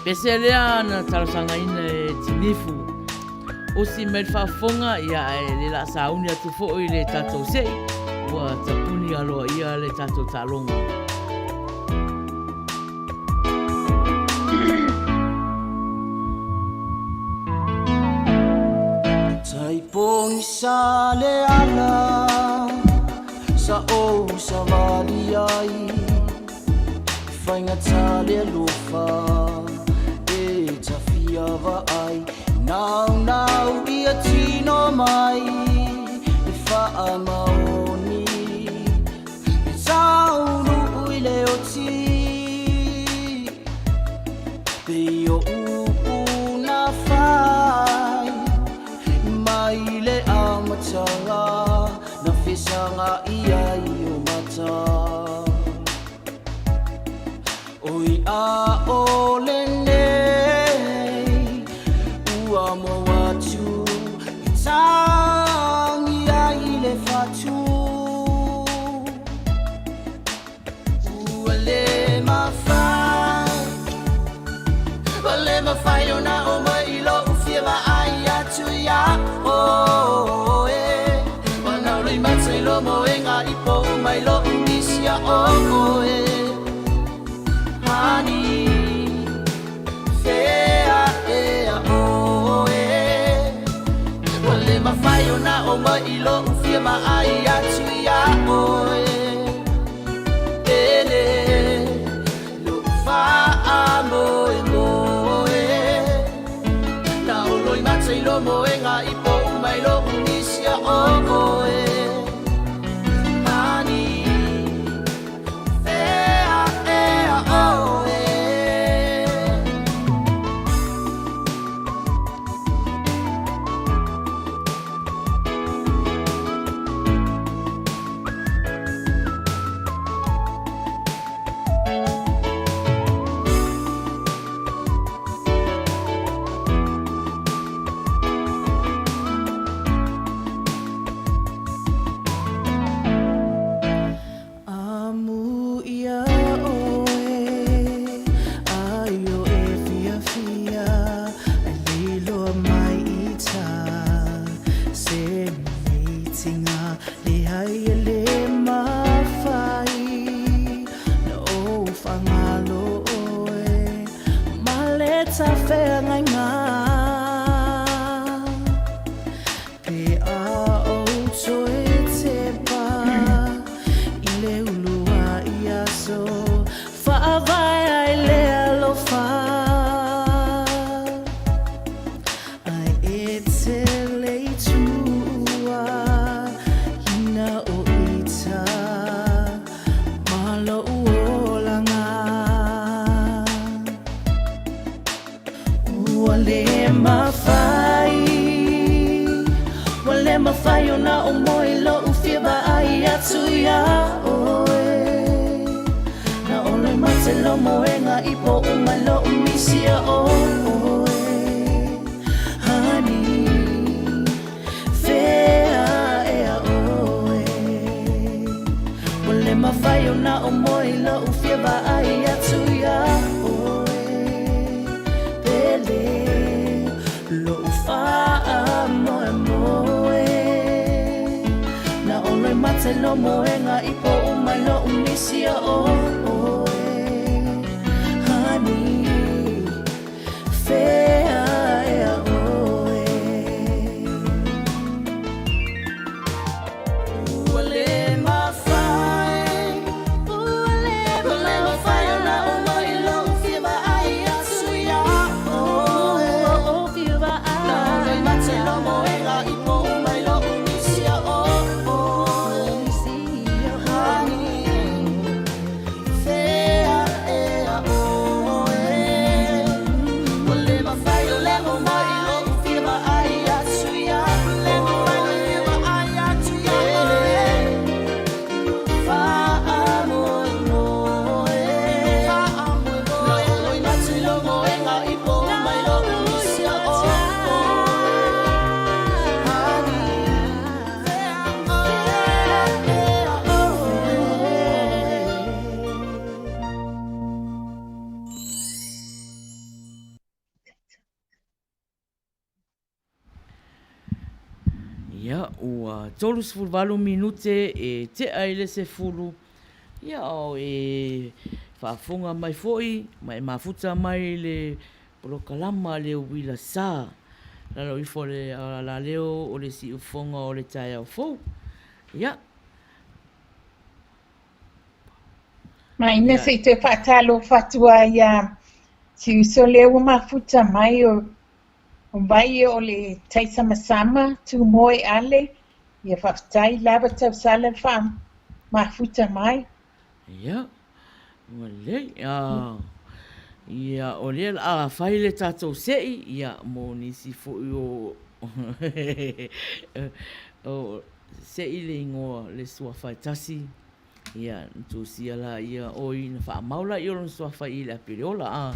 Speaker 4: pese lea na talosagaina e Tinifu. Osi mai le faafofoga, ia ae le la sauni atu foi le tatou se'i, ua tapuni aloaia le tatou taaloga.
Speaker 7: Tai pogisa le ala sa ou savali ai Faigata le alofa e tawhia vaai Naunau ia tino mai e whaamaoni E taunu i le oti Pei o upu na whai Mai le amatanga Na whesanga ia i o mata Oi a o lenei ua mau atu e tangi ai le fatu Ua le mafai Ua le mafai ona oo mai i lo'u fia vaai atu iā oe Ua naulu i mata i lou moega i pou mai lo'u misia o oe Honey Fea ea oe Ua le mafai ona oo mai i lo'u fia vaai atu iā oe Pele lo'u faamoemoe Na olo i mata i lou moega i pou mai lo'u misia o oe Honey Fea ea oe.
Speaker 2: mafai ona ou moe i lo'u fia vaai atu iā oe. Na olo i mate lou moega i po uma i lo'u misia oe. Honey, fea ea oe. Ua le mafai ona ou moe i lo'u fia vaai atu iā oe. Pele lo'u faamoemoe. Na olo i mate lou moega i po uma i lo'u misia oe. Honey, fea ea oe. Ua le mafai, ua le mafai ona ou moe i lou fia vaai atu iā oe. Na olo i mate lou moega i po uma i lo'u misia oe. Honey, fea ea oe. Ua le mafai ona ou moe i lou fia vaai atu iā oe. Faamoemoe. Na olo i mate lou moega i po uma i lo'u misia oe. Honey, fea ea oe.
Speaker 4: Ia, ua 38 minute e tea i le 10, ia o e faafofoga mai foi ma e mafuta mai le polokalama le uila sa. Lalo ifo o le alaleo o le siufofoga o le taeao fou. Ia.
Speaker 5: Maina se i toe faatalofa atu ai ia si uso lea ua mafuta mai o vai o le Taisamasama Tumoe Ale. Ia faafetai lava tausala le faamafuta mai.
Speaker 4: Ia, ua lelei. Ia, o lea o le a fai le tatou se'i, ia, mo nisi foi o o se'i le igoa le suafa e tasi. Ia, na tusia laia, oi, na faamau laia o lona suafa i le Apele Ola, a,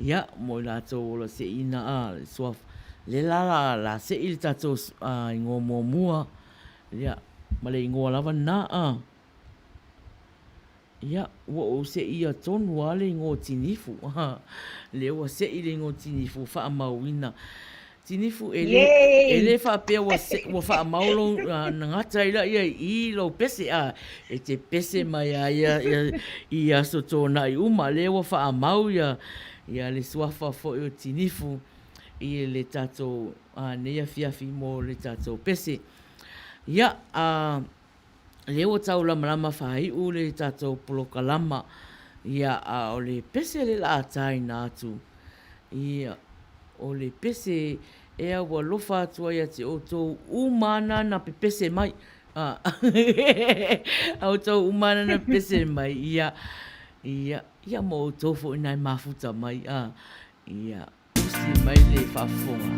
Speaker 4: ia, mo i latou ola seʻina, a, le suafa, le la la, la seʻi le tatou a, igoa muamua, ia, ma le igoa lava lena, a. Ia, ua ou seʻia tonu lava le igoa o Tinifu, a, lea ua seʻi le igoa o Tinifu, faamauina. Tinifu, e le, e le faapea ua, se, ua faamau lou, na gata ai laia i i lou pese, a, e te pese mai lava ia, ia, i aso tōnaʻi uma, lea ua faamau ia, ia le suafa foi o Tinifu i le tatou, a, nei afiafi mo le tatou pese. Ia, a, lea ua tau lamalama faaiu le tatou polokalama, ia, a o le pese lea o le a taina atu, ia, O le pese ea ua alofa atu ai ia te outou uma ana na pepese mai. A outou uma ana na pepese mai, ia, ia, ia ma outou foi na e mafuta mai, a, ia, usi mai le faafofoga.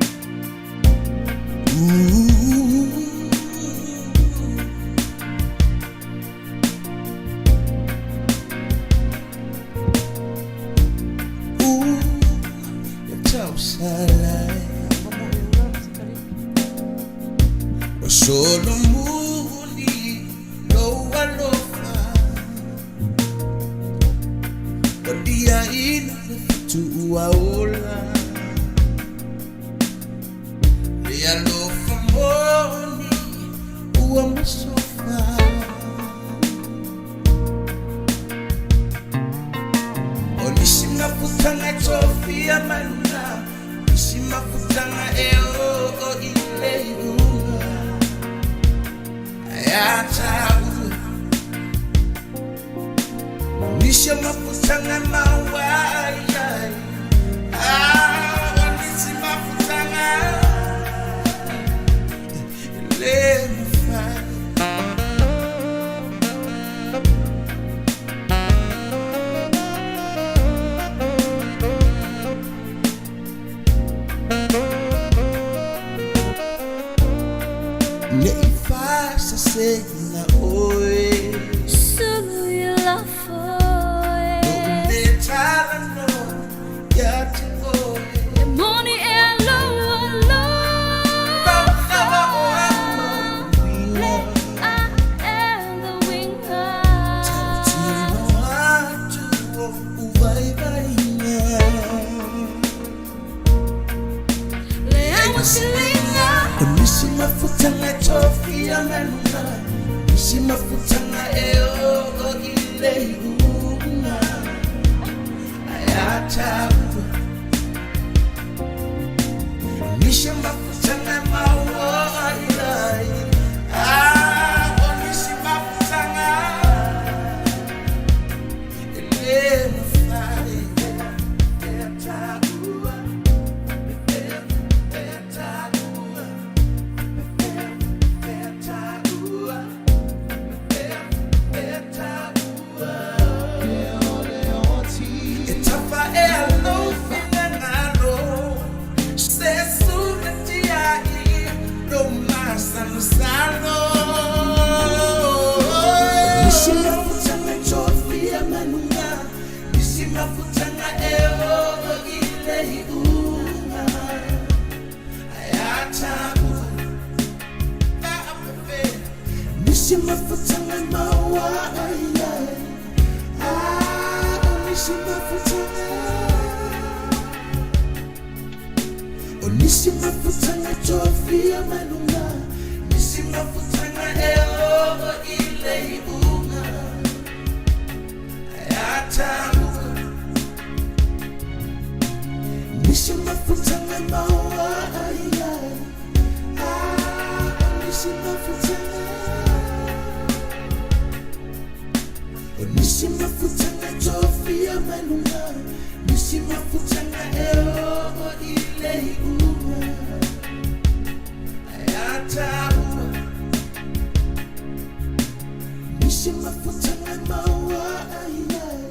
Speaker 15: O nisi mafutaga e tofia mai luga, nisi mafutaga e oo i le iuga. Ae a taua, o nisi o mafutaga e maua ai ai, a o nisi mafutaga e le mafai. Neʻi faasasēina ʻoe.
Speaker 2: Sulu i lafo e.
Speaker 15: Loʻu lē talanoa iā te ʻoe.
Speaker 2: E moni e aloalo.
Speaker 15: Faogawa o au mau uiga.
Speaker 2: Le a e le uiga.
Speaker 15: Tautino atu oʻu vaivaiga.
Speaker 2: Le auasiliga.
Speaker 15: O nisi mafutaga e tofia maluga, nisi mafutaga e oo i le iuga. Ae a taua, o nisi mafutaga e maoa i lai. Ah, o nisi mafutaga e lē mafai. E taua, e taua, e taua, e taua. E tafa e alofi nagalo, se sulatiai lo masalosalo. Nisi mafutaga e tofia maluga, nisi mafutaga e oo i le iuga. Ae a taua, nisi mafutaga e maoa ai ai. Ah, o nisi mafutaga. O nisi mafutaga e tofia maluga, nisi mafutaga e oo i le iuga. Ae a taua, nisi mafutaga e maoa ai ai. Ah, o nisi mafutaga. O nisi mafutaga e tofia maluga, nisi mafutaga e oo i le iuga. Ae a taua, nisi mafutaga e maoa ai ai.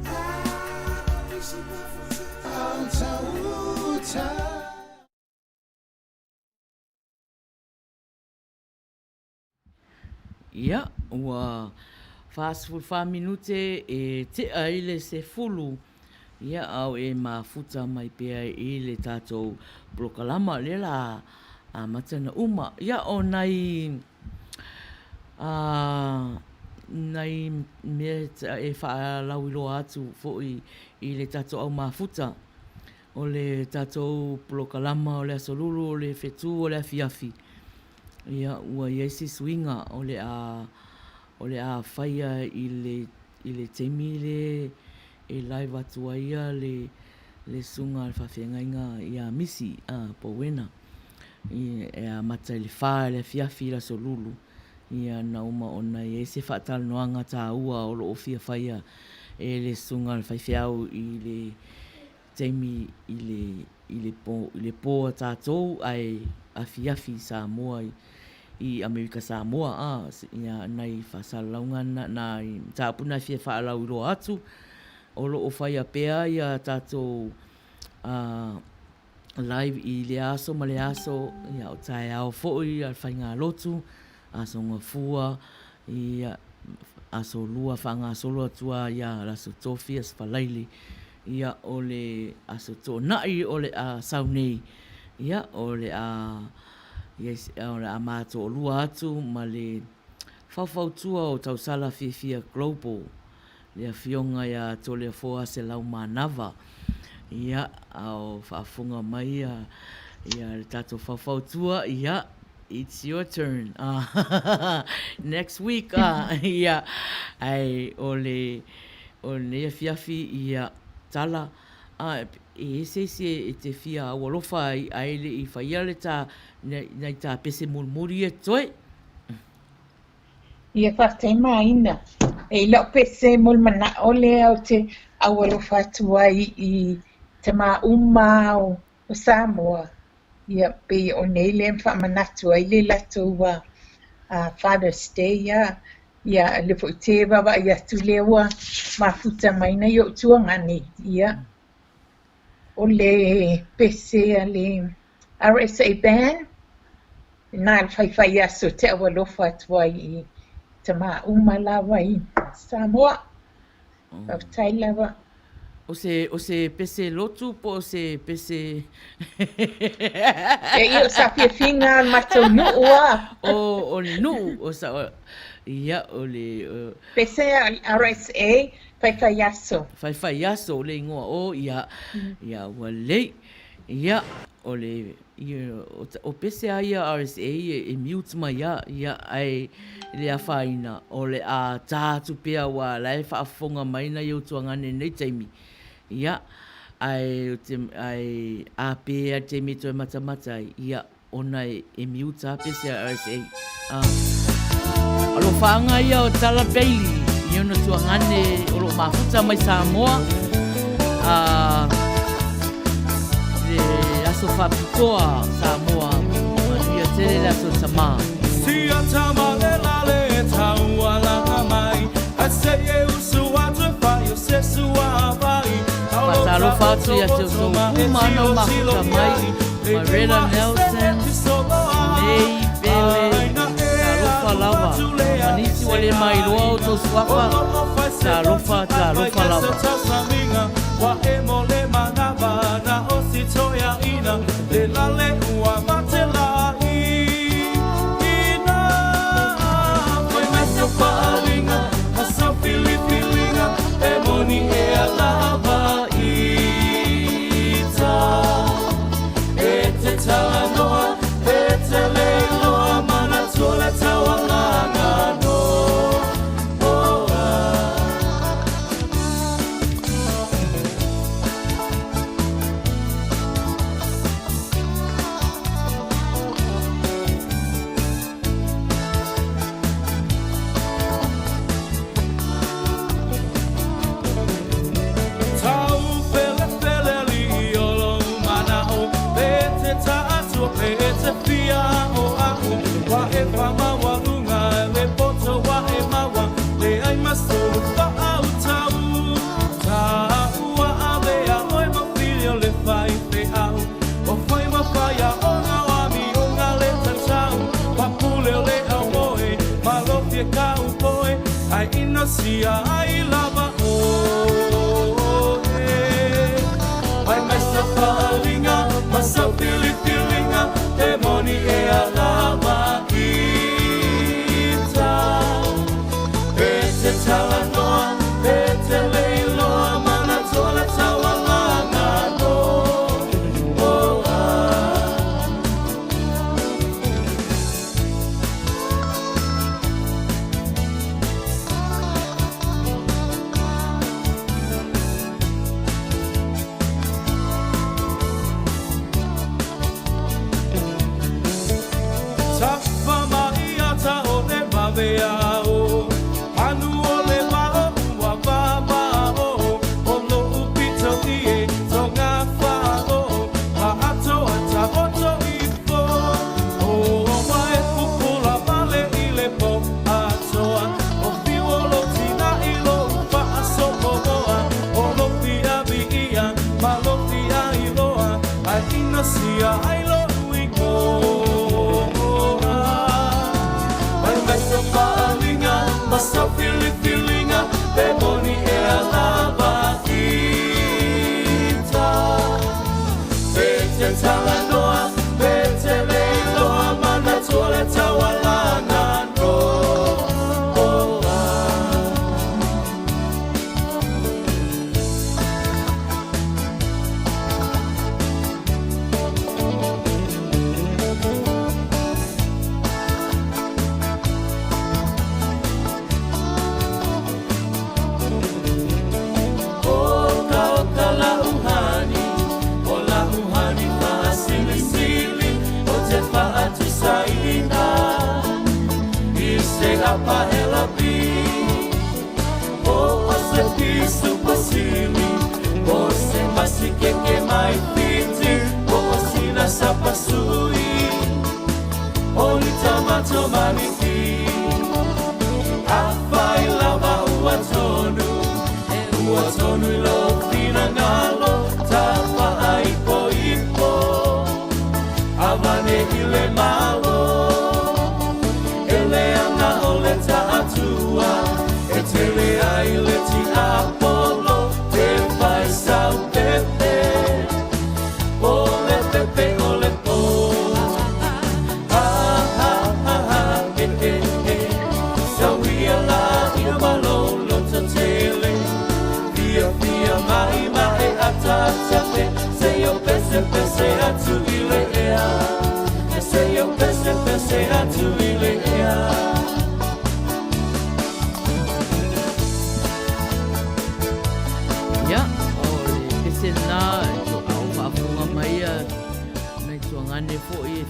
Speaker 15: Ah, o nisi mafutaga.
Speaker 4: Ia, ua 44 minute e tea i le 10, ia, a o e mafuta mai pea i le tatou polokalama lea la amata ona uma. Ia, o nai, a, nai mea e faalauiloa atu foi i le tatou au mafuta, o le tatou polokalama o le Aso Lulu o le fetu o le afiafi, Ia, ua i ai se suiga o le a, o le a faia i le, i le taimi le e live atu ai ia le, le susuga a le faafeagaiga ia Misi Powena. E amata i le fa i le afiafi i le Aso Lulu, ia na uma ona i ai se faatalanoaga taua o lo o fia faia e le susuga a le faifeau i le taimi i le, i le po, i le po a tatou ae afiafi i Samoa i, i Amerika Samoa, a, ia, nai faasalalauga na, nai mataupu na e fia faalauiloa atu, o lo o faia pea ia tatou, a, live i lea aso ma lea aso, ia, o taeao foi a le faigalotu, Aso Gafua, ia, Aso Lua faagasolo atu lava ia le Aso Tofi, Aso Faraile, ia, o le Aso Toonai o le a sau nei, ia, o le a, o le a ma toalua atu ma le faufautua o Tausala Fiafia Global, le Afioga ia Toleafoa Selaumanava, ia, a o faafofoga mai ia, ia le tatou faufautua, ia, it's your turn, next week, ia, ae o le, o lenei afiafi, ia, tala, a, e ese isi e te fia aualofa ai, ae le i faia le tā, nai tā pese mulimuli ia totoe.
Speaker 5: Ia faafetai Maina. E i lau pese mo le mana'o lea ou te aualofa atu ai i tamā uma o o Samoa, ia pei o nei lea e faamanatu ai le latou Father's Day a, ia lea foi ou te vaavaai atu lea ua mafuta mai nai o'u tuagane, ia o le pese a le RSA Band. Na le faifaiaso te au alofa atu ai i tamā uma lava i Samoa. Faafetai lava.
Speaker 4: O se, o se pese lotu po o se pese...
Speaker 5: E ia o sa fiafiga o le matou nuu a.
Speaker 4: O, o le nuu, o sa, o, ia, o le... O...
Speaker 5: Pese RSA, faifaiaso.
Speaker 4: Faifaiaso o le igoa, o, ia, ia, ua lelei. Ia, o le, ia, o pese a ia RSA e mute mai a, ia, ae le afaina, o le a tā atu pea aua la e faafofoga mai nai ou tuagane i lenei taimi. Ia, ae, o te, ae a pē a le taimi e toe matamata ai, ia, ona e mute a pese a RSA. Ah. Alofaaga ia o Tala Bailey i ona tuagane o loo mafuta mai Samoa. Ah, le aso faapitoa Samoa, manuia tele le aso tamā.
Speaker 15: Sia tama le lale tauala mai, a se e usu atu e fai o se sua vai.
Speaker 4: Faatalofa atu ia te outou uma ana o mafuta mai, Maretta Nelson, May Pele, talofa lava. Ma nisi ua le mailoa outou suafa, talofa, talofa lava.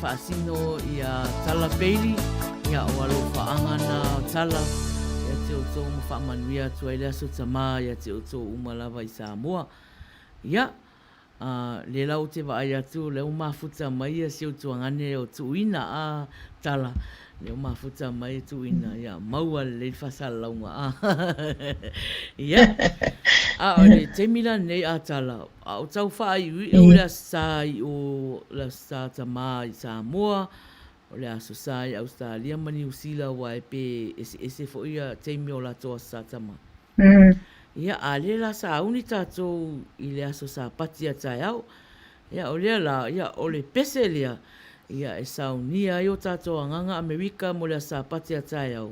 Speaker 4: faasino ia Tala Bailey, ia o alofaaga na o Tala ia te outou ma faamanuia atu ai le Aso Tamā ia te outou uma lava i Samoa. Ia, a, lea la ou te vaai atu, lea ua mafuta mai ia si ou tuagane o Tuuina, a, Tala, lea ua mafuta mai Tuuina, ia, maua lelei le faasalalauga, a. Ia, a o le taimi la lenei a Tala, a o tau faaiuiu le Aso Sa i o le Aso Sa Tamā i Samoa, o le Aso Sa i Ausetalia ma Niu Sila aua e pe eseese foi ia taimi o latou Aso Sa Tamā. Ia, a lea la sauni tatou i le aso Sapati a taeao, ia, o lea la, ia, o le pese lea, ia, e saunia ai o tatou agaga Amerika mo le aso Sapati a taeao,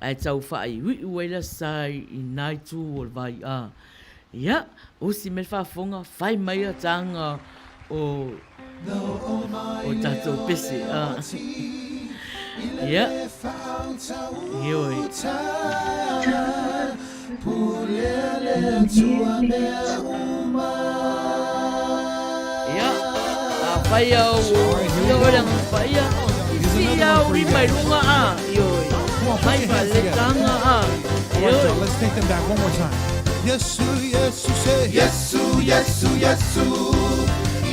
Speaker 4: ae tau faaiuiu ai le aso Sa i na itu o le vai. A, ia, usi mai le faafofoga, fai mai a taga o, o tatou pese. A, ia, ioe. Ia, afai au ia oe le Agaga Paia, sii au rima i luga a, ioe, mai faaletanga a, ioe.
Speaker 16: Let's take them back one more time.
Speaker 1: Yesu, Yesu, say. Yesu, Yesu, Yesu.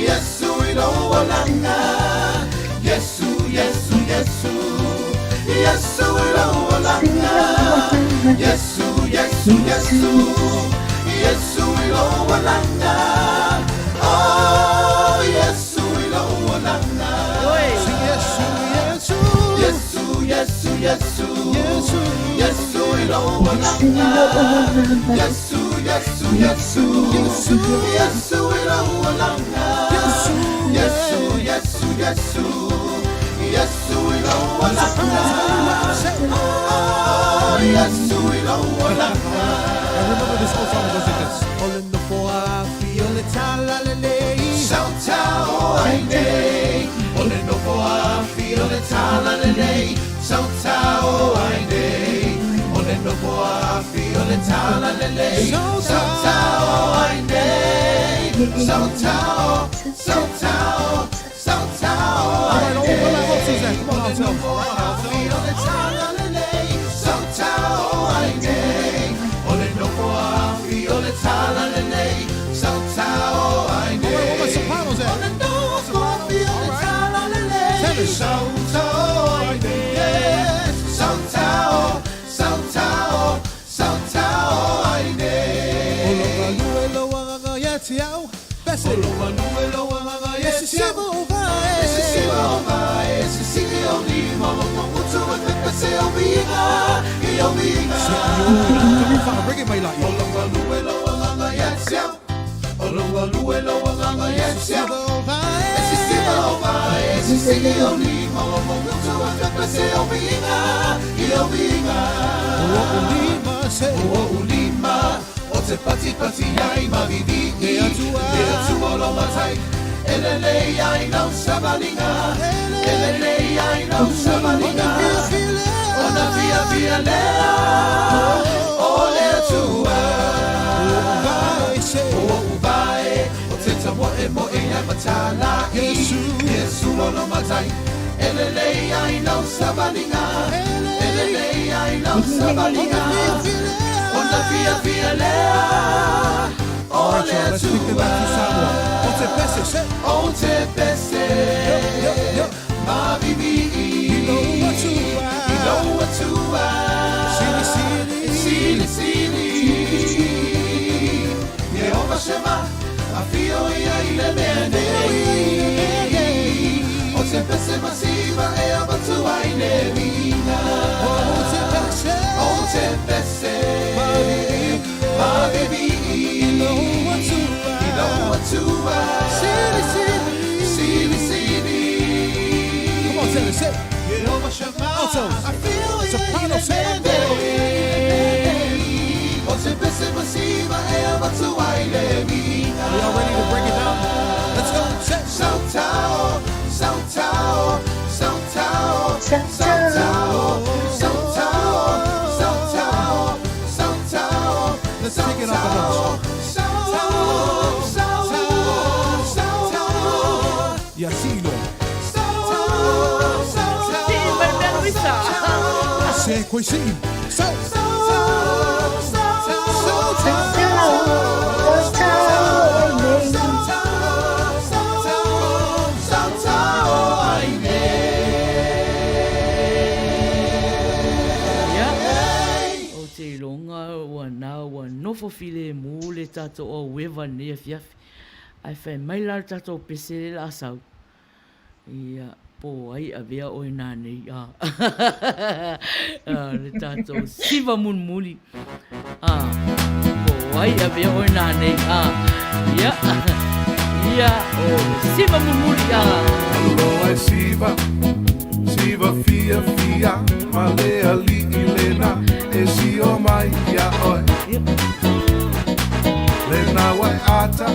Speaker 1: Yesu i lou olaga. Yesu, Yesu, Yesu. Yesu i lou olaga. Yesu, Yesu, Yesu. Yesu i lou olaga. Oh, Yesu i lou olaga.
Speaker 16: Sing Yesu, Yesu.
Speaker 1: Yesu, Yesu, Yesu. Yesu, Yesu i lou olaga. Yesu, Yesu, Yesu. Yesu, Yesu i lou olaga. Yesu, Yesu, Yesu, Yesu. Yesu i lou olaga. Oh, Yesu i lou olaga.
Speaker 16: And remember this old song that goes like this.
Speaker 10: O le nofo afi o le talalelei.
Speaker 1: Sautao ai nei. O le nofo afi o le talalelei. Sautao ai nei. O le nofo afi o le talalelei. Sautao ai nei. Sautao, sautao, sautao
Speaker 16: All
Speaker 1: ai
Speaker 16: right,
Speaker 1: nei.
Speaker 16: all right, altos then. Come on,
Speaker 1: O le
Speaker 16: alto.
Speaker 1: nofo afi o le talalelei. Sautao ai nei. O le nofo afi o le talalelei. Sautao ai
Speaker 16: All right, where my
Speaker 1: nei.
Speaker 16: sopranos
Speaker 1: O
Speaker 16: at?
Speaker 1: le nofo afi o le talalelei.
Speaker 16: Tenors.
Speaker 1: Sautao ai nei. Sautao, sautao, sautao ai nei.
Speaker 16: O lo galue lo agaga ia te au. Bese.
Speaker 1: O lo galue lo agaga ia
Speaker 16: E
Speaker 1: te au.
Speaker 16: sisiva o vae.
Speaker 1: E sisiva o vae, e sisili o lima, o mamutu e pepese o viga, i o viga.
Speaker 16: Bring it mai la.
Speaker 1: O lo galue lo agaga ia te au. O lo galue lo agaga ia te au.
Speaker 16: Sisiva o vae.
Speaker 1: E sisiva o vae, e sisili o lima, o mamutu e pepese o viga, i o viga.
Speaker 16: O o lima se.
Speaker 1: O o lima, o te pati pati ai ma vivi
Speaker 16: Le atua.
Speaker 1: Le atua lo matai, ele lei ai lau sabalinga, ele lei ai lau sabalinga. Ona fia fia lea, o le atua.
Speaker 16: Vae se.
Speaker 1: O o vae, o te tawa e mo e ai matala i.
Speaker 16: Yesu.
Speaker 1: Yesu lo lo matai, ele lei ai lau sabalinga, ele lei ai lau sabalinga. Ona fia fia lea, o
Speaker 16: All right,
Speaker 1: le
Speaker 16: y'all, let's take them back to Samoa.
Speaker 1: atua.
Speaker 16: O te pese se.
Speaker 1: O te pese,
Speaker 16: Yup, yup, yup.
Speaker 1: ma vivi
Speaker 16: I lou atua.
Speaker 1: I lou atua.
Speaker 16: Sili, sili.
Speaker 1: Sili, sili. Yehova Shema, afio ia i le mea nei. O te pese masiva e avatua i le viga.
Speaker 16: O te pese.
Speaker 1: O te pese,
Speaker 16: Ma vivi.
Speaker 1: ma vivi
Speaker 16: I lou atua.
Speaker 1: I lou atua.
Speaker 16: Sili, sili.
Speaker 1: Sili, sili.
Speaker 16: Come on, tenor, say.
Speaker 1: Yehova Shema,
Speaker 16: Altos.
Speaker 1: afio ia i
Speaker 16: Soprano,
Speaker 1: le
Speaker 16: say.
Speaker 1: mea nei. O te pese masiva e avatua i le viga.
Speaker 16: We all ready to break it down? Let's go. Say.
Speaker 1: Sautao, sautao, sautao, sautao, sautao, sautao, sautao.
Speaker 16: Let's take it up a notch.
Speaker 1: Sautao, sautao, sautao.
Speaker 16: Yasino.
Speaker 1: Sautao,
Speaker 16: Koisii. Sau!
Speaker 4: Ia, ou te iloga ua na ua nofo filemu le tatou aueva i lenei afiafi. Ae fai mai la le tatou pese lea o le a sau, Ia, po ai avea oe nanei a le tatou siva mulimuli. A, po ai avea oe nanei a. Ia, ia, o le siva mulimuli a.
Speaker 1: Aloha e siva, siva fia fia, ma le ali'i lena e sio mai ia oe. Lena wai ata,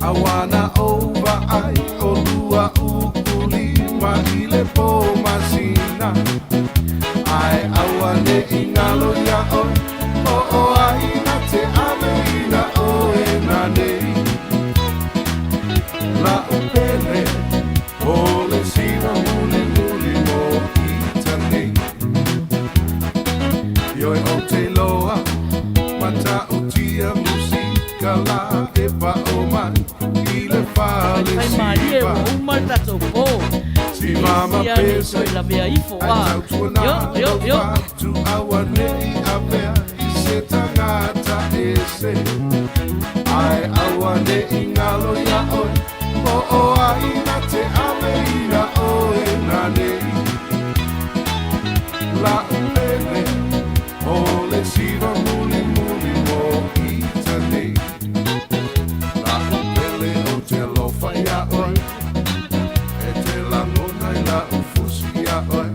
Speaker 1: Awana ova ai o lua u'u lima i le pō masina Ae auane i ngalo ia oe O o ai na te ave ina oe nanei La'u pele o le siva muli muli mo ita nei Ioe o te loa matautia musika la e pa'o mai i le fale
Speaker 4: Fai malie ua uma le tatou po.
Speaker 1: Si mama
Speaker 4: Isia ne
Speaker 1: pese
Speaker 4: toe lavea ifo
Speaker 1: ai
Speaker 4: a.
Speaker 1: tautuana
Speaker 4: Io, io, io.
Speaker 1: alofa atu auane'i avea i se tagata ese Ae auane'i ngalo ia oe O o ai na te ave ina oe nanei La'u pele o le siva muli muli mo ita nei La'u pele o te alofa ia oe E te lagona i la'u fusi ia oe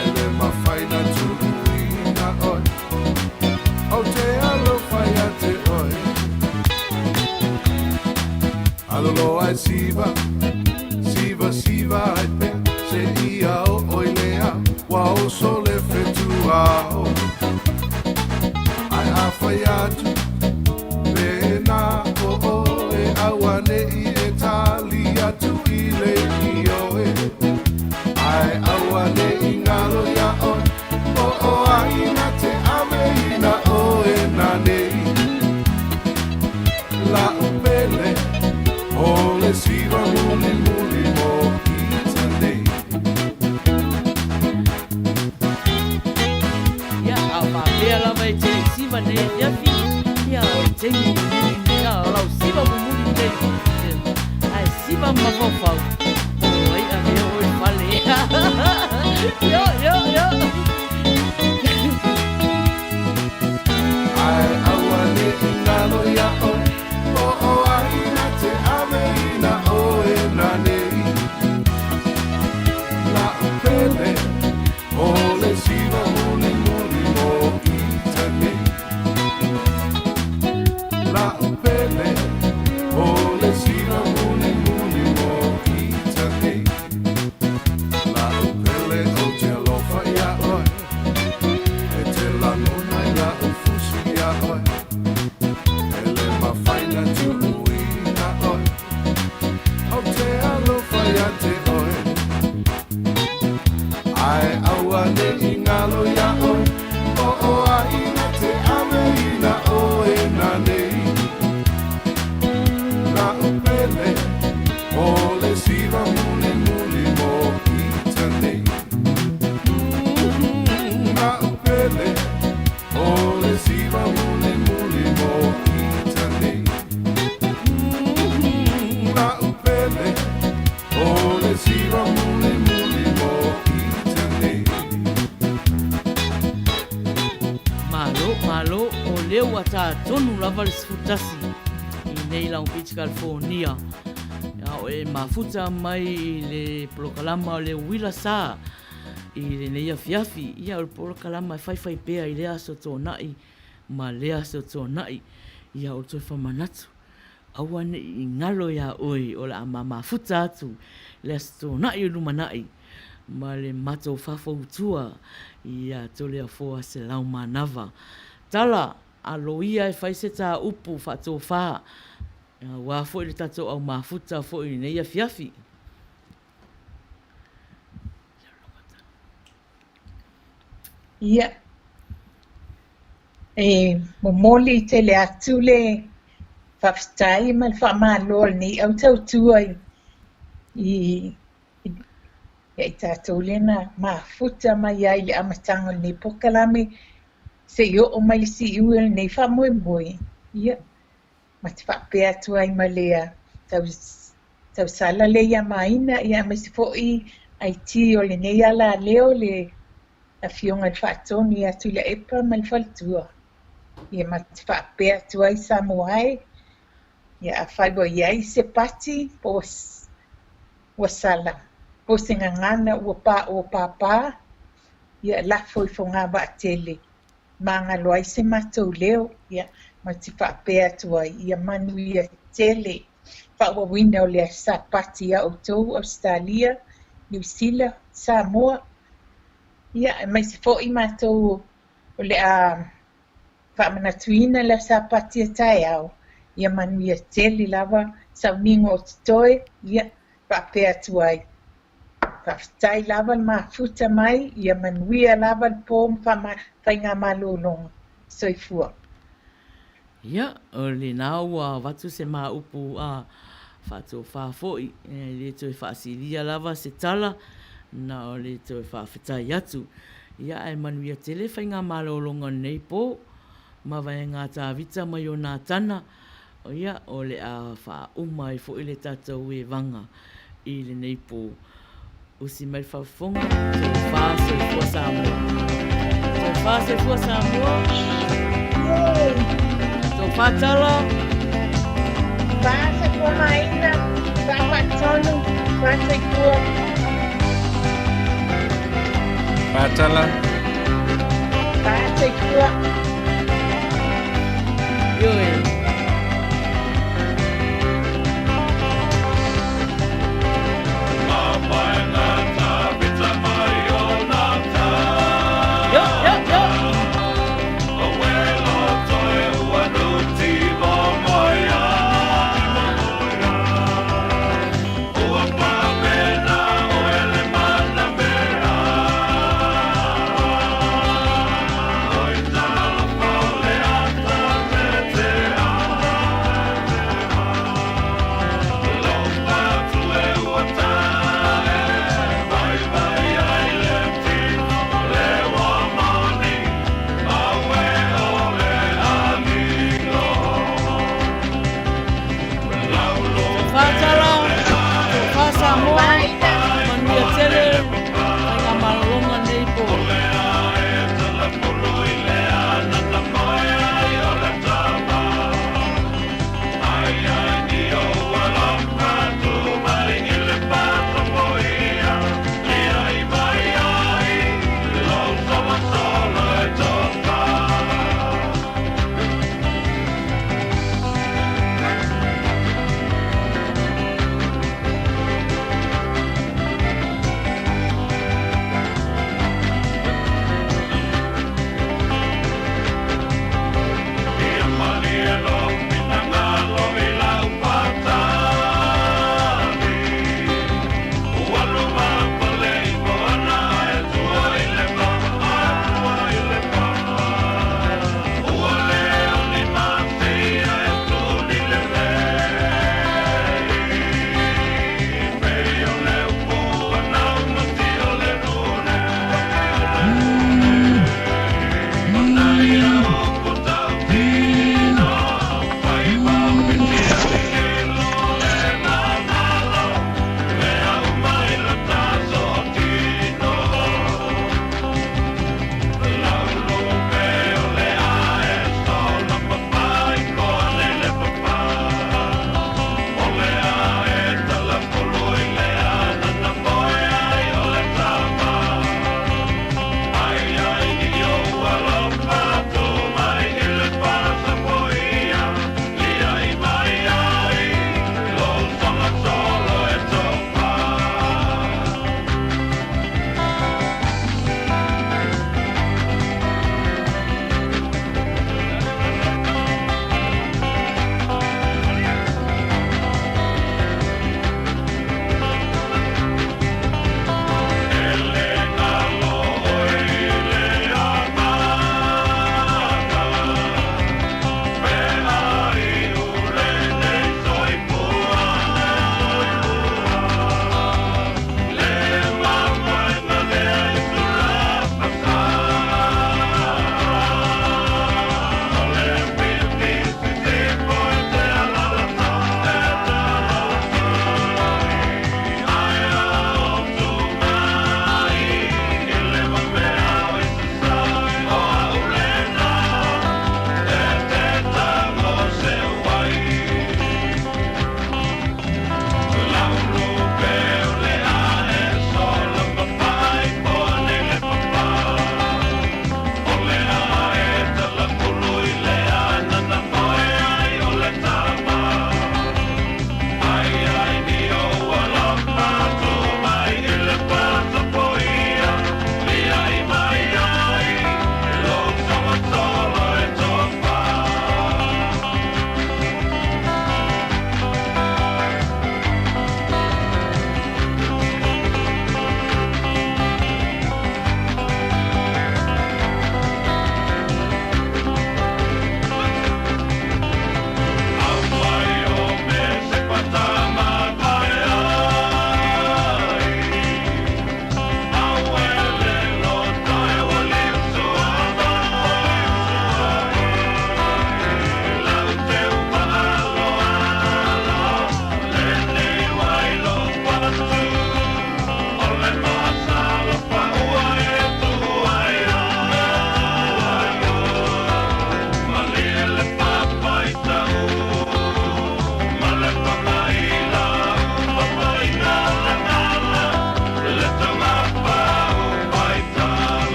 Speaker 1: E le mafai na tuuina oe O te alofa ia te oe Aloloa e siva, siva, siva ai pea Se ia o oi lea, ua oso le fetuao Ae afai atu, pena o oe Auane'i e tali atu i le ioe Ae auane'i ngalo ia oe O o ai na te ave ina oe nanei La'u pele o le siva muli muli mo ita nei
Speaker 4: Ia, a o faapea lava e te le i siva nei afiafi, ia, o le taimi mulimuli lenei, a o lau siva mulimuli lenei, ae siva ma mafaufau, po o ai avea oe i le fale. Io, io, io.
Speaker 1: Ae auane'i ngalo ia oe O o ai na te ave ina oe nanei La'u pele o le siva muli muli mo ita nei La'u pele o le siva muli muli mo ita nei La'u pele o te alofa ia oe E te lagona i la'u fusi ia oe E le mafai na tuuina oe O te alofa ia te oe Ae auane'i ngalo ia oe O o ai na te ave ina oe nanei La'u pele o le siva muli muli mo ita nei La'u pele o le siva muli muli mo ita nei La'u pele o le siva muli muli mo ita nei
Speaker 4: Malo, malo, o lea ua tā tonu lava le 11 i nei Long Beach, California. A o e mafuta mai i le polokalama o le Uila Sa i lenei afiafi. Ia, o le polokalama e faifai pea i lea aso tuanai ma lea aso tuanai. Ia, o le toe faamanatu, aua ne i galo iā oe o le a ma mafuta atu le aso tuanai o lumanai ma le matou fafoutua ia Toleafoa Selaumanava. Tala, a loia e fai se tā upu faatofā, aua foi le tatou au mafuta foi i lenei afiafi.
Speaker 5: Ia, e momoli tele atu le faafetai ma le faamalo a lenei au tautua i ia i tatou lea na mafuta mai ai i le amataga o lenei polokalame seia oo mai le siui o lenei faamoemoe. Ia, ma te faapea atu ai ma le tausala lea ia Maina, ia aemaise foi IT o lenei alaleo le Afioga i le Faatonu ia Tuilaepa ma le faletua. Ia ma te faapea atu ai Samoa e, ia afai ua i ai se pati po ua sala, po o se gagana ua paʻo pāpā, ia lafo i Fogavaatele magalo ai se matou leo, ia, ma te faapea atu ai, ia manuia tele faaauauina o le Aso Sapati a outou, Ausetalia, Niu Sila, Samoa, ia, aemaise foi matou o le a faamanatuina le Aso Sapati a taeao, ia manuia tele lava sauniga o totoe, ia, faapea atu ai. Faafetai lava le mafuta mai, ia manuia lava le po ma faigamalologa. Soifua.
Speaker 4: Ia, o lena ua avatu se ma upu a faatofa foi, e le toe faasilia lava se tala, na o le toe faafetai atu. Ia, ae manuia tele faigamalologa o lenei po, ma vaega Tavita ma Ionatana, Ia, o le a faauma ai foi le tatou evaga i lenei po. Usi mai le faafofoga, tofa soifua Samoa. Tofa soifua Samoa. Tofa tala.
Speaker 5: Fa soifua maina, fa faatonu, fa soifua.
Speaker 6: Fa tala.
Speaker 5: Fa soifua.
Speaker 4: Ioe.